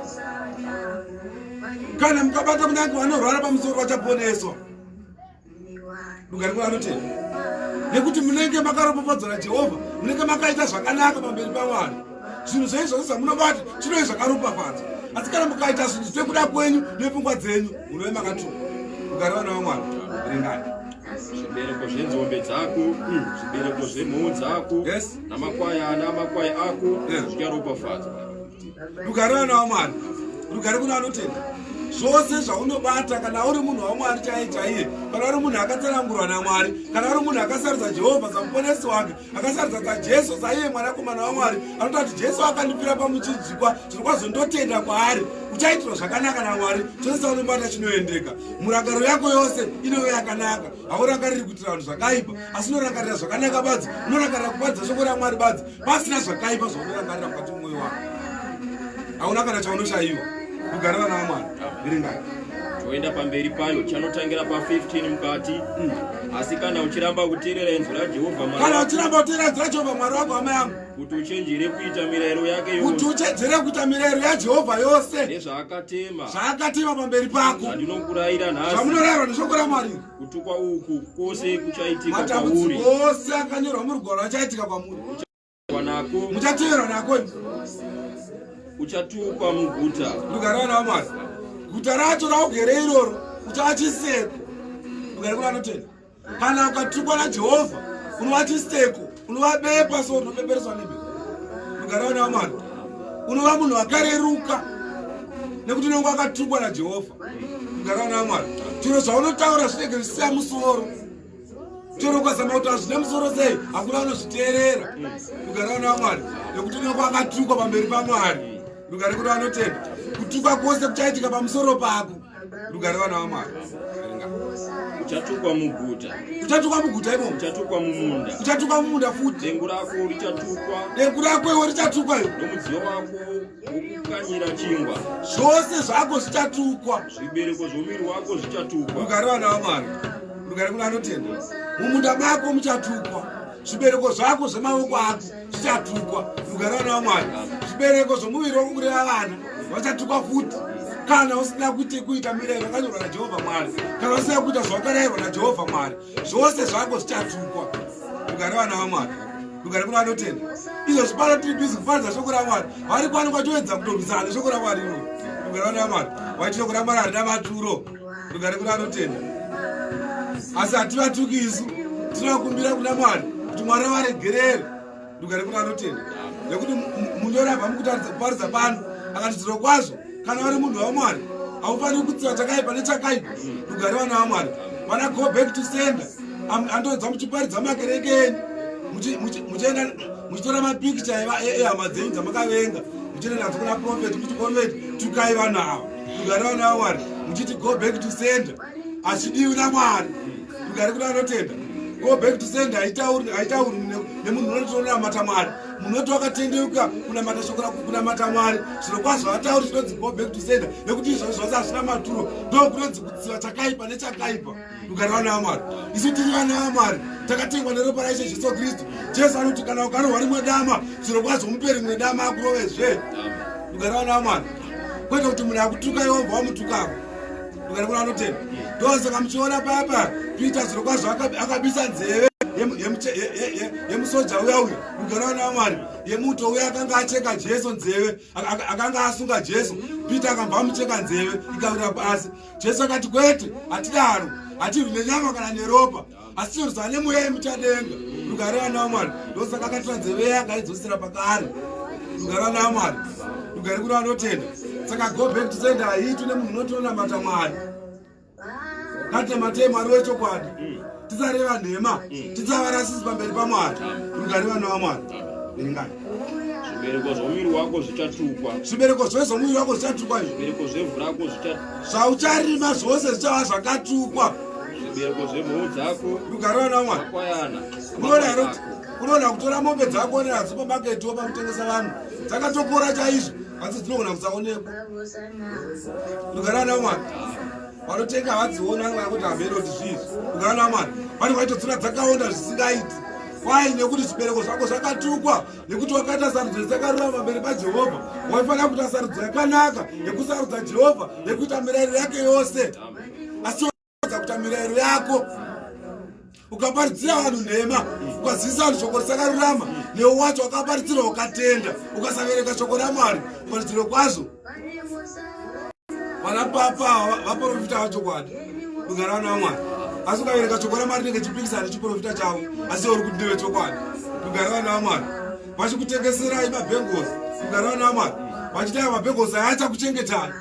Speaker 4: Kana mukabata kunyange vanorwara pamusoro vachaponeswa. Rugare vanotenda nekuti munenge makaropafadzwa naJehovha, munenge makaita zvakanaka pamberi paMwari. Zvinhu zvenyu zvose zvamunobata chinove zvakaropafadzwa. Asi kana mukaita zvinhu zvekuda kwenyu nepfungwa dzenyu, munove makatukwa. Rugare vana vaMwari. Verengai.
Speaker 1: Zvibereko zvenzombe dzako, zvibereko zvemhou dzako,
Speaker 4: Yes.
Speaker 1: namakwayana amakwai ako
Speaker 4: Yeah.
Speaker 1: zvicharopafadzwa.
Speaker 4: Rugare vana vaMwari. Rugare kuna vanotenda. Zvose zvaunobata kana uri munhu waMwari chaiye chaiye, kana uri munhu akatsanangurwa naMwari, kana uri munhu akasarudza Jehovha samuponesi wake, akasarudza saJesu saiye mwanakomana waMwari, anotaura kuti Jesu akandifira pamuchinjikwa, zvirokwazvo ndotenda kwaari, uchaitirwa zvakanaka naMwari. Chose chaunobata chinoendeka. Murangariro yako yose inove yakanaka. Haurangariri kuitira vanhu zvakaipa, asi unorangarira zvakanaka badzi, unorangarira kuparidza shoko raMwari badzi, pasina zvakaipa zvaunorangarira mukati memwoyo wako. Hauna kana chaunoshayiwa. Rugare vana vaMwari. Verengai.
Speaker 1: Toenda pamberi payo, chanotangira pa 15 mukati. Asi kana uchiramba kuteerera inzwi raJehovha Mwari
Speaker 4: Kana
Speaker 1: wako,
Speaker 4: uchiramba kuteerera inzwi raJehovha Mwari wako, hama yangu,
Speaker 1: kuti uchenjere kuita mirayiro yake
Speaker 4: kuti
Speaker 1: yose
Speaker 4: uchenjere kuita mirayiro yaJehovha yose
Speaker 1: nezvaakatema,
Speaker 4: zvaakatema pamberi pako,
Speaker 1: zvandinokurayira nhasi,
Speaker 4: zvamunorayirwa neshoko raMwari.
Speaker 1: Kutukwa uku kwose kuchaitika
Speaker 4: Matambudziko
Speaker 1: kwauri.
Speaker 4: ose akanyorwa murugwaro achaitika kwamuri.
Speaker 1: Nako.
Speaker 4: Muchateverwa nako.
Speaker 1: Uchatukwa muguta.
Speaker 4: Rugare vana vaMwari. Guta racho raugere iroro uchava chiseko. Rugare kuna anotenda. Kana ukatukwa naJehovha unova chiseko, unova bepa so rinopepereswa nemhepo. Rugare vana vaMwari. Unova munhu akareruka nekuti unenge wakatukwa naJehovha. Rugare vana vaMwari. Chero zvaunotaura zvinenge zvisiya musoro. Chero ukazama kuti hazvina musoro sei, hakuna unozviteerera. Rugare vana vaMwari. Nekuti unenge wakatukwa pamberi paMwari. Rugare kuna vanotenda. Kutukwa kwose kuchaitika pamusoro pako. Rugare vana vaMwari.
Speaker 1: Uchatukwa muguta.
Speaker 4: Uchatukwa muguta imomo.
Speaker 1: Uchatukwa mumunda.
Speaker 4: Uchatukwa mumunda futi.
Speaker 1: Dengu rako richatukwa.
Speaker 4: Dengu rako iwe richatukwa iwe.
Speaker 1: Nomudziyo wako wokukanyira chingwa.
Speaker 4: Zvose zvako zvichatukwa.
Speaker 1: Zvibereko zvomuviri wako zvichatukwa.
Speaker 4: Rugare vana vaMwari. Rugare kuna anotenda. Mumunda mako muchatukwa. Zvibereko zvako zvemaoko ako zvichatukwa. Rugare vana vaMwari. Zvibereko zvomuviri wako kureva vana vachatukwa futi. Kana usina kuita mirayiro yakanyorwa naJehovha Mwari, kana usina kuita zvawakarayirwa naJehovha Mwari, zvose zvako zvichatukwa. Rugare vana vaMwari. Rugare kuna vanotenda. Izvozvi pano tiri busy kuparidza shoko raMwari. Vari kwano kwatoedza kutorwisana neshoko raMwari iroro. Rugare vana vaMwari. Waiti shoko raMwari harina maturo. Rugare kuna vanotenda. Asi hativatuki isu. Tinokumbira kuna Mwari kuti Mwari avaregerere. Rugare kuna vanotenda. Nekuti munyori abva mukuparidza pano akati zvirokwazvo kana uri munhu waMwari haufaniri kutsiva chakaipa nechakaipa. Rugare vana vaMwari. Vana go back to sender. Andodza muchiparidza makereke enyu. Muchienda muchitora mapikicha ehama dzenyu dzamakavenga, muchienda nadzo kuna prophet, muchiti prophet tukai vanhu ava. Rugare vana vaMwari. Muchiti go back to sender. Hazvidiwi naMwari. Rugare kuna vanotenda. Go back to sender haitauri nemunhu unoti unonamata Mwari. Munhu unoti wakatendeuka kunamata shoko rako, kunamata Mwari. Zvirokwazvo hatauri chinonzi go back to sender nekuti izvozvo zvose hazvina maturo. Ndokunonzi kutsiva chakaipa nechakaipa. Rugare vana vaMwari. Isu tiri vana vaMwari, takatengwa neropa raIshe Jesu Kristu. Jesu anoti kana ukarohwa rimwe dama, zvirokwazvo mupe rimwe dama akurovezve. Rugare vana vaMwari. Kwete kuti munhu akutuka iwe wobva wamutukako. Rugare kuna anotenda. Ndosaka muchiona papa Peter zvirokwazvo akabisa nzeve yemusoja uya uya rugare vana vamwari yemuto uya akanga acheka Jesu nzeve akanga asunga Jesu. Peter akabva amucheka nzeve ikawira pasi. Jesu akati kwete, hatidaro, hatirwi nenyama kana neropa, asi tinorwisana nemweya yemuchadenga. Rugare vana vamwari. Ndosaka akatora nzeve yake akaidzosera pakare. Rugare vana vamwari. Rugare kune vanotenda. Saka go back to sender haiitwi nemunhu unotonamata Mwari. Ngatinamatei Mwari wechokwadi. Tisareva nhema, tisavarasisi pamberi paMwari. Rugare vana vaMwari. Verengai.
Speaker 1: Zvibereko zvomuviri wako zvichatukwa.
Speaker 4: Zvibereko zvose zvomuviri wako zvichatukwa
Speaker 1: izvi. Zvibereko zvevhu rako zvicha
Speaker 4: zvaucharima zvose zvichava zvakatukwa.
Speaker 1: Zvibereko zvemhou dzako.
Speaker 4: Rugare vana vaMwari.
Speaker 1: Makwayana.
Speaker 4: Unoona here kuti unoona kutora mombe dzako nenadzo pamaketi wopa kutengesa vanhu dzakatokora chaizvo asi dzinogona kusaonekwa. Rugare vana vaMwari. Vanotenga havadzioni vanenge vakuti hameno kuti zvii. Rugare vana vaMwari. Vanenge vaitodzona dzakaonda zvisingaiti. Why? Nekuti zvibereko zvako zvakatukwa nekuti wakaita sarudzo isakarurama pamberi paJehovha. Waifanira kuita sarudzo yakanaka yekusarudza Jehovha yekuita mirayiro yake yose. Asi watadza kuita mirayiro yako ukaparidzira vanhu nhema, ukazivisa vanhu shoko risakarurama, newe wacho wakaparidzirwa ukatenda, ukasaverenga shoko raMwari paridziro kwazvo. Vana papa vaprofita vachokwadi kugara vana vaMwari, asi ukaverenga shoko raMwari rinenge chipikisana nechiprofita chavo, asi uri kuti ndewe chokwadi. Kugara vana vaMwari vachikutengeserai mabhengosi, kugara vana vaMwari vachiti aya mabhengosi aya achakuchengetai.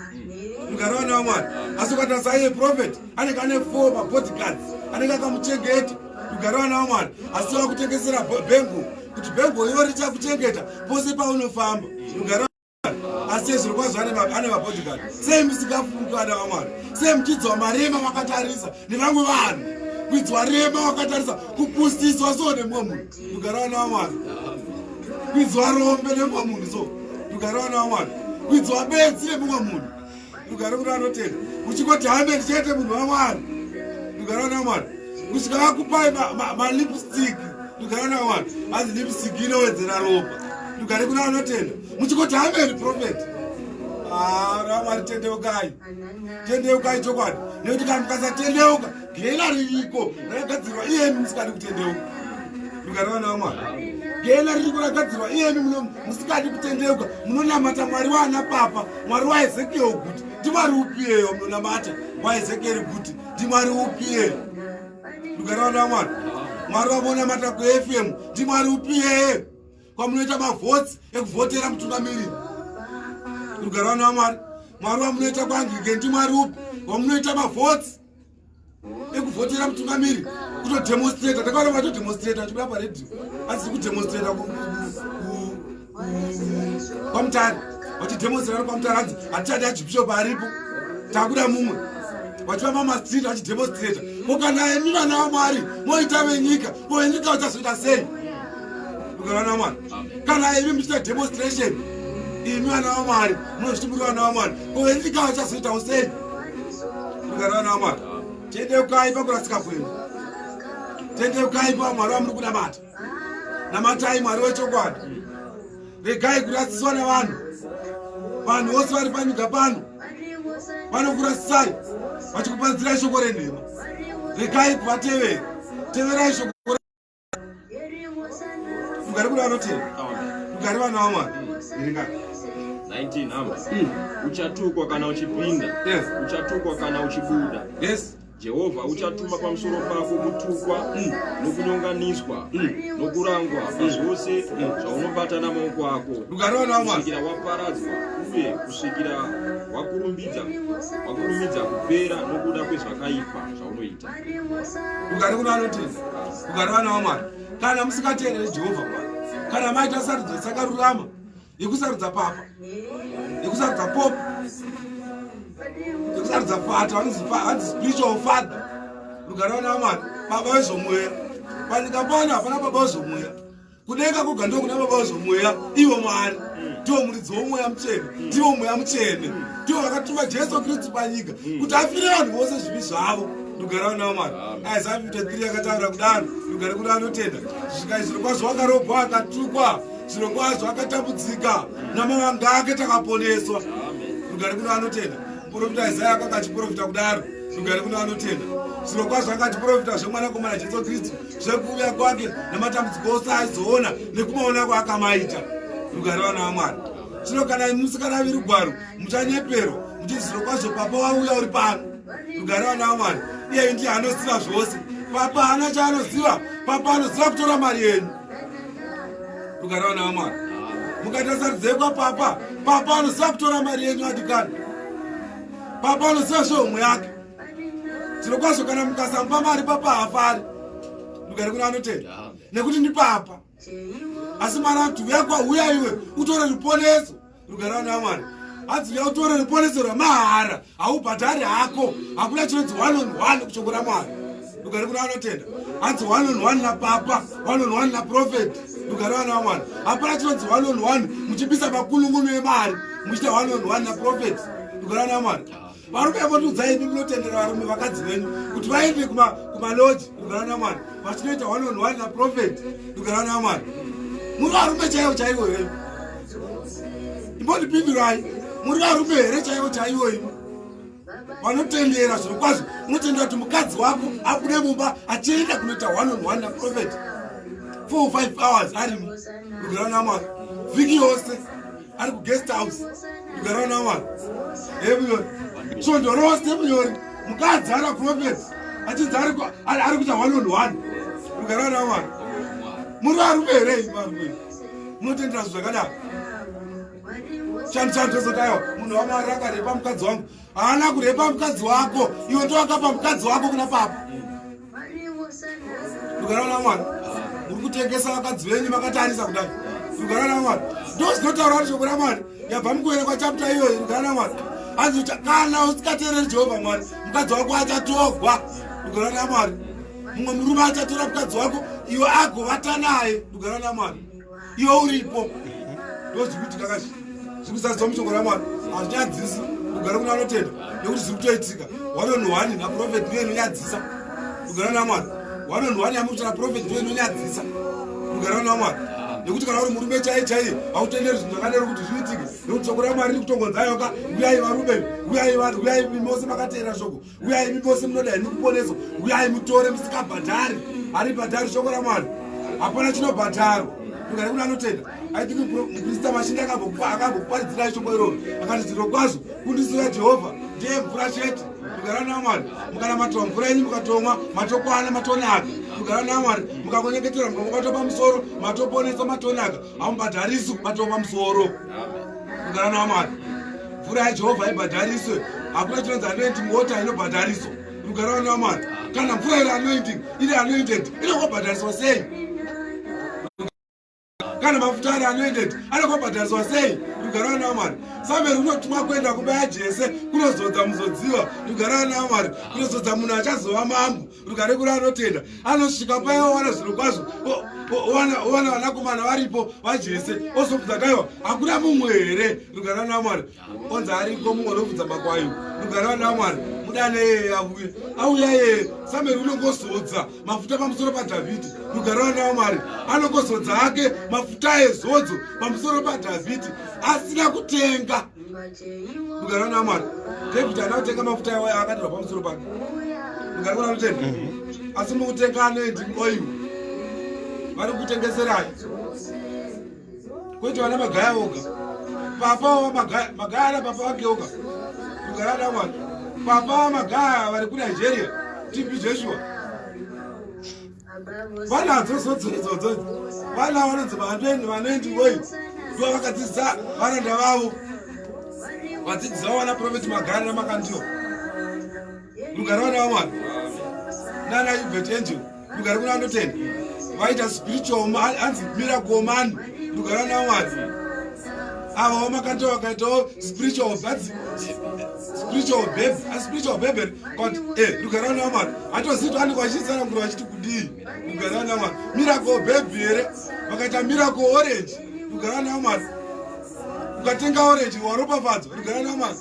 Speaker 4: Kugara vana vaMwari, asi ukatarisa iye prophet anenge ane 4 mabodyguards anenge akamuchengeta. Kugara vana vaMwari, asi vakutengesera bhengo kuti bhengo iro richakuchengeta pose paunofamba. Kugara asi zviro kwazvo ane mabodyguard. Sei musingafungi vana vaMwari? Sei muchidzwa marema makatarisa nevamwe vanhu? Kuidzwa rema wakatarisa, kupusiswa so nemumwe munhu. Rugare vana vaMwari. Kuidzwa rombe nemumwe munhu so. Rugare vana vaMwari. Kuidzwa benzi nemumwe munhu. Rugare kuti anotenda. Uchingoti amen chete munhu waMwari. Rugare vana vaMwari. Kusvika vakupai malipstick. Rugare vana vaMwari. Hanzi lipstick inowedzera ropa. Rugare kuna vanotenda. Muchingoti amen prophet. Ah, raMwari tendeukai. Tendeukai chokwadi. Nekuti kana mukasatendeuka, gehena ririko rakagadzirwa iyemi musikadi kutendeuka. Rugare vana vaMwari. Gehena ririko rakagadzirwa iyemi musikadi kutendeuka. Munonamata Mwari waana papa, Mwari waEzekiel guti. NdiMwari upi iyeyo munonamata waEzekiel guti? NdiMwari upi iyeyo? Rugare vana vaMwari. Mwari wamunonamata kuFM ndiMwari upi iyeyo? Kwamunoita mavhotsi ekuvhotera mutungamiriri. Rugare vana vaMwari. Mwari wamunoita kuAnglican ndiMwari upi? Wamunoita mavhotsi ekuvhotera mutungamiri kutodemonstrata. Takaona vatodemonstrata vachibuda paredhiyo, asi kudemonstrata kwaMutare, vachidemonstrata vari kwaMutare, hanzi hatichadi archbishop aripo, takuda mumwe. Vachifamba mumastreet vachidemonstrata. Ko kana imi vana vaMwari moita venyika, ko venyika vachazoita sei? Rugare vana vaMwari. Kana imi muchiita demonstration, imi vana vaMwari munozviti muri vana vaMwari, ko venyika vachazoitawo sei? Rugare vana vaMwari. Tendeukai pakurasika kwenyu. Tendeukai paMwari wamuri kunamata. Namatai Mwari wechokwadi. Regai kurasiswa nevanhu. Vanhu vose vari panyika pano vanokurasisai vachikuparidzirai shoko renhema. Regai kuvatevera. Teverai shoko. Rugare kuna vanotenda. Rugare vana vaMwari. Verengai.
Speaker 1: 19 hamba. Uchatukwa kana uchipinda.
Speaker 4: Yes.
Speaker 1: Uchatukwa kana uchibuda.
Speaker 4: Yes.
Speaker 1: Jehovha uchatuma pamusoro pako kutukwa nokunyonganiswa nokurangwa pazvose zvaunobata namaoko ako.
Speaker 4: Rugare vana vaMwari.
Speaker 1: Kusvikira waparadzwa uye kusvikira wakurumidza kupera nokuda kwezvakaipa zvaunoita.
Speaker 4: Rugare kuna vanotenda. Rugare vana vaMwari. Kana musingateereri Jehovha Mwari, kana maita sarudzo isakarurama yekusarudza papa, yekusarudza pope, yekusarudza fata, vanonzi spiritual father. Rugare vana vaMwari, baba vezvomweya. Panyika pano hapana baba vezvomweya. Kudenga koga ndiko kuna baba vezvomweya, ivo Mwari. Ndivo muridzi womweya mutsvene, ndivo mweya mutsvene, ndivo vakatuma Jesu Kristu panyika kuti afire vanhu vose zvivi zvavo. Rugare vana vaMwari. Isaya 53 yakataura kudaro. Rugare kuna vanotenda. Zvisvika zviro kwazvo wakarobwa akatukwa, zviro kwazvo akatambudzika, namavanga ake takaponeswa. Rugare kuna vanotenda. Muprofita Isaya akanga achiprofita kudaro. Rugare kune vanotenda. Zvirokwazvo akatiprofita zvemwanakomana Jesu Kristu, zvekuuya kwake nematambudziko ose aizoona nekumaona kwaakamaita. Rugare vana vaMwari. Zvino kana musikaraviri gwaro, muchanyeperwa muchiti zvirokwazvo papa wauya uri pano. Rugare vana vaMwari. Iyeyu ndiye anoziva zvose. Papa haana chaanoziva. Papa anoziva kutora mari yenyu. Rugare vana vaMwari. Mukaita sarudzo kwapapa, papa anoziva kutora mari yenyu adikani. Papa anoziva zvehomwe yake. Zvirokwazvo kana mukasamupa mari papa haafari. Rugare kuna anotenda. Nekuti ndipapa. Asi Mwari anoti uya kwa uya iwe utore ruponeso. Rugare vana vaMwari. Hanzi uya utore ruponeso rwamahara. Haubhadhari hako. Hakuna chinonzi one on one kushoko raMwari. Rugare kuna anotenda. Hanzi one on one napapa, one on one naprophet. Rugare vana vaMwari. Hapana chinonzi one on one muchibisa makulungunu emari muchiita one on one naprophet. Rugare vana vaMwari. Varume votiudzai imi munotendera varume vakadzi venyu kuti vaende kumaloji. Rugare vana vaMwari. Vachinoita one on one naprophet. Rugare vana vaMwari. Muri varume chaivo chaivo here? Imbondipindurai. Muri varume here chaivo chaivo imi? Vanotendera zviro kwazvo. Unotendera kuti mukadzi wako abude mumba achienda kunoita one on one naprophet 4 or 5 hours arimo. Rugare vana vaMwari. Vhiki yose ari kuguest house. Rugare vana vaMwari. Emunyori svondo rose munyori mukadzi ari prophet achinzi ari kuita one on one. Rugare vana vaMwari. Muri varume here imi varume? Munotendera zvinhu zvakadaro? Chandu chandu tozoti aiwa munhu waMwari akarepa mukadzi wangu. Haana kurepa mukadzi wako, iwe ndowakapa mukadzi wako kuna papa. Rugare vana vaMwari. Muri kutengesa vakadzi venyu makatarisa kudai. Rugare vana vaMwari. Ndo zvinotaura kuti shoko raMwari yabva mukuverekwa chapter iyoyi. Rugare vana vaMwari. Hanzi kana usikateereri Jehovha Mwari, mukadzi wako achatogwa. Rugare vana vaMwari. Mumwe murume achatora mukadzi wako, iwe agovata naye. Rugare vana vaMwari. Iwe uripo. Ndozvikuitika kachi. Zvikusadzwa mushoko raMwari. Hazvinyadzisi. Rugare kuna anotenda. Nekuti zviri kutoitika. One on one naprophet ndiyo inonyadzisa. Rugare naMwari. One on one yamukuita naprophet ndiyo inonyadzisa. Rugare naMwari. Nekuti kana uri murume chaiye chaiye hautenderi zvinhu zvakadaro kuti zviitike. Nekuti shoko raMwari riri kutongonzaiwa ka, uyai varume, uyai vanhu, uyai imi mose makateerera shoko, uyai imi mose munoda henyu kuponeswa, uyai mutore musikabhadhari. Haribhadhari shoko raMwari. Hapana chinobhadharwa. Rugare kuna anotenda. I think muprista Mashinda akambokuparidzirai shoko iroro. Akati zviro kwazvo kundiso yaJehovha ndiye mvura chete. Rugare naMwari. Mukanamatirwa mvura yenyu mukatomwa matokwana matonaka. Rugare naMwari. Mukangonyengetera mukamubata pamusoro matoponesa matonaka. Hamubhadharisi kubatwa pamusoro. Rugare naMwari. Mvura yaJehovha haibhadhariswe. Hakuna chinonzi anointing water inobhadhariswa. Rugare naMwari. Kana mvura iri anointing, iri anointed, inokobhadhariswa sei? Kana mafuta ari anointed, anokobhadhariswa sei? Rugare naMwari. Samuel unotumwa kuenda kumba yaJese kunozodza muzodziwa. Rugare naMwari. Kunozodza munhu achazova mambo. Rugare kuri anotenda. Anosvika paya owana zviro kwazvo. Owana vanakomana varipo vaJese. Ozobvunza kaiwa, hakuna mumwe here? Rugare naMwari. Onzi ariko mumwe unobvunza makwai. Rugare naMwari. Mudane yeye auye. Auya yeye. Samuel unongozodza mafuta pamusoro paDhavhidhi. Rugare naMwari. Anongozodza hake mafuta ezodzo pamusoro paDhavhidhi asina kutenga. Rugare naMwari. David haana kutenga mafuta ayo akadirwa pamusoro pake. Rugare kuna anotenda. Asi mukutenga anointing oil. Vari kutengeserai. Kwete vana Magaya voga. Papa wa Magaya, Magaya ana papa wake oga. Rugare naMwari. Papa wa Magaya vari kuNigeria. TB Joshua. Vanadzo zodzo idzodzo. Vana vanonzi vanoendi oil. Ndivo vakadzidzisa varanda vavo. Vadzidzisi vavo vana Prophet Magaya naMakandiwa. Rugare vana vaMwari. Nana Uebert Angel. Rugare kuna anotenda. Vaita spiritual hanzi miracle man. Rugare vana vaMwari. Ava vaMakandiwa vakaitawo spiritual that's spiritual baby, a spiritual baby but rugare vana vaMwari. Hatozivi kuti vanenge vachitsanangura vachiti kudii. Rugare vana vaMwari. Miracle baby here? Vakaita miracle orange. Rugare vana vaMwari. Ukatenga orange waropafadzwa. Rugare vana vaMwari.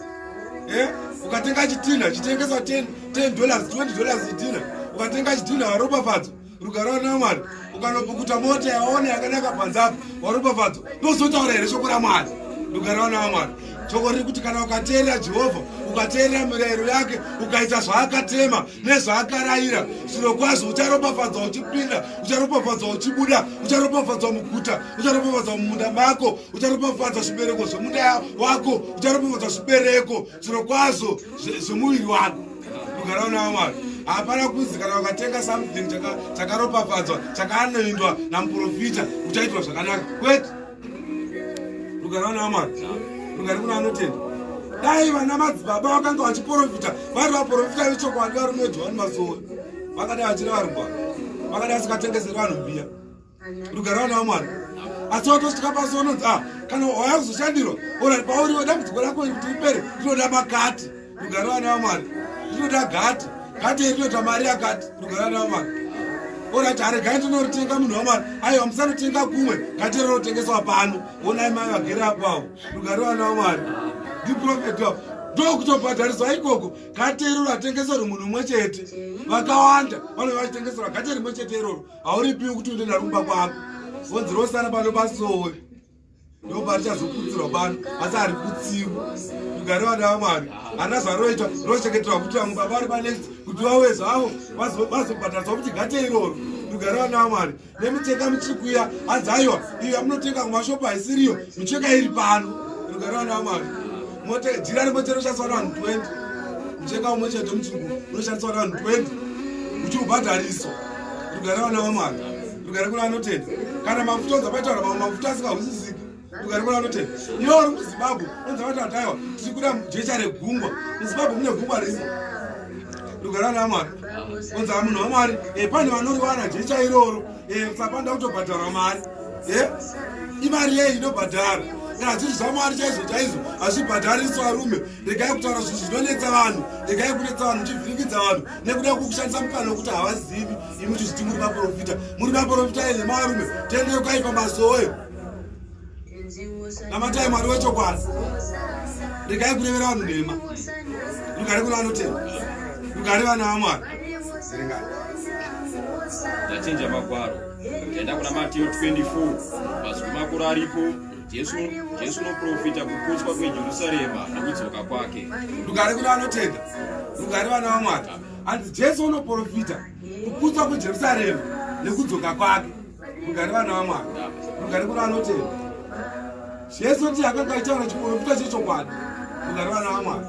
Speaker 4: Ukatenga chitinha chitengeswa $10, $20 chitinha. Ukatenga chitinha waropafadzwa. Rugare vana vaMwari. Ukanopukuta mota yaona yakanaka panze apa waropafadzwa. Ndozotaura here shoko raMwari? Rugare vana vaMwari. Shoko riri kuti kana ukateerera Jehovha Ukateerera mirayiro yake, ukaita zvaakatema nezvaakarayira, zvirokwazvo ucharopafadzwa uchipinda, ucharopafadzwa uchibuda, ucharopafadzwa muguta, ucharopafadzwa mumunda mako, ucharopafadzwa zvibereko zvemunda wako, ucharopafadzwa zvibereko zvirokwazvo zvemuviri wako. Rugare vana vaMwari. Hapana kunzi kana ukatenga something chakaropafadzwa, chakaanoindwa namuprofita, uchaitwa zvakanaka. Kwete. Rugare vana vaMwari. Rugare kuna anotenda. Dai vana madzibaba vakanga vachiprofita, vari vaprofita vechokwadi, varume veJohani Masowe, vakadai vachiri varumbwana, vakadai vasingatengeseri vanhu mbiya. Rugare vana vaMwari. Asi watosvika pasi unonzi, kana wauya kuzoshandirwa, ora pauri dambudziko rako iri kuti ripere, rinoda makati. Rugare vana vaMwari. Rinoda gati. Gati iri rinoita mari yakati. Rugare vana vaMwari. Orati aregai ndinoritenga munhu waMwari. Aiwa, musanotenga kumwe, gati rinotengeswa pano. Onai mai vagere apo avo. Rugare vana vaMwari. Ndiprofeti wavo. Ndokutobhadhariswa ikoko. Gati iri ratengeserwa munhu mumwe chete. Vakawanda vanenge vachitengeserwa gati rimwe chete iroro. Hauripiwi kuti uende naro kumba kwako. Vonzi rosara pano pasowe. Ndoparichazoputsirwa pano, asi hariputsirwi. Rugare vana vaMwari. Harina zvaroitwa, rochengeterwa kuti vamwe baba vari panext kuti vauye zvavo vazobhadhariswa kuti gate iroro. Rugare vana vaMwari. Nemicheka michikuya, hanzi aiwa, iyo yamunotenga kumashopu haisiriyo, micheka iri pano. Rugare vana vaMwari. Jira rimwe chete rinoshandiswa navanhu 20. Mucheka umwe chete mutsvuku unoshandiswa navanhu 20. Uchiubhadhariswa. Rugare vana vaMwari. Rugare kuna anotenda. Kana mafuta onzi apaitaura mamwe mafuta asingahwisisiki. Rugare kuna anotenda. Iwe uri muZimbabwe onzi apaitaura kuti aiwa tiri kuda jecha regungwa. MuZimbabwe mune gungwa rimo. Rugare vana vaMwari. Onzi munhu waMwari, pane vanoriwana jecha iroro. Saka panoda kutobhadharwa mari. Imari yei inobhadhara? Kana zviri zvaMwari chaizvo chaizvo hazvibhadhariswa varume. Regai kutaura zvinhu zvinonetsa vanhu. Regai kunetsa vanhu muchivhiringidza vanhu nekuda kwekushandisa mukana wekuti havazivi. Imi muchizviti muri vaprofita. Muri vaprofita enhema varume. Tendeukai pamasowe. Namatai Mwari wechokwadi. Regai kurevera vanhu nhema. Rugare kuna vanotenda. Rugare vana vaMwari. Ringani.
Speaker 1: Tachinja magwaro. Taenda kuna Mateo 24. Mazwi makuru aripo. Jesu unoprofita kuputswa kweJerusarema nekudzoka kwake.
Speaker 4: Rugare kuna vanotenda. Rugare vana vaMwari. Hanzi Jesu unoprofita kuputswa kweJerusarema nekudzoka kwake. Rugare vana vaMwari. Rugare kuna vanotenda. Jesu ndiye akanga achitaura chiprofita chechokwadi. Rugare vana vaMwari.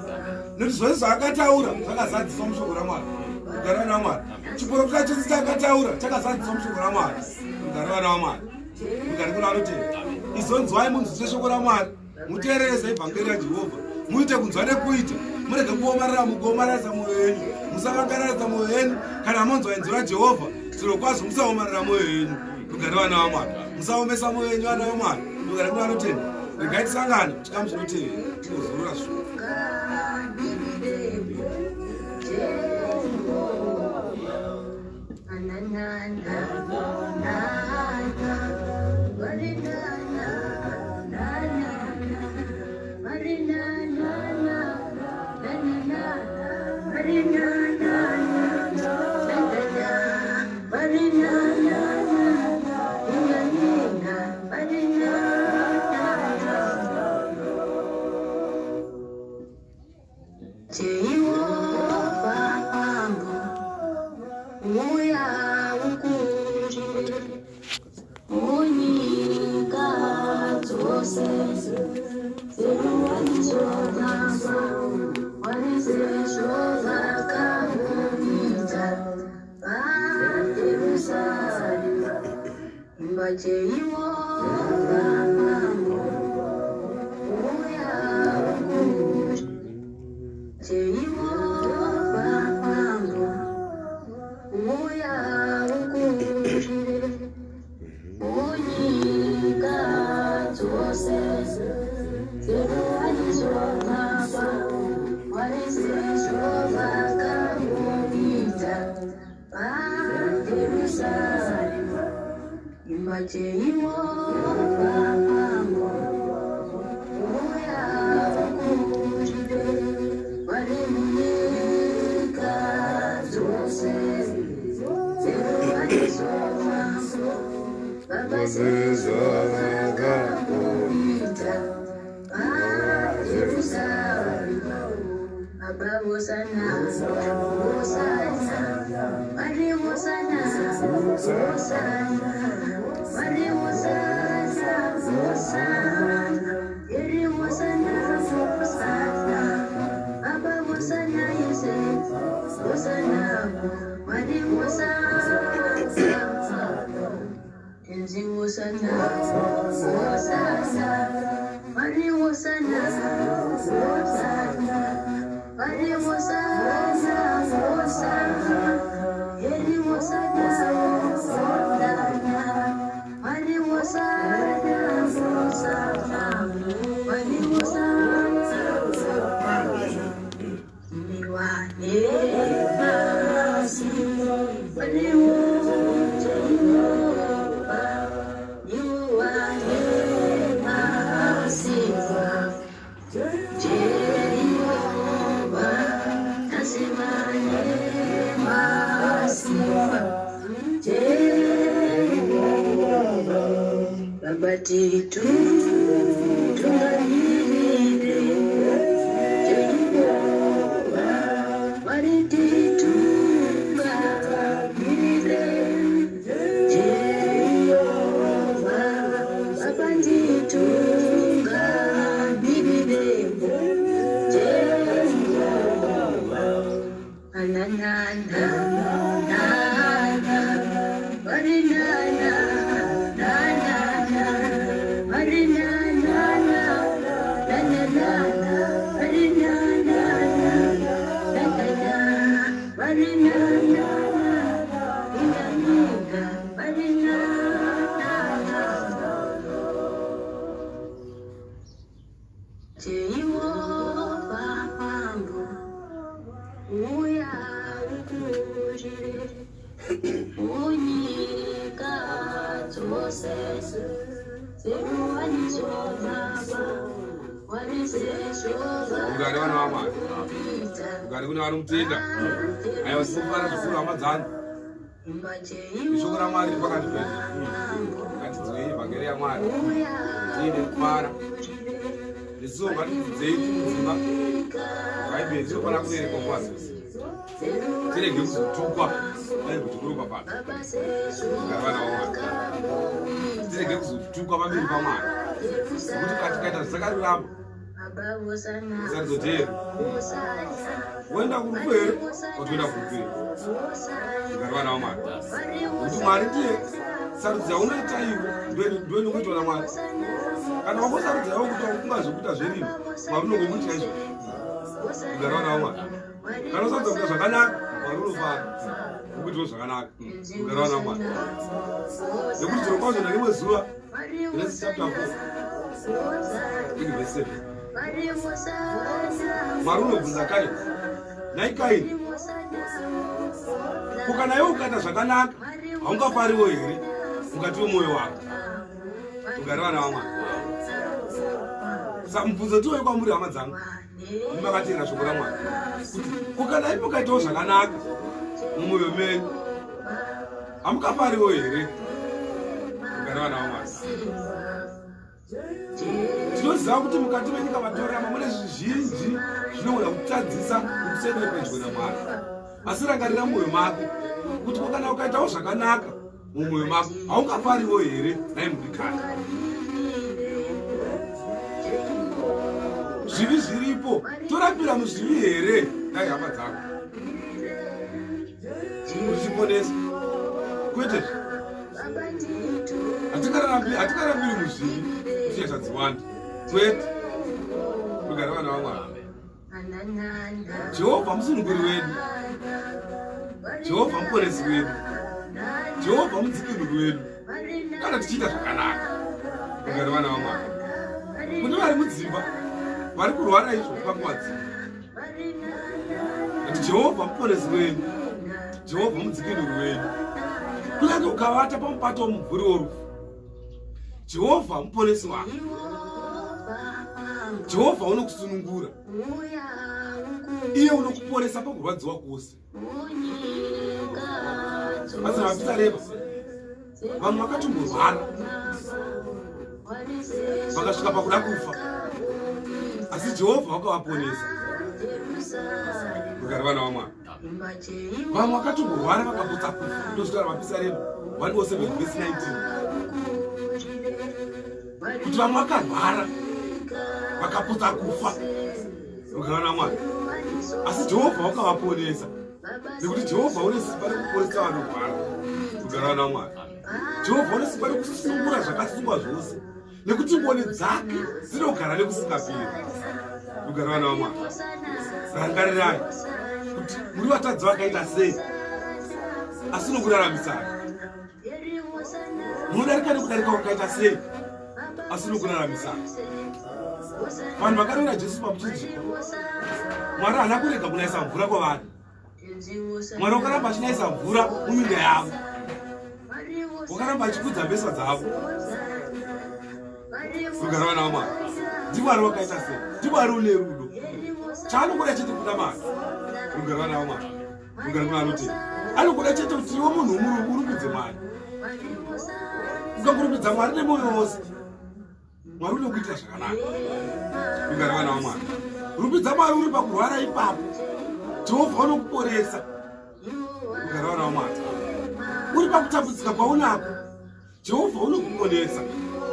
Speaker 4: Nekuti zvose zvaakataura zvakazadziswa mushoko raMwari. Rugare vana vaMwari. Chiprofita chose chaakataura chakazadziswa mushoko raMwari. Rugare vana vaMwari. Rugare kuna vanotenda. Izonzwai munzwisise shoko raMwari. Muteererese evhangeri raJehovha. Muite kunzwa nekuita. Murege kuomarara mukuomararisa mwoyo yenyu. Musavangararisa mwoyo yenyu. Kana monzwa inzwi raJehovha, zvirokwazvo musaomarara mwoyo yenyu. Rugare vana vaMwari. Musaomesa mwoyo yenyu vana vaMwari. Rugare kuna vanotenda. Regai tisangane chikamu chinotevera. Tinozorora zvikuru. Rugare vana vaMwari, rugare kune vanomutenda. Aiwa, tinofara zvikuru hama dzangu. Ishoko raMwari riri pakati pedu. Ngatidzwei vhangeri yaMwari tiine kufara. Nesuwo ngatidzidzei tiri mudzimba. Bhaibheri rinofanira kuverengwa nguva dzose. Tirege kuzotukwa dai kuti kuropafadzwa. Rugare vana vaMwari. Tirege kuzotukwa pamberi paMwari. Nokuti kana tikaita zvisakarurama usarizoteera woenda kurufu here watoenda kurufu here ugari vana vamwari kuti Mwari ndiye sarudza yaunoita iwe ndoinokuitwa naMwari. Kana wangosarudza iwe kuti ungazvekuita zverino, Mwari unongokuitira izvo. Ugari vana vamwari. Kana usarudza kuita zvakanaka, Mwari unofara ukuitirawo zvakanaka. Ugari vana vamwari. Nekuti zviro kwazvo nerimwe zuva, Genesis chapter 4 in verse 7, Mwari unobvunza Kaini, nhai Kaini, ko kana iwe ukaita zvakanaka haungafariwo here mukati wemwoyo wako? Ugari vana vamwari. Saka mubvunzo tiwoyo kwamuri hama dzangu makateera shoko raMwari, kuti ko kana imi mukaitawo zvakanaka mumwoyo menyu hamungafariwo here? Ugari vana vamwari. Tinoziva kuti mukati menyika matorama mune zvizhinji zvinogona kutadzisa kuti usendere pedyo naMwari, asi rangarira mumwoyo mako kuti ko kana ukaitawo zvakanaka mumwoyo mako haungafariwo here? Nai mudikani, zvivi zviripo, torapira muzvivi here? Dai hama dzako kuti tiponese, kwete. Hatikarambiri muzvivi kuti nyasha dziwande, kwete. Rugare vana vamwari. Jehovha musununguri wedu, Jehovha muponesi wedu, Jehovha mudzikinuri wedu kana tichiita zvakanaka. Rugare vana vamwari. Kune vari mudzimba vari kurwara izvo panguva dzino, kuti Jehovha muponesi wenyu, Jehovha mudzikinuri wenyu. Kunyange ukavata pamupato womumvuri worufu, Jehovha muponesi wako, Jehovha unokusunungura, iye unokuporesa pakurwadziwa kwose. Asi vapisarema vamwe vakatomborwara vakasvika pakuda kufa, asi Jehovha wakavaponesa. Rugare vana vamwari. Vamwe vakatomborwara vakapotsa kufa. Ndozvitaura mapisarema 107 verse 19 kuti vamwe vakarwara vakapotsa kufa. Rugare vana vamwari. Asi Jehovha wakavaponesa nekuti Jehovha une simba rekuporesa vanorwara. Rugare vana vamwari. Jehovha une simba rekusunungura zvakasungwa zvose nekuti ngoni dzake dzinogara nekusingaperi. Rugare vana vamwari. Rangarirai kuti muri vatadzi vakaita sei asi nokuraramisai. Munodarika nekudarika kwakaita sei asi nokuraramisai. Vanhu vakarovera Jesu pamuchinjikwa, Mwari haana kurega kunayisa mvura kwavari. Mwari wakaramba achinayisa mvura muminda yavo, wakaramba achikudza mbesa dzavo. Rugare vana vamwari. NdiMwari wakaita sei? NdiMwari une rudo. Chaanokuda chete kuda mari. Rugare vana vamwari. Rugare kuna anotenda. Anokuda chete kuti iwe munhu urumbidze Mwari. Ukangorumbidza Mwari nemwoyo wose, Mwari unokuitira zvakanaka. Rugare vana vamwari. Rumbidza Mwari uri pakurwara ipapo, Jehovha unokuporesa. Rugare vana vamwari. Uri pakutambudzika kwaunako, Jehovha unokuponesa.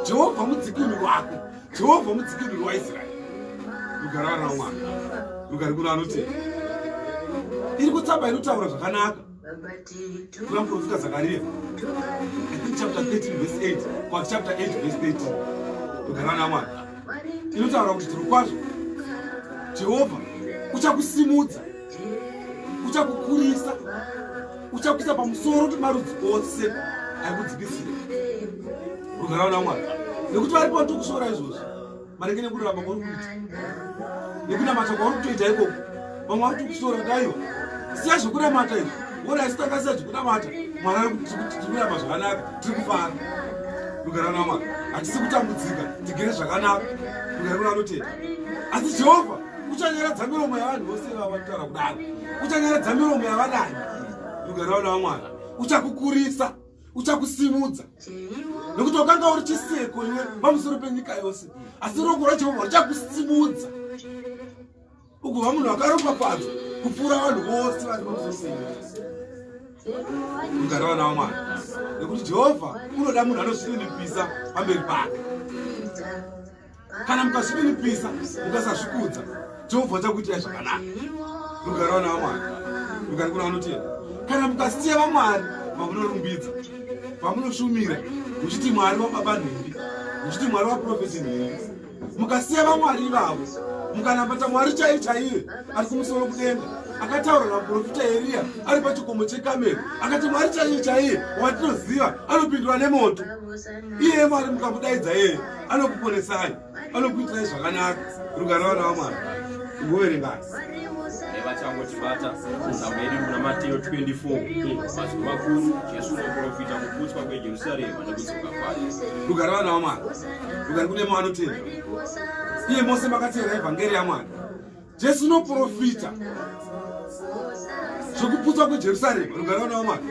Speaker 4: Jehovha mudzikinuri wako, Jehovha mudzikinuri waIsraeri. Rugare vana vamwari. Rugare kuno anotenda. Iri kutsamba inotaura zvakanaka kuna muprofita Zakaria, I think chapter 13 verse 8 kwa chapter 8 verse 13. Rugare vana vamwari. Inotaura kuti zvirokwazvo Jehovha uchakusimudza, uchakukurisa, uchakuisa pamusoro pemarudzi ose aikudzikisira. Rugare vana vamwari. Nekuti varipo vanotokushora izvozvi maringe nekurarama kwauri kuita nekunamata kwauri kutoita ikoko. Vamwe vari kutokushora daiwa siya zvekunamata izvi, wona isu takasiya zvekunamata, Mwari ari kuti tiri kurarama zvakanaka, tiri kufara. Rugare vana vamwari. Hatisi kutambudzika, tigere zvakanaka. Rugare kuna anotenda. Asi Jehovha uchanyaradza miromo yavanhu vose ivava vanotaura kudaro, uchanyaradza miromo yavanani. Rugare vana vamwari. Uchakukurisa, uchakusimudza, nekuti wakanga uri chiseko iwe pamusoro penyika yose, asi ruoko rwaJehovha ruchakusimudza ugova munhu akaropafadzwa kupfuura vanhu vose vari pamusoro penyika. Rugare vana vamwari. Nekuti Jehovha unoda munhu anozvininipisa pamberi pake. Kana mukazvininipisa mukasazvikudza, Jehovha uchakuitirai zvakanaka. Rugare vana vamwari. Rugare kuna vanotenda. Kana mukasiya vamwari vamunorumbidza, vamunoshumira, muchiti Mwari wababa nhingi, muchiti Mwari waprofeti nhingi, mukasiya vamwari ivavo mukanamata Mwari chaiye chaiye ari kumusoro kudenga, akataura naprofita Eriya ari pachikomo cheKameri, akati Mwari chaiye chaiye watinoziva anopindura nemoto, iye Mwari mukamudaidza iyeye anokuponesai, anokuitirai zvakanaka. Rugare vana vamwari. Ingoverengai.
Speaker 1: Vachangotibata tsamba yedu muna Mateo 24 mazwi makuru, Jesu unoprofita kuputswa kweJerusarema nekudzoka kwake.
Speaker 4: Rugare vana vamwari. Rugare kune vanotenda. Iye mose makateera evhangeri yaMwari. Jesu unoprofita zvekuputswa kweJerusarema. Rugare vana vamwari.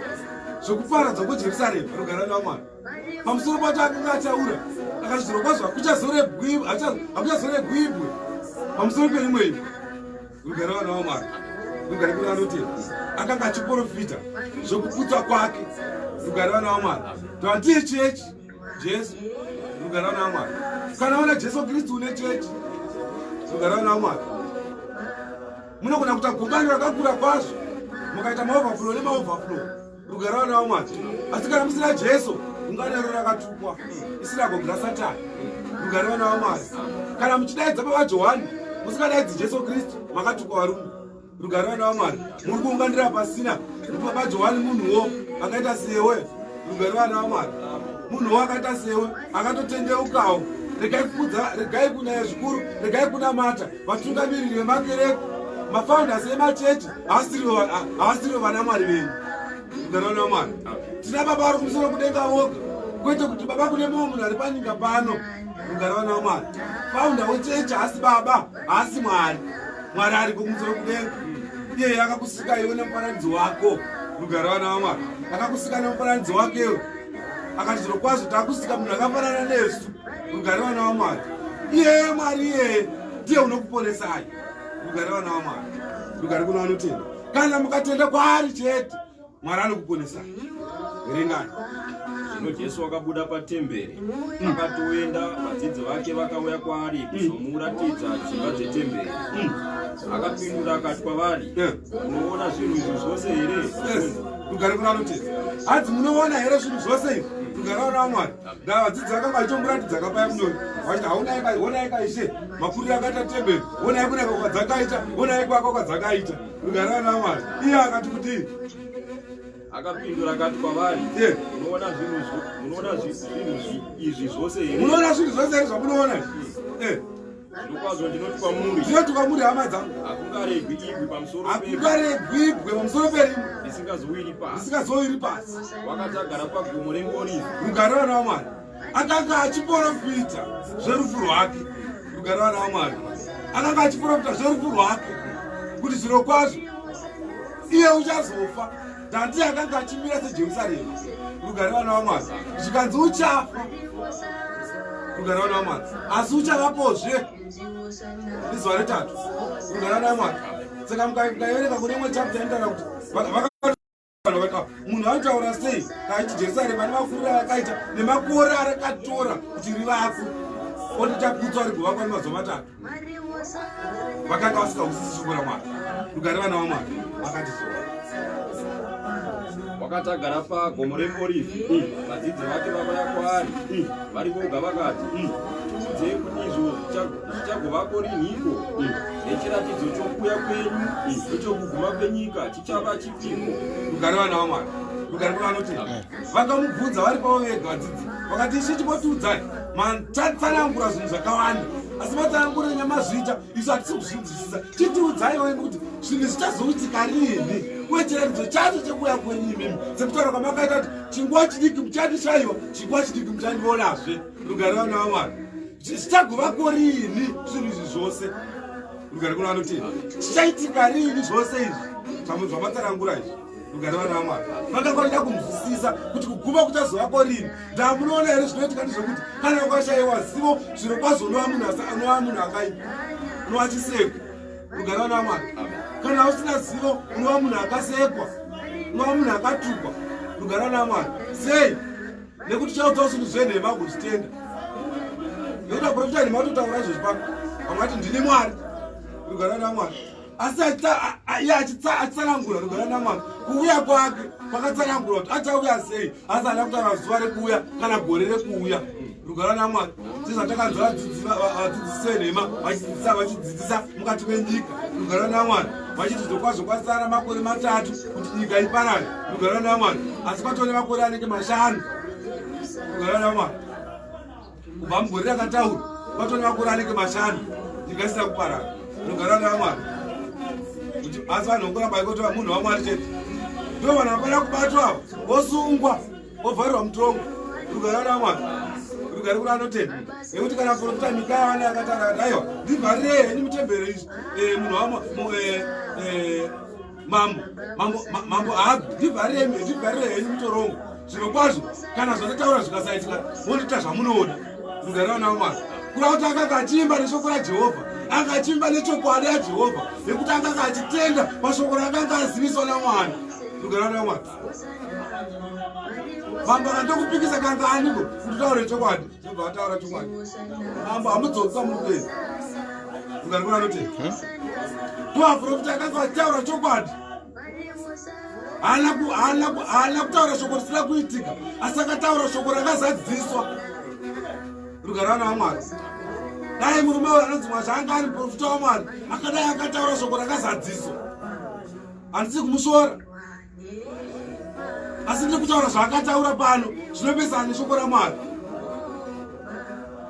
Speaker 4: Zvekuparadzwa kweJerusarema. Rugare vana vamwari. Pamusoro pacho akanga ataura akati zvirokwazvo hakuchazoregwi ibwe pamusoro perimwe ibwe. Rugare vana vamwari. Rugare kune vanotenda. Akanga achiprofita zvekuputswa kwake. Rugare vana vamwari. Tavatiye chechi Jesu. Rugare vana vamwari. Kana wana Jesu Kristu une chechi. Rugare vana vamwari. Munogona kuita gungano rakakura kwazvo mukaita maoverflow nemaoverflow. Rugare vana vamwari. Asi kana musina Jesu, gungano iro rakatukwa, isinagogi raSatani. Rugare vana vamwari. Kana muchidaidza baba Johani musingadaidzi Jesu Kristu, makatukwa varume. Rugare vana vamwari. Muri kuunganira pasina. Baba Johani munhuwo akaita sewe. Rugare vana vamwari. Munhuwo akaita sewe akatotendeukawo. Regai kukudza, regai kunaya zvikuru, regai kunamata vatungamiriri vemakereke, mafounders emachechi haasirivo vana Mwari venyu. Rugare vana vamwari. Tina baba vari kumusoro kudenga voga, kwete kuti baba kune mumwe munhu ari panyika pano. Rugare vana vamwari. Founder wechechi haasi baba, haasi Mwari. Mwari ari kumusoro kudenga. Iye akakusika iwe nemufananidzo wako. Rugare vana vamwari. Akakusika nemufananidzo wakewo. Akati zvirokwazvo takusika munhu akafanana nesu. Rugare vana vamwari. Iye Mwari iyeye ndiye unokuponesai. Rugare vana vamwari. Rugare kuna vanotenda. Kana mukatenda kwaari chete, Mwari anokuponesai. Verengai.
Speaker 1: Zvino Jesu wakabuda patemberi akatoenda, vadzidzi vake vakauya kwaari kuzomuratidza dzimba dzetemberi. Akapindura akati kwavari, Munoona zvinhu izvi zvose here?
Speaker 4: Yes. Rugare kuna vanotenda. Hanzi munoona here zvinhu zvose izvi? Rugare kuna Mwari. Ndaa vadzidzi vakanga vachitomuratidza kapaya munyori. Vachiti haunai ka honai ka ishe makuriro akaita temberi, honai kunaka kwadzakaita, honai kwakwa kwadzakaita. Rugare kuna Mwari. Iye akati kudii?
Speaker 1: Akapindura akati kwavari, munoona zvinhu munoona zvinhu izvi zvose here?
Speaker 4: Munoona zvinhu zvose here zvamunoona izvi?
Speaker 1: Zvirokwazvo ndinoti kwamuri,
Speaker 4: ndinoti kwamuri hama dzangu,
Speaker 1: hakungaregwi ibwe pamusoro
Speaker 4: hakungaregwi ibwe pamusoro perimwe
Speaker 1: risingazowiri pasi,
Speaker 4: risingazowiri pasi.
Speaker 1: Wakati agara pagomo reOrivhi,
Speaker 4: rugare vana vaMwari, akanga achiporofita zverufu rwake. Rugare vana vaMwari, akanga achiporofita zverufu rwake kuti zvirokwazvo iye uchazofa. Danti akanga achimira seJerusarema. Rugare vana vaMwari, zvikanzi uchafa. Rugare vana vaMwari, asi uchavapozve izuva retatu. Rugare vana vaMwari. Saka mukaverenga kune imwe chapter inotaura kuti munhu anotaura sei aiti Jerusarema nemakuriro arakaita nemakore arakatora kuti rivakwe, otichaputswa rigovakwa nemazuva matatu. Vakanga vasingahwisisi shoko raMwari. Rugare vana vaMwari. Vakati
Speaker 1: wakati agara pagomo reOrivhi, vadzidzi vake vakauya kwaari vari voga, vakati, Tiudzei kuti izvo zvichagovako rinhiko, nechiratidzo chokuuya kwenyu nechokuguma kwenyika chichava chipiko?
Speaker 4: Rugare vana vaMwari. Rugare kuna vanotenda. Vakamubvunza vari pavo vega vadzidzi, vakati, Ishe, chimbotiudzai, matatsanangura zvinhu zvakawanda, asi matsanangura nyamazviita isu hatisi kuzvinzwisisa. Chitiudzai vaini kuti zvinhu zvichazoitika rini, uye chiratidzo chacho chekuuya kwenyu imimi, sekutaura kwamakaita kuti chinguva chidiki muchandishaiwa, chinguva chidiki muchandionazve. Rugare vana vaMwari. Zvichagovako rini zvinhu izvi zvose? Rugare kuna vanotenda. Zvichaitika rini zvose izvi zvamatsanangura izvi? Rugare vana vaMwari. Vakanga vachida kunzwisisa kuti kuguma kuchazovako rini. Ndamunoona here zvinoitika ndezvekuti kana ukashaiwa zivo zviro kwazvo unova munhu unova munhu akaipa, unova chiseko. Rugare vana vaMwari. Kana usina zivo unova munhu akasekwa, unova munhu akatukwa. Rugare vana vaMwari. Sei? Nekuti chaudzawo zvinhu zvenhema kuzvitenda. Nekuti vaprofita venhema vatotaura izvozvi pano, vamwe vati ndini Mwari. Rugare vana vaMwari. Asi iye achitsanangura rugare naMwari, kuuya kwake kwakatsanangura kuti achauya sei, asi haana kutaura zuva rekuuya kana gore rekuuya. Rugare naMwari. Sezvatakanzwa vadzidzisi venhema vachidzidzisa vachidzidzisa mukati menyika. Rugare naMwari. Vachiti zvokwazvo kwasara makore 3 kuti nyika iparare. Rugare naMwari. Asi kwatove nemakore anenge 5. Rugare naMwari. Kubva mugore rakataura kwatove nemakore anenge 5 nyika isina kuparara. Rugare naMwari. Kuti asi vanhu vongoramba vaingotova munhu waMwari chete. Ndo vanhu vanofanira kubatwa ava, vosungwa, vovharirwa mutorongo. Rugare naMwari. Rugare kuna anotenda. Nekuti kana profita Mikaya ane akataura akati, aiwa, ndivharirei henyu mutemberi izvi. Munhu wa mambo, mambo, mambo Ahabhi, ndivharirei, ndivharirei henyu mutorongo. Zviro kwazvo kana zvandataura zvikasaitika, mondiita zvamunoda. Rugare vana vaMwari. Kureva kuti akanga achiimba neshoko raJehovha, anga achiimba nechokwadi yaJehovha, nekuti akanga achitenda pashoko raakanga aziviswa naMwari. Rugare vana vaMwari. Mambo akandokupikisa kanga aniko kuti utaure chokwadi, zvobva ataura chokwadi. Mambo hamudzoki kwamuri kuenda. Rugare kuna anotenda. Tovaprofita akanga achitaura chokwadi. Haana kutaura shoko risina kuitika, asi akataura shoko rakazadziswa. Rugare vana vaMwari. Dai murume uyu anonzi Mwazha anga ari muprofita waMwari, akadai akataura shoko rakazadziswa. Handisi kumusvora, asi ndiri kutaura zvaakataura pano zvinopesana neshoko raMwari.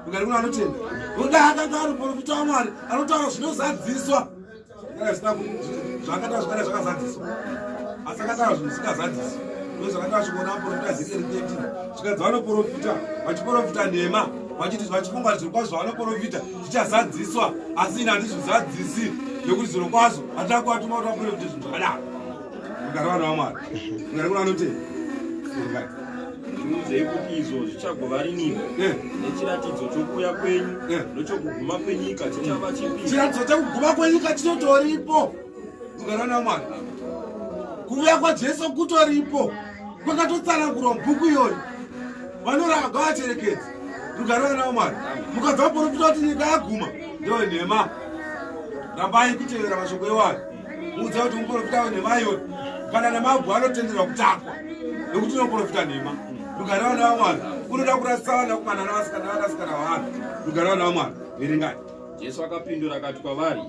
Speaker 4: Rugare kuna anotenda. Dai akanga ari muprofita waMwari anotaura zvinozadziswa, zvakataura zvakadai zvakazadziswa, asi akataura zvinhu zvisingazadziswi. Ndo zvakataura chikuona vaprofita Ezekieri 13, zvikanzi vanoprofita vachiprofita nhema, vachiti vachifunga kuti zviro kwazvo zvavanoprofita zvichazadziswa, asi ini handizvizadzisi, nekuti zviro kwazvo handina kuvatuma kuti vaprofite zvinhu zvakadaro. Rugare vana vaMwari. Rugare kuna anotenda. Rugare.
Speaker 1: Tiudzei kuti izvo zvichagova riniko, nechiratidzo chokuuya kwenyu nechokuguma kwenyika chichava chipi?
Speaker 4: Chiratidzo chekuguma kwenyika chinotoripo. Rugare namwari. Kuvuya kwaJesu kutoripo, kwakatotsanangurwa mubhuku iyoyo. Vanorava ngavacherekedze. Rugare namwari. Mukadzi vaprofita kuti nyika yaguma, ndewe nhema. Rambai kutevera mashoko iwayo. Muudza kuti muprofita wenhema iyoyo kana nemabwe anotenderwa kutakwa nekuti unoprofita nhema. Rugare namwari. Unoda kurasisa vanakomana navasikana navanasikana vavanhu. Rugare namwari. Verengai.
Speaker 1: Jesu akapindura akati kwavari,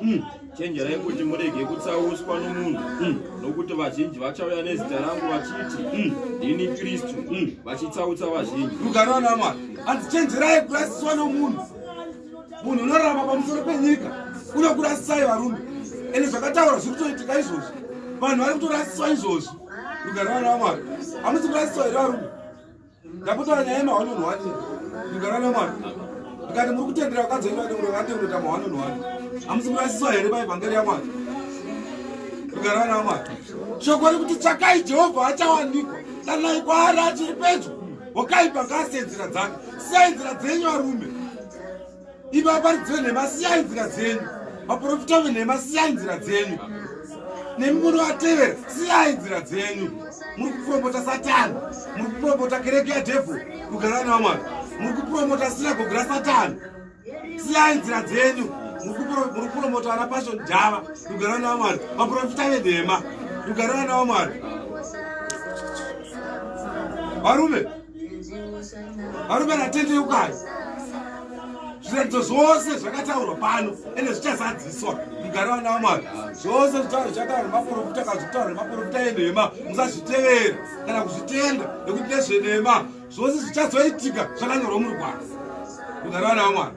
Speaker 1: Chenjerai kuti murege kutsauswa nomunhu, nokuti vazhinji vachauya nezita rangu vachiti, Ndini Kristu, vachitsautsa vazhinji.
Speaker 4: Rugare namwari. Hanzi chenjerai kurasiswa nomunhu. Munhu unorarama pamusoro penyika unokurasisai varume. Ende zvakataurwa zviri kutoitika izvozvi. Vanhu vari kutorasiswa izvozvi. Rugare namwari. Hamusi kurasiswa here varume? Ndakutaura nyaya yema 1 on 1. Rugare namwari. Ndikati muri kutendera vakadzi venyu vane vane kunoita ma 1 on 1. Hamusi kurasiswa here paevhangeri yaMwari? Rugare namwari. Shoko rekuti tsvakai Jehovha achawanikwa. Danai kwaari achiri pedyo. Wakaipa ngaasiye nzira dzake. Siyai nzira dzenyu varume. Imi vaparidzi venhema siyai nzira dzenyu. Vaprofita venhema siyai nzira dzenyu. Nemi munovatevera siyai nzira dzenyu. Muri kupromota Satani. Muri kupromota kereke yadhevhori. Rugare namwari. Muri kupromota sinagogi raSatani. Siyai nzira dzenyu. Muri kupromota vana Passion Java. Rugare namwari. Vaprofita venhema. Rugare namwari. Varume, varume ratendeukai. Zviratidzo zvose zvakataurwa pano ende zvichazadziswa. Rugare vana vaMwari. Zvose zvichataurwa nemaprofita kana zvitaurwa nemaprofita enhema musazvitevera kana kuzvitenda nekuti ndezvenhema. Zvose zvichazoitika zvakanyorwa murugwaro. Rugare vana vaMwari.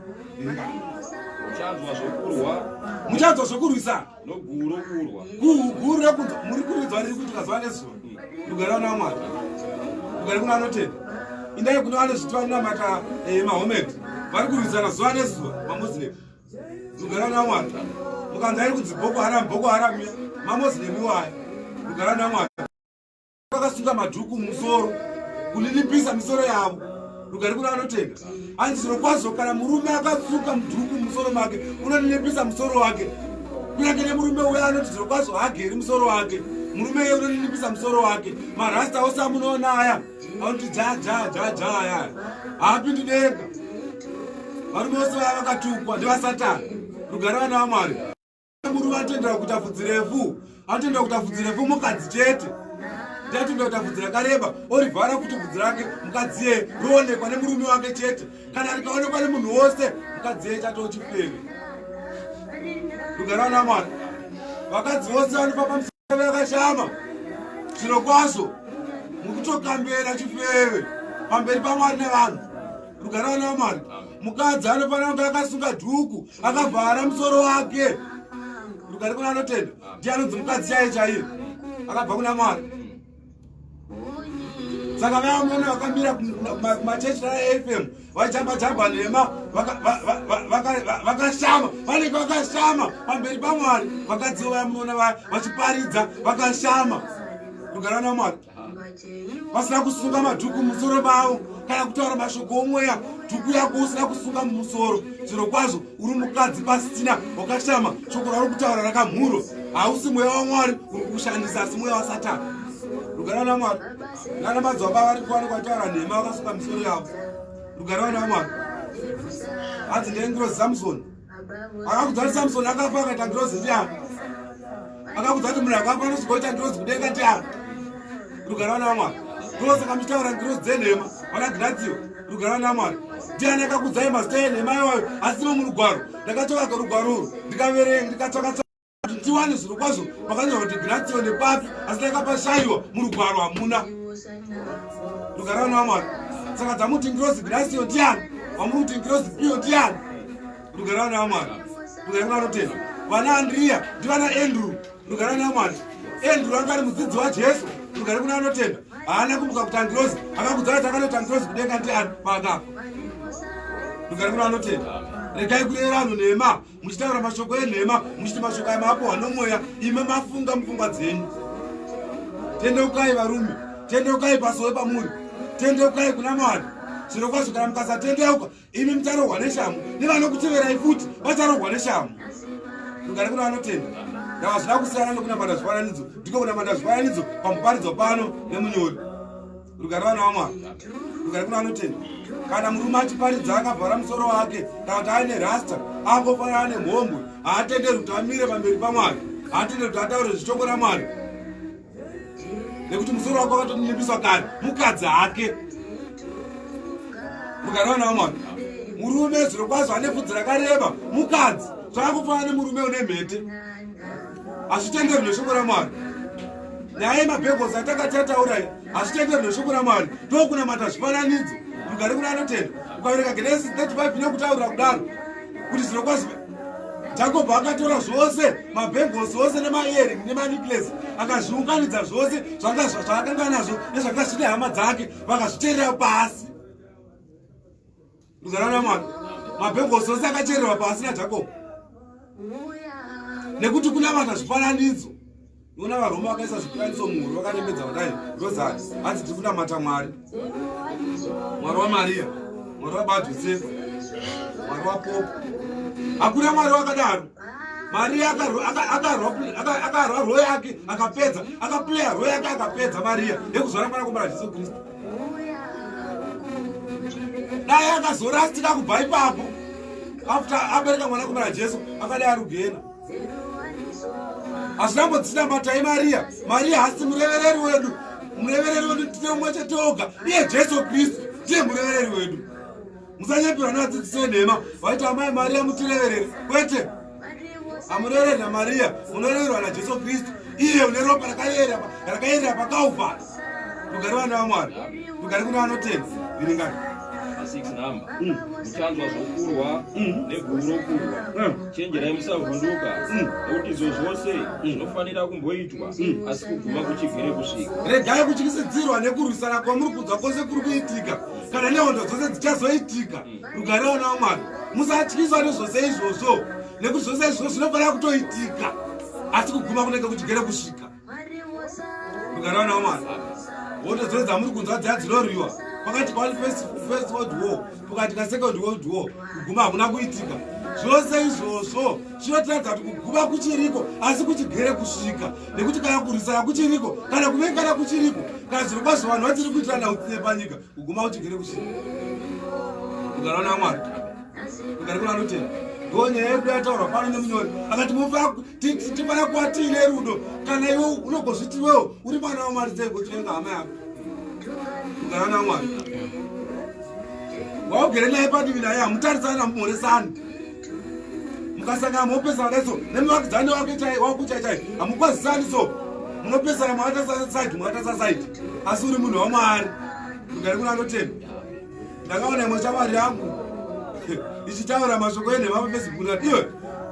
Speaker 1: Muchanzwa zvokurwa.
Speaker 4: Muchanzwa zvokurwisana.
Speaker 1: Noguru rokurwa.
Speaker 4: Guru rokunzwa. Muri kuridzwa riri kuitika zuva nezuva. Rugare vana vaMwari. Rugare kuna anotenda. Indai kune vanozviti vanonamata Mahomed. Vari kurwisana zuva nezuva maMuslim. Rugare vana vaMwari. Mukanzwa iri kunzi Boko Haram, Boko Haram ya maMuslim iwayo. Rugare vana vaMwari. Vakasunga madhuku mumusoro kuninipisa misoro yavo. Rugare kuna anotenda. Hanzi zvirokwazvo kana murume akasuka mudhuku mumusoro make unoninipisa musoro wake. Kunyange nemurume uya anoti zvirokwazvo hageri musoro wake. Murume iye unoninipisa musoro wake. Marasta ose amunoona aya anoti ja ja ja ja aya haapindi denga. Varume vose vaya vakatukwa ndevasatani. Rugare vana vaMwari. Murume anotendera kuita vhudzi refu, anotendera kuita vhudzi refu mukadzi chete. Ndiatendera kuita vhudzi rakareba orivhara kuti vhudzi rake mukadzi yeye roonekwa nemurume wake chete. Kana rikaonekwa nemunhu wose mukadzi yeye chatoo chifeve. Rugare vana Mwari. Vakadzi vose vanofamba museve yakashama. Zvirokwazvo mukutokambera chifeve pamberi paMwari nevanhu. Rugare vana vaMwari. Mukadzi anofanira kunge akasunga dhuku akavhara musoro wake. Rugare kuna anotenda. Ndiye anonzi mukadzi chaiye chaiye akabva kuna Mwari. Saka vaya munoona vakamira kumachechi aAFM vachijamba jamba nhema vakashama, vanenge vakashama pamberi paMwari. Vakadzi vaya munoona vaya vachiparidza vakashama. Rugare vana vaMwari. Vasina kusunga madhuku mumusoro mavo kana kutaura mashoko omweya. Dhuku yako usina kusunga mumusoro, zvirokwazvo uri mukadzi pasina wakashama. Shoko rauri kutaura rakamhurwa. Hausi mweya waMwari uri kushandisa, asi mweya waSatani. Rugare vana vaMwari. Nana madzibaba vari kuwanikwa vachitaura nhema vakasunga misoro yavo. Rugare vana vaMwari. Hanzi ndengirozi Samsoni. Akakudza kuti Samsoni akafa akaita ngirozi ndiani? Akakudza kuti munhu akafa anosvika ngirozi kudenga ndiani? Rugare vana vaMwari. Ndosaka muchitaura ngirozi dzenhema vana Gratio. Rugare vana vaMwari. Ndiani akakudzai mazita enhema iwayo asimo murugwaro? Ndakatsvaka rugwaro urwu ndikaverenga ndikatsvaka kuti ndiwane zviro kwazvo pakanyorwa kuti Gratio nepapi, asi ndakapashayiwa murugwaro hamuna. Rugare vana vaMwari. Saka dzamuti ngirozi Gratio ndiani? Wamuri kuti ngirozi Pio ndiani? Rugare vana vaMwari. Rugare kuna anotenda. Vana Andrea ndivana Andrew. Rugare vana vaMwari. Andrew anga ari mudzidzi waJesu. Rugare kuna anotenda. Haana kumuka kuti angirozi, akakudza kuti akanoita ngirozi kudenga ndiani paakafa. Rugare kuna anotenda. Regai kureva vanhu nhema, muchitaura mashoko enhema, muchiti mashoko aya maapuhwa nomweya, imi mafunga mupfungwa dzenyu. Tendeukai varume, tendeukai pasowe pamuri, tendeukai kuna Mwari. Zvirokwazvo kana mukasatendeuka, imi mucharohwa neshamu, nevanokuteverai futi vacharohwa neshamu. Rugare kuna vanotenda. Ndava zvina kusiyana nekunamata zvifananidzo. Ndiko kunamata zvifananidzo pamuparidzo pano nemunyori. Rugare vana vaMwari. Rugare kuna vanotenda. Kana murume achiparidza akavhara musoro wake kana kuti aine rasta angofanana nemhombwe, haatenderwi kuti amire pamberi paMwari, haatenderwi kuti ataure zvishoko raMwari nekuti musoro wake wakatonimbiswa kare mukadzi hake. Rugare vana vaMwari. Murume zvirokwazvo ane bvudzi rakareba mukadzi zvakangofanana nemurume une mhete. Hazvitenderwi neshoko raMwari. Nyaya yemabhegos atanga tataura iyi hazvitenderwi neshoko raMwari. Ndokunamata zvifananidzo. Rugare kuna anotenda. Ukaverenga Genesis 35 inokutaurira kudaro kuti zvirokwazvo Jakobho akatora zvose mabhengos ose nemaearing nemanecklace akazviunganidza zvose zvanga zvaakanga nazvo nezvanga zvine hama dzake vakazviterera pasi. Rugare naMwari. Mabhengos ose akachererwa pasi naJakobho nekuti kunamata zvifananidzo. Unoona vaRoma vakaisa zvifananidzo muhuro vakarembedza kudai rozari, hanzi tiri kunamata Mwari, Mwari waMariya, Mwari waBaJosefa, Mwari waPopo. Hakuna Mwari wakadaro. Mariya akarwa roo yake akapedza, akaplaya roo yake akapedza Mariya yekuzvara mwanakomana Jesu Kristu. Dai akazorasika kubva ipapo after abereka mwanakomana Jesu akadai arugena. Hazvinambodzina Mariya. Mariya hasi murevereri wedu. Murevereri wedu tine mumwe chete oga, iye Jesu Kristu ndiye murevereri wedu. Musanyepirwa nevadzidzisi venhema vaiti amai Mariya mutireverere. Kwete, hamurevereri naMariya, munorevererwa naJesu Kristu, iye une ropa rakayerera paKalvari. Rugare vana vaMwari, rugare kuna vanotenda. Verengai.
Speaker 1: 6 number. Muchanzwa zvokurwa neguru rokurwa. Chenjerai musavhunduka, nekuti izvo zvose zvinofanira kumboitwa, asi kuguma kuchigere kusvika.
Speaker 4: Regai kutyisidzirwa nekurwisana kwamuri kunzwa kwose kuri kuitika, kana nehondo dzose dzichazoitika. Rugare vana vaMwari, musatyiswa nezvose izvozvo, nekuti zvose izvozvo zvinofanira kutoitika, asi kuguma kunenge kuchigere kusvika. Rugare vana vaMwari. Hondo dzose dzamuri kunzwa dziya dzinorwiwa pakati pa first world war, pakati ka second world war, kuguma hakuna kuitika. Zvose izvozvo zvinotiratidza kuti kuguma kuchiriko, asi kuchigere kusvika, nekuti kana kurwisana kuchiriko, kana kuvengana kuchiriko, kana zvirokwazvo vanhu vachiri kuitirana utsinye panyika, kuguma kuchigere kusvika. Rugare vana vaMwari, rugare kuna vanotenda. Ndo nyaya yedu yataurwa pano nemunyori akati tifanira kuva tiine rudo. Kana iwe unogozviti iwewo uri mwana waMwari, sei kuchivenga hama yako? Rugare vana vaMwari. Waugere naye padivi naye, hamutarisani, hamumhoresani. Mukasangana mopesana kudai so nemuvakidzani wake chai wako chai chai, hamukwazisani so, munopesana makatarisa side, makatarisa side, asi uri munhu waMwari. Rugare kuna anotenda. Ndakaona imwe shamwari yangu ichitaura mashoko enhema paFacebook, ndikati iwe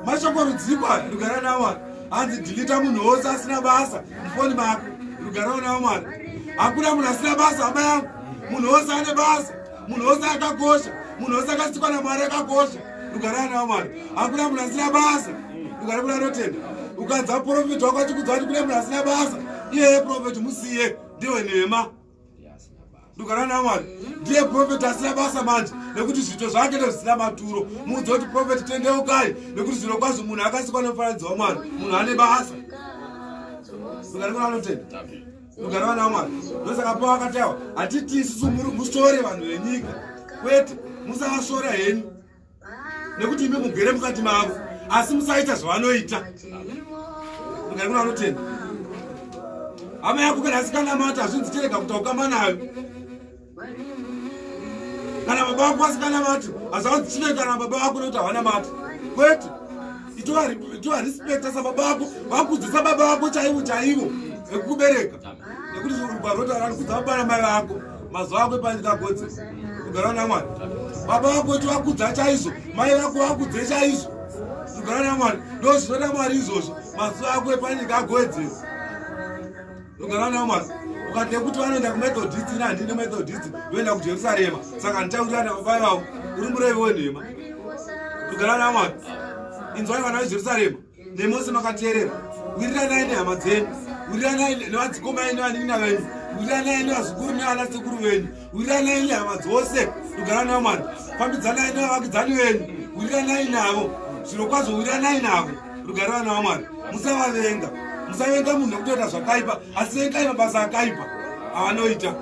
Speaker 4: mashoko rudzikwa. Rugare naMwari. Hanzi dhilita munhu wose asina basa mufoni mako. Rugare naMwari. Hakuna munhu asina basa, hama yangu. Munhu wose ane basa, munhu wose akakosha, munhu wose akasikwa naMwari akakosha. Rugare naMwari. Hakuna munhu asina basa. Rugare kuna anotenda. Ukanzwa profeti wako achikudza kuti kune munhu asina basa, iyeye profeti musiye, ndiwe nhema. Rugare naMwari. Ndiye profeti asina basa manje, nekuti zviito zvake ndezvisina maturo. Muudze kuti profeti tendeukai, nekuti zvirokwazvo munhu akasikwa nemufananidzo waMwari, munhu ane basa. Rugare kuna anotenda. Rugare vana vaMwari. Ndosaka Paul akati awa, hatiti isusu musore vanhu venyika. Kwete, musavasora henyu, nekuti imi mugere mukati mavo, asi musaita zvavanoita. Rugare kuna vanotenda. Hama yako kana asikanamata, hazvinzi chirega kuita ukama nayo. Kana baba vako vasikanamati, hazvanzi chirega kana baba vako nekuti havanamati. Kwete, itovarespekta sababa vako, vakudze sababa vako chaivo chaivo vekukubereka, nekuti rugwaro rwotaura kudza baba namai vako mazuva ako epanyika godze. Rugare naMwari. Baba vako tovakudza chaizvo, mai vako vakudze chaizvo. Rugare naMwari. Ndo zvinoda Mwari izvozvo, mazuva ako epanyika agowedzera. Rugare naMwari. Ukati nekuti vanoenda kuMethodist, ini handini Methodist, ndoenda kuJerusarema, saka handichaurirana baba vavo, uri murevi wenhema. Rugare naMwari. Inzwai vana veJerusarema, nemose makateerera, wiriranai nehama dzenyu, wiriranai nevadzikoma enyu nevanin'ina venyu, wiriranai nevazukuru nevanasekuru venyu, wiriranai nehama dzose. Rugare naMwari. Fambidzanai nevavakidzani venyu, wiriranai navo, zvirokwazvo wiriranai navo. Rugare vana vaMwari. Musavavenga. Musavenga munhu nekutoita zvakaipa, asi vengai mabasa akaipa avanoita.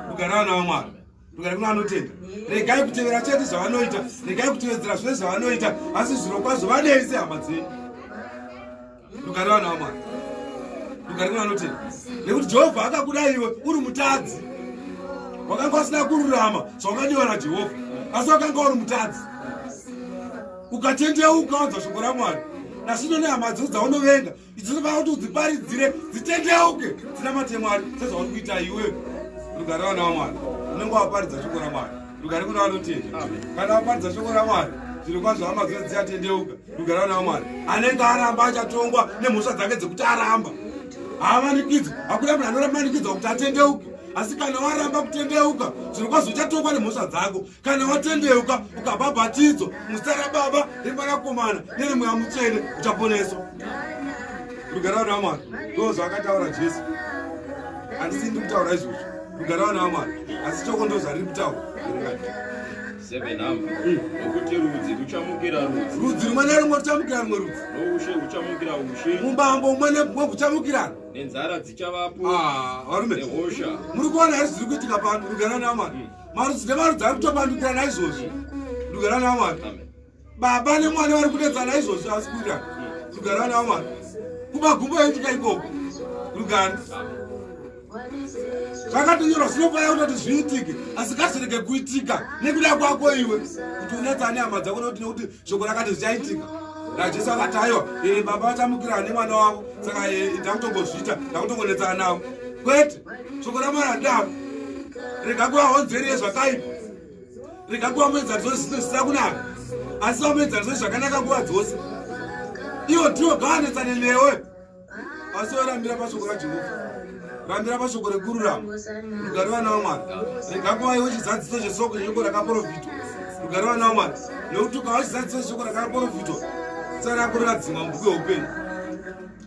Speaker 4: Rugare vana vaMwari. Rugare kuna anotenda. Regai kutevera chete zvavanoita, regai kutevedzera zvese zvavanoita, asi zvirokwazvo vadei sehama dzenyu. Rugare vana vaMwari. Rugare kuna anotenda. Nekuti Jehovha akakuda iwe uri mutadzi. Wakanga usina kururama zvawakadiwa naJehovha, asi wakanga uri mutadzi. Ukatendeuka wanzwa shoko raMwari. Nasvino nehama dzose dzaunovenga, idzo dzinofanira kuti udziparidzire, dzitendeuke, dzinamate Mwari sezvauri kuita iwe. Rugare vana vaMwari. Unenge waparidza shoko raMwari. Rugare kuna vanotenda. Kana waparidza shoko raMwari, zvirokwazvo hama dzose dzichatendeuka. Rugare vana vaMwari. Anenge aramba achatongwa nemhosva dzake dzekuti aramba. Haamanikidzwi. Hakuna munhu anomanikidzwa kuti atendeuke. Asi kana waramba kutendeuka, zvirokwazvo uchatongwa nemhosva dzako. Kana watendeuka ukabhabhatidzwa muzita raBaba, reMwanakomana nereMweya Mutsvene, uchaponeswa. Rugare vana vaMwari. Ndoo zvaakataura Jesu. Handisi ndiri kutaura izvozvo. Rugare vana vaMwari. Asi choko ndoo zvariri kutaura.
Speaker 1: 7 number. Nokuti rudzi ruchamukira rudzi.
Speaker 4: Rudzi rumwe nerumwe ruchamukira rumwe rudzi.
Speaker 1: Noushe huchamukira ushe.
Speaker 4: Mumambo umwe nemumwe huchamukirana.
Speaker 1: Nenzara dzichavapo.
Speaker 4: Varume.
Speaker 1: Nehosha.
Speaker 4: Muri kuona here zviri kuitika pano? Rugare vana vaMwari. Marudzi nemarudzi ari kutopandukirana izvozvi. Rugare vana vaMwari. Baba nemwana vari kunetsana izvozvi asi kuita. Rugare vana vaMwari. Kumagumbo enyika ikoko. Rugare. Zvakatonyorwa zvinofanira kutoti zviitike, asi ngazvirege kuitika nekuda kwako iwe kuti unetsane hama dzako nekuti nekuti shoko rakati zvichaitika. NaJesu akati aiwa, baba vachamukirana nemwana wavo, saka ndakutongozviita, ndakutongonetsana navo. Kwete, shoko raMwari haridaro. Rega kuva honzeri yezvakaipa, rega kuva muenzaniso wezvinhu zvisina kunaka, asi va muenzaniso wezvakanaka nguva dzose. Iwo ndiwo ngaanetsane newe, asi warambira pashoko raJehovha, rambira pashoko rekururama. Rugare vana vaMwari. Rega kuva iwe chizadziso cheshoko cheshoko rakaprofitwa. Rugare vana vaMwari. Nekuti ukava chizadziso cheshoko rakaprofitwa, zita rako ringadzimwa mubhuku yeupenyu.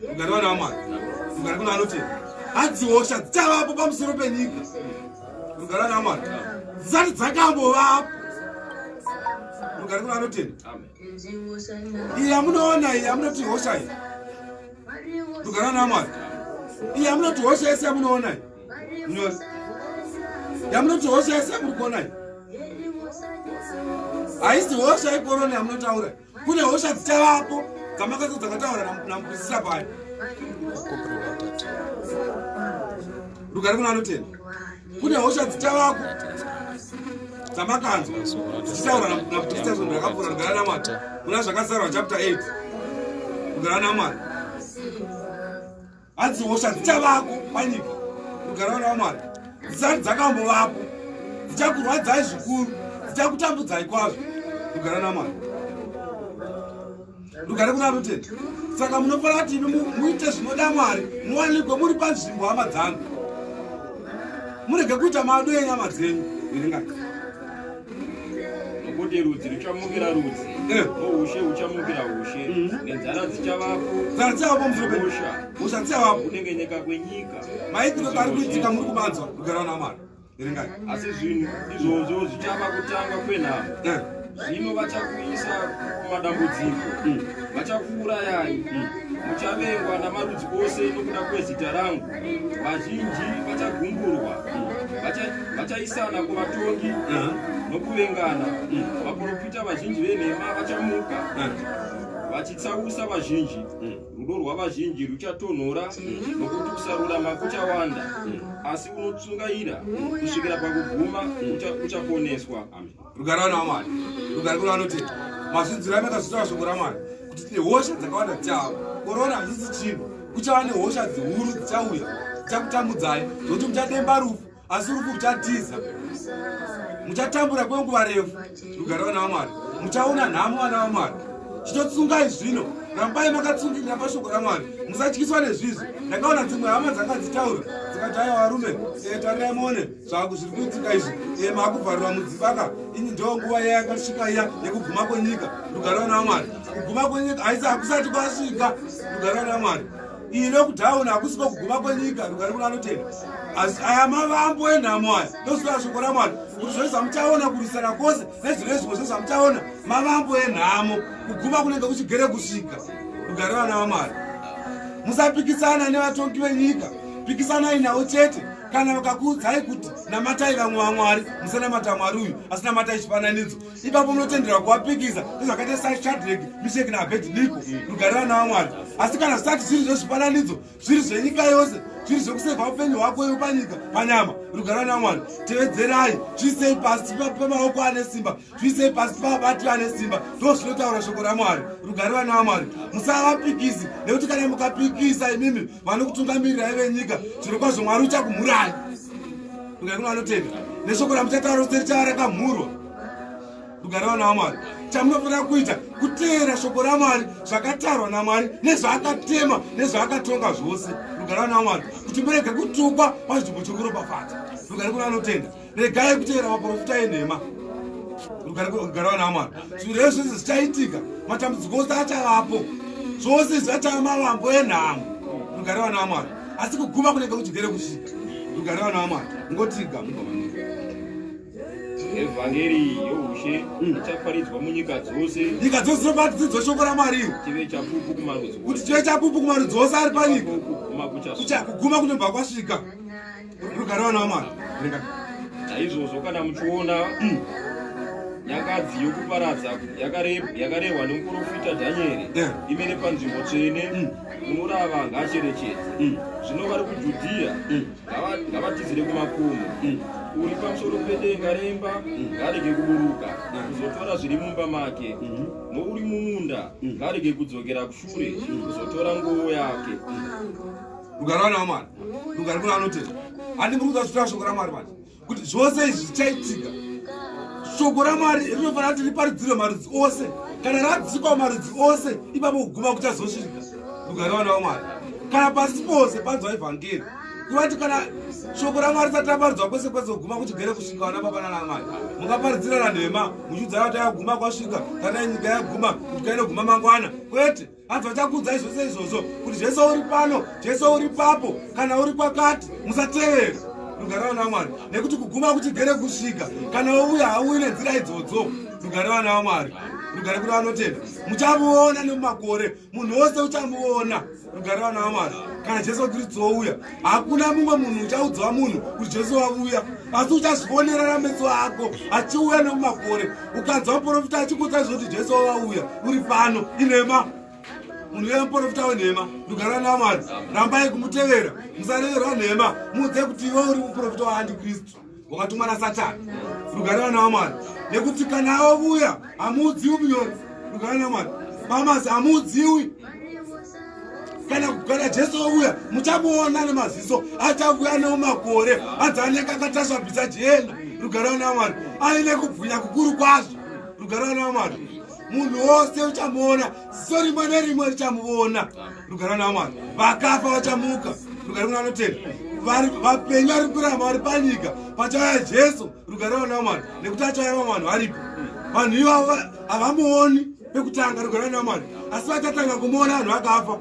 Speaker 4: Rugare vana vaMwari. Rugare kuna anotenda. Hadzi hosha dzichavapo pamusoro penyika. Rugare vana vaMwari. Dzisati dzakambovapo. Rugare kuna anotenda. Iyi yamunoona iyi yamunoti hosha iyi. Rugare vana vaMwari. Iyi yamunoti hosha yese yamunoona iyi. Munyori. Yamunoti hosha yese yamuri kuona iyi. Haisi hosha yekorona yamunotaura. Kune hosha dzichavapo dzamakazo dzakataura namukurisisa payo. Rugare kuna anotenda. Kune hosha dzichavako dzamakanzwa dzichitaura namukurisisa zvinhu zvakapfuura. Rugare naMwari. Kuna zvakazarwa chapter 8. Rugare naMwari. Hanzi hosha dzichavako panyika. Rugare vana vaMwari. Dzisati dzakambovapo. Dzichakurwadzai zvikuru, dzichakutambudzai kwazvo. Rugare naMwari. Rugare kuna anotenda. Saka munofanira kuti imi muite zvinoda Mwari, muwanikwe muri panzvimbo hama dzangu. Murege kuita mado enyama dzenyu. Verengai.
Speaker 1: Nokuti rudzi ruchamukira rudzi, noushe huchamukira ushe, nenzara dzichavapo.
Speaker 4: Nzara dzichavapo musoro penyu.
Speaker 1: Hosha.
Speaker 4: Hosha dzichavapo.
Speaker 1: Kunengenyeka kwenyika.
Speaker 4: Maitiro ari kuitika muri kumanzwa. Rugare naMwari. Verengai.
Speaker 1: Asi zvinhu izvozvo zvichava kutanga kwenhamo. Zvino vachakuisa kumadambudziko, vachakuurayai, muchavengwa namarudzi ose nokuda kwezita rangu. Vazhinji vachagumburwa, vachaisana kuvatongi nokuvengana. Vaprofita vazhinji venhema vachamuka, vachitsausa vazhinji. Rudo rwavazhinji ruchatonhora, nokuti kusarurama kuchawanda. Asi unotsungaira kusvikira pakuguma uchaponeswa.
Speaker 4: Amen. Rugare vana vaMwari. Rugare kuna vanotenda. Mazvinzira makazvitaura shoko raMwari kuti tine hosha dzakawanda dzichava. Korona hachisi chinhu. Kuchava nehosha dzihuru dzichauya dzichakutambudzai zvokuti muchademba rufu, asi rufu ruchatiza. Muchatambura kwenguva refu. Rugare vana vaMwari. Muchaona nhamo vana vaMwari. Chitotsungai zvino, rambai makatsungirira pashoko raMwari, musatyiswa nezvizvi. Ndakaona dzimwe hama dzanga dzitaura dzikati, aiwa varume, tarirai muone zvaku zviri kuitika izvi, makuvharirwa mudzimba ka. Ini ndo nguva iya yakasvika iya yekuguma kwenyika. Rugare vana vaMwari. Kuguma kwenyika haisi hakusati kwasvika. Rugare vana vaMwari. Iyi lockdown hakusi kwekuguma kwenyika. Rugare kuna anotenda. Asi aya mavambo enhamo aya, ndosvika shoko raMwari kuti zvose zvamuchaona kurwisana kwose nezvimwe zvimwe zvose zvamuchaona mavambo enhamo. Kuguma kunenge kuchigere kusvika. Rugare vana vaMwari. Musapikisana nevatongi venyika, pikisanai navo chete. Kana vakakuudzai kuti namatai vamwe vamwari, musanamata mwari uyu, asi namatai chifananidzo. Ipapo munotenderwa kuvapikisa, sezvakaita saShadraki, Misheki naAbednego, rugare vana vamwari. Asi kana zvisati zviri zvezvifananidzo, zviri zvenyika yose, zviri zvekusevha upenyu hwako iwe panyika panyama, rugare vana vamwari, tevedzerai, zviisei pasi pemaoko ane simba, zviisei pasi pavabati vane simba. Ndo zvinotaura shoko raMwari, rugare vana vamwari. Musavapikisi, nekuti kana mukapikisa imimi vanokutungamirirai venyika, zvirokwazvo Mwari uchakumhurai. Rugare kuna vanotenda neshoko ramuchataura rose richava rakamhurwa. Rugare vana vamwari. Chamunofanira kuita kuteera shoko raMwari, zvakatarwa naMwari, nezvaakatema, nezvaakatonga zvose. Rugare vana vamwari, kuti murege kutukwa panzvimbo chokuropafadza. Rugare kuna vanotenda. Regai kuteera vaprofita enhema. Rugare vana vamwari. Zvirwere zvose zvichaitika, matambudziko ose achavapo, zvose zvichava mavambo enhamo. Rugare vana vamwari. Asi kuguma kunenge kuchigere kusvika. Rugare vana vamwari. Ngotiga mugova.
Speaker 1: Evhangeri youshe ichaparidzwa munyika dzose.
Speaker 4: Nyika dzose dzinoparidzwa shoko raMwari iri.
Speaker 1: Chive chapupu kumarudzi ose.
Speaker 4: Kuti chive chapupu kumarudzi ose ari panyika.
Speaker 1: Kuguma kuchasvika.
Speaker 4: Kuguma kunobva kwasvika. Rugare vana vamwari.
Speaker 1: Naizvozvo kana muchiona nyangadzi yokuparadza yakarehwa nomuprofita Dhanieri imene panzvimbo tsvene, unorava ngaacherechedze. Zvino vari kuJudhiya ngavatizire kumakomo. Uri pamusoro pedenga remba ngaarege kuburuka kuzotora zviri mumba make, nouri mumunda ngaarege kudzokera kushure kuzotora nguo yake.
Speaker 4: Rugare vana vamwari, rugare kuna vanotenda. Handi muri kuza shoko raMwari manje kuti zvose izvi zvichaitika. Shoko raMwari rinofanira kuti riparidzirwe marudzi ose. Kana radzikwa marudzi ose, ipapo kuguma kuchazosvika. Rugare vana vamwari. Kana pasi pose panzwa evhangeri, kurati kana shoko raMwari risati raparidzwa kwese kwese, kuguma kuchigere kusvika vana baba nana mai. Mungaparidzirana nhema muchiudzana kuti yaguma kwasvika, kana nyika yaguma, nyika inoguma mangwana. Kwete. Hanzi vachakuudzai zvose izvozvo kuti Jesu uri pano, Jesu uri papo, kana uri kwakati, musatevera. Rugare vana vaMwari, nekuti kuguma kuchigere kusvika. Kana wouya hauyi nenzira idzodzo. Rugare vana vaMwari, rugare kuri vanotenda. Muchamuona nemumakore, munhu wose uchamuona. Rugare vana vaMwari. Kana Jesu Kristu ouya, hakuna mumwe munhu uchaudzwa munhu kuti Jesu wauya, asi uchazvionera nameso ako achiuya nemumakore. Ukanzwa muprofita achikuudza izvo kuti Jesu wauya, uri pano, inhema. Munhu uya muprofita wenhema. Rugare vana vaMwari. Rambai kumutevera, musareverwa nhema. Muudze kuti iwe uri muprofita waantikristu wakatumwa naSatani. Rugare vana vaMwari. Nekuti kana auya hamuudziwi munyori. Rugare vana vaMwari. Pamasi hamuudziwi. Kana Jesu ouya muchamuona nemaziso, achauya nemumakore, anzi anenge akatasva bhiza jena. Rugare vana vaMwari. Aine kubwinya kukuru kwazvo. Rugare vana vaMwari. Munhu wose uchamuona, ziso rimwe nerimwe richamuona. Rugare vana vaMwari. Vakafa vachamuka. Rugare kuna vanotenda. Vapenyu vari kuramba vari panyika pachauya Jesu. Rugare vana vaMwari. Nekuti achauya vamwe vanhu varipo. Vanhu ivavo havamuoni pekutanga. Rugare vana vaMwari. Asi vachatanga kumuona vanhu vakafa.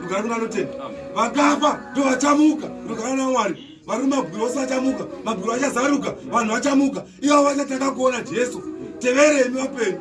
Speaker 4: Rugare kuna vanotenda. Vakafa ndo vachamuka. Rugare vana vaMwari. Vari mumabwiro ose vachamuka, mabwiro achazaruka, vanhu vachamuka. Ivavo vachatanga kuona Jesu. Teverei vapenyu.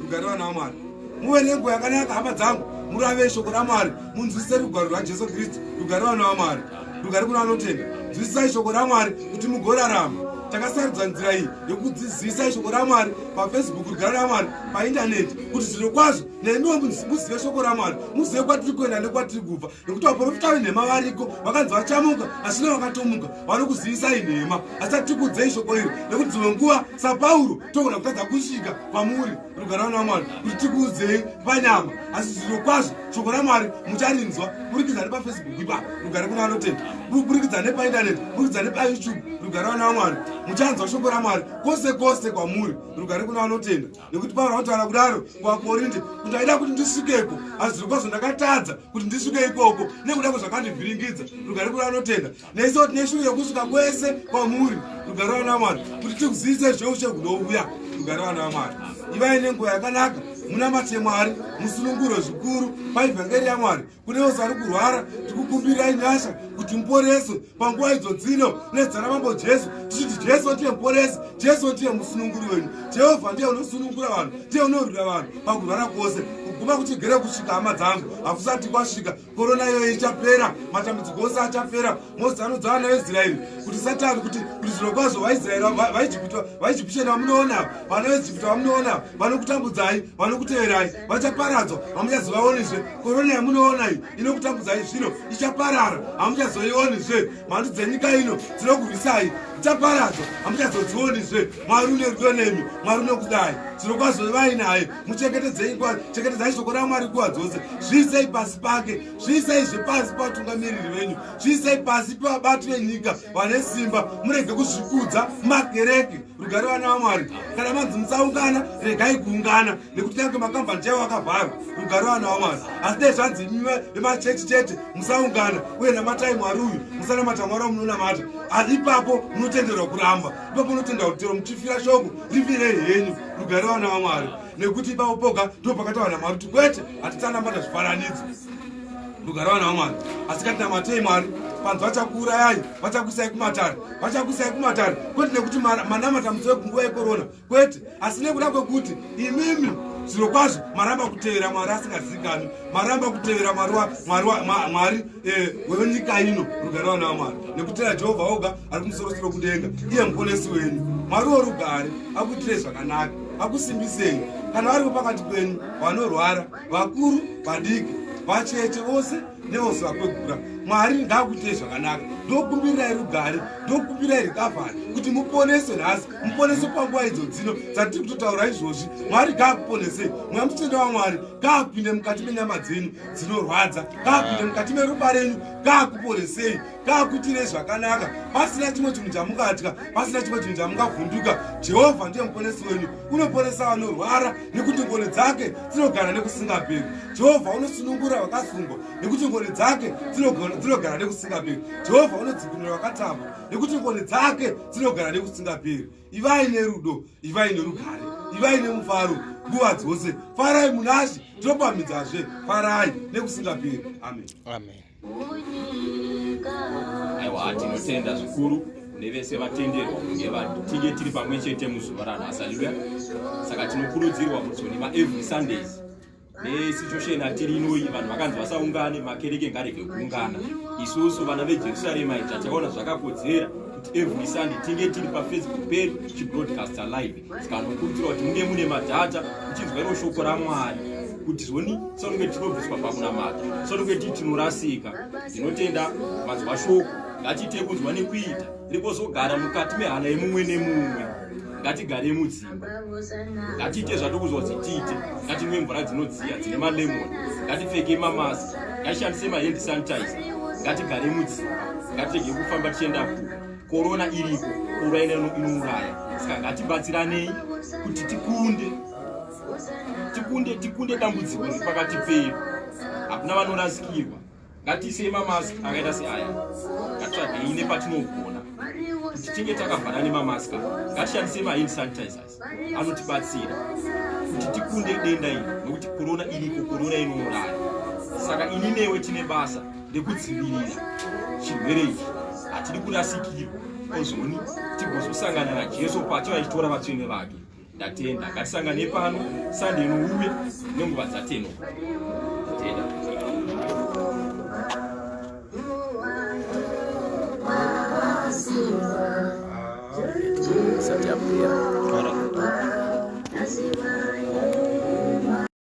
Speaker 4: Rugare vana vaMwari. Muve nenguva yakanaka hama dzangu. Murave shoko raMwari, munzwisise rugwaro rwaJesu Kristu. Rugare vana vaMwari. Rugare kuna vanotenda. Nzwisisai shoko raMwari kuti mugorarama. Takasarudza nzira iyi yekudzidzisai shoko raMwari paFacebook, rugare raMwari paindaneti, kuti zviro kwazvo nemiwo muzive shoko raMwari, muzive kwatiri kuenda nekwatiri kubva. Nekuti vaprofita venhema variko, vakanzi vachamuka, asi nevakatomuka vanokuzivisai nhema. Asi atikudzei shoko iri, nekuti dzimwe nguva saPauro togona kutadza kusvika kwamuri. Rugare vana vaMwari, kuti tikuudzei panyama, asi zviro kwazvo shoko raMwari mucharinzwa kuburikidza nepaFacebook ipapo. Rugare kuna vanotenda, kuburikidza nepaindaneti, kuburikidza nepaYouTube. Rugare vana vaMwari, muchanzwa shoko raMwari kwose kwose kwamuri. Rugare kuna vanotenda. Nekuti Pauro anotaura kudaro kuvaKorinte kuti aida kuti ndisvikeko, asi zviro kwazvo ndakatadza kuti ndisvike ikoko nekuda kwezvakandivhiringidza. Rugare kuna vanotenda. Nesu tine shungu yekusvika kwese kwamuri. Rugare vana vaMwari, kuti tikuzivise zveushe hunouya. Rugare vana vaMwari. Ivai nenguva yakanaka, munamate Mwari, musunungurwe zvikuru paivhangeri yaMwari. Kune vose vari kurwara, tikukumbirai nyasha kuti muporeswe panguva idzo dzino nezita raMambo Jesu, tichiti Jesu ndiye muporesi, Jesu ndiye musununguri wenyu. Jehovha ndiye unosunungura vanhu, ndiye unorwira vanhu pakurwara kwose. Kuguma kuchigere kusvika hama dzangu hakusati kwasvika. Korona iyoyo ichapera, matambudziko ose achapera. Mozisi anodza vana veIsraeri kuti Satani kuti zvirokwazvo vaIsraeri vaIjipita vamunoona, vana veIjipita vamunoona, vanokutambudzai, vanokuteverai, vachaparadzwa, hamuchazovaonizve. Korona yamunoona iyi inokutambudzai zvino ichaparara, hamuchazoionizve. Mhandu dzenyika ino dzinokurwisai dzichaparadzwa, hamuchazodzionizve. Mwari une rudo nemi, Mwari unokudai. Zvirokwazvo ivai naye, muchengetedzei nguva, chengetedzai shoko raMwari nguva dzose. Zviisei pasi pake, zviisei zvepasi pavatungamiriri venyu, zviisei pasi pevabati venyika vane simba, murege kuzvikudza makereke. Rugare vana vaMwari. Kana manzi musaungana, regai kuungana, nekuti nyange makambani chaiwo akavharwa. Rugare vana vaMwari. Asi dai zvanzi imi vemachechi chete musaungana, uye namatai Mwari uyu, musanamata Mwari wamunonamata. Asi ipapo munotenderwa kuramba, ipapo munotenderwa kuti chero muchifira shoko rifirei henyu. Rugare vana vaMwari, nekuti ipapo poga ndipo pakataura naMwari kuti kwete, hatitsanamata zvifananidzo. Rugare vana vaMwari. Asi katinamatei Mwari, panzi vachakuurayai, vachakuisai kumatare, vachakuisai kumatare, kwete nekuti manamata musi wekunguva yekorona, kwete, asi nekuda kwekuti imimi zvirokwazvo maramba kutevera Mwari asingazivikanwi, maramba kutevera Mwari wenyika ino. Rugare vana vaMwari, nekutevera Jehovha oga ari kumusorosoro kudenga, iye muponesi wenyu. Mwari worugare akuitirei zvakanaka, akusimbisei. Kana varipo pakati penyu vanorwara, vakuru, vadiki, vacheche vose nevose vakwegura, Mwari ngaakuitirei zvakanaka. Ndokumbirirai rugare, ndokumbirirai recovery, kuti muponeswe nhasi, muponeswe panguva idzo dzino dzatiri kutotaura izvozvi. Mwari ngaakuponesei. Mweya Mutsvene waMwari ngaapinde mukati menyama dzenyu dzinorwadza, ngaapinde mukati meropa renyu, ngaakuponesei, ngaakuitirei zvakanaka, pasina chimwe chinhu chamungatya, pasina chimwe chinhu chamungavhunduka. Jehovha ndiye muponesi wenyu, unoponesa vanorwara, nekuti ngoni dzake dzinogara nekusingaperi. Jehovha unosunungura vakasungwa, nekuti ngoni dzake dzinogara nekusingaperi. Jehovha unodzikinura vakatambwa, nekuti ngoni dzake dzinogara nekusingaperi. Ivai nerudo, ivai nerugare, ivai nemufaro nguva dzose. Farai munaShe, tinopamhidzazve, farai nekusingaperi. Amen.
Speaker 1: Amen. Aiwa, tinotenda zvikuru nevese vatenderwa kunge tinge tiri pamwe chete muzuva ranhasi. Haleluya. Saka tinokurudzirwa kuti nema every Sundays nesituation atiri inoyi, vanhu vakanzi vasaungane, makereke ngarege kuungana. Isusu vana veJerusarema idzva takaona zvakakodzera kuti every Sunday tinge tiri paFacebook pedu tichibroadcasta live. Saka nokurudzirwa kuti munge mune madhata muchinzwa iro shoko raMwari, kuti zvoni tisanonge tinobviswa pakunamata, tisanonge tii tinorasika. Ndinotenda manzwa shoko, ngatiite kunzwa nekuita, rigozogara mukati mehana yemumwe nemumwe. Ngatigare mudzimba, ngatiite zvatikuzwa kuti tiite, ngatinwe mvura dzinodziya dzine malemon, ngatipfeke mamask, ngatishandise mahand sanitizer, ngatigare mudzimba, ngatirege kufamba tichienda kure. Korona iriko, korona inouraya. Saka ngatibatsiranei kuti tikunde, tikunde, tikunde dambudziko riri pakati pedu. Hakuna vanorasikirwa. Ngatiisei mamask akaita seaya, ngatitsvagei nepatinogona kuti tinge takavhara nemamask. Ngatishandise mahand sanitizers, anotibatsira kuti tikunde denda iri, nekuti korona iriko, korona inouraya. Saka ini newe tine basa rekudzivirira chirwere ichi. Hatidi kurasikirwa ozoni tigozosangana naJesu pacho achitora vatsvene vake. Ndatenda, ngatisangane pano Sunday inouya nenguva dzateno. Ndatenda.
Speaker 2: Isati yapera.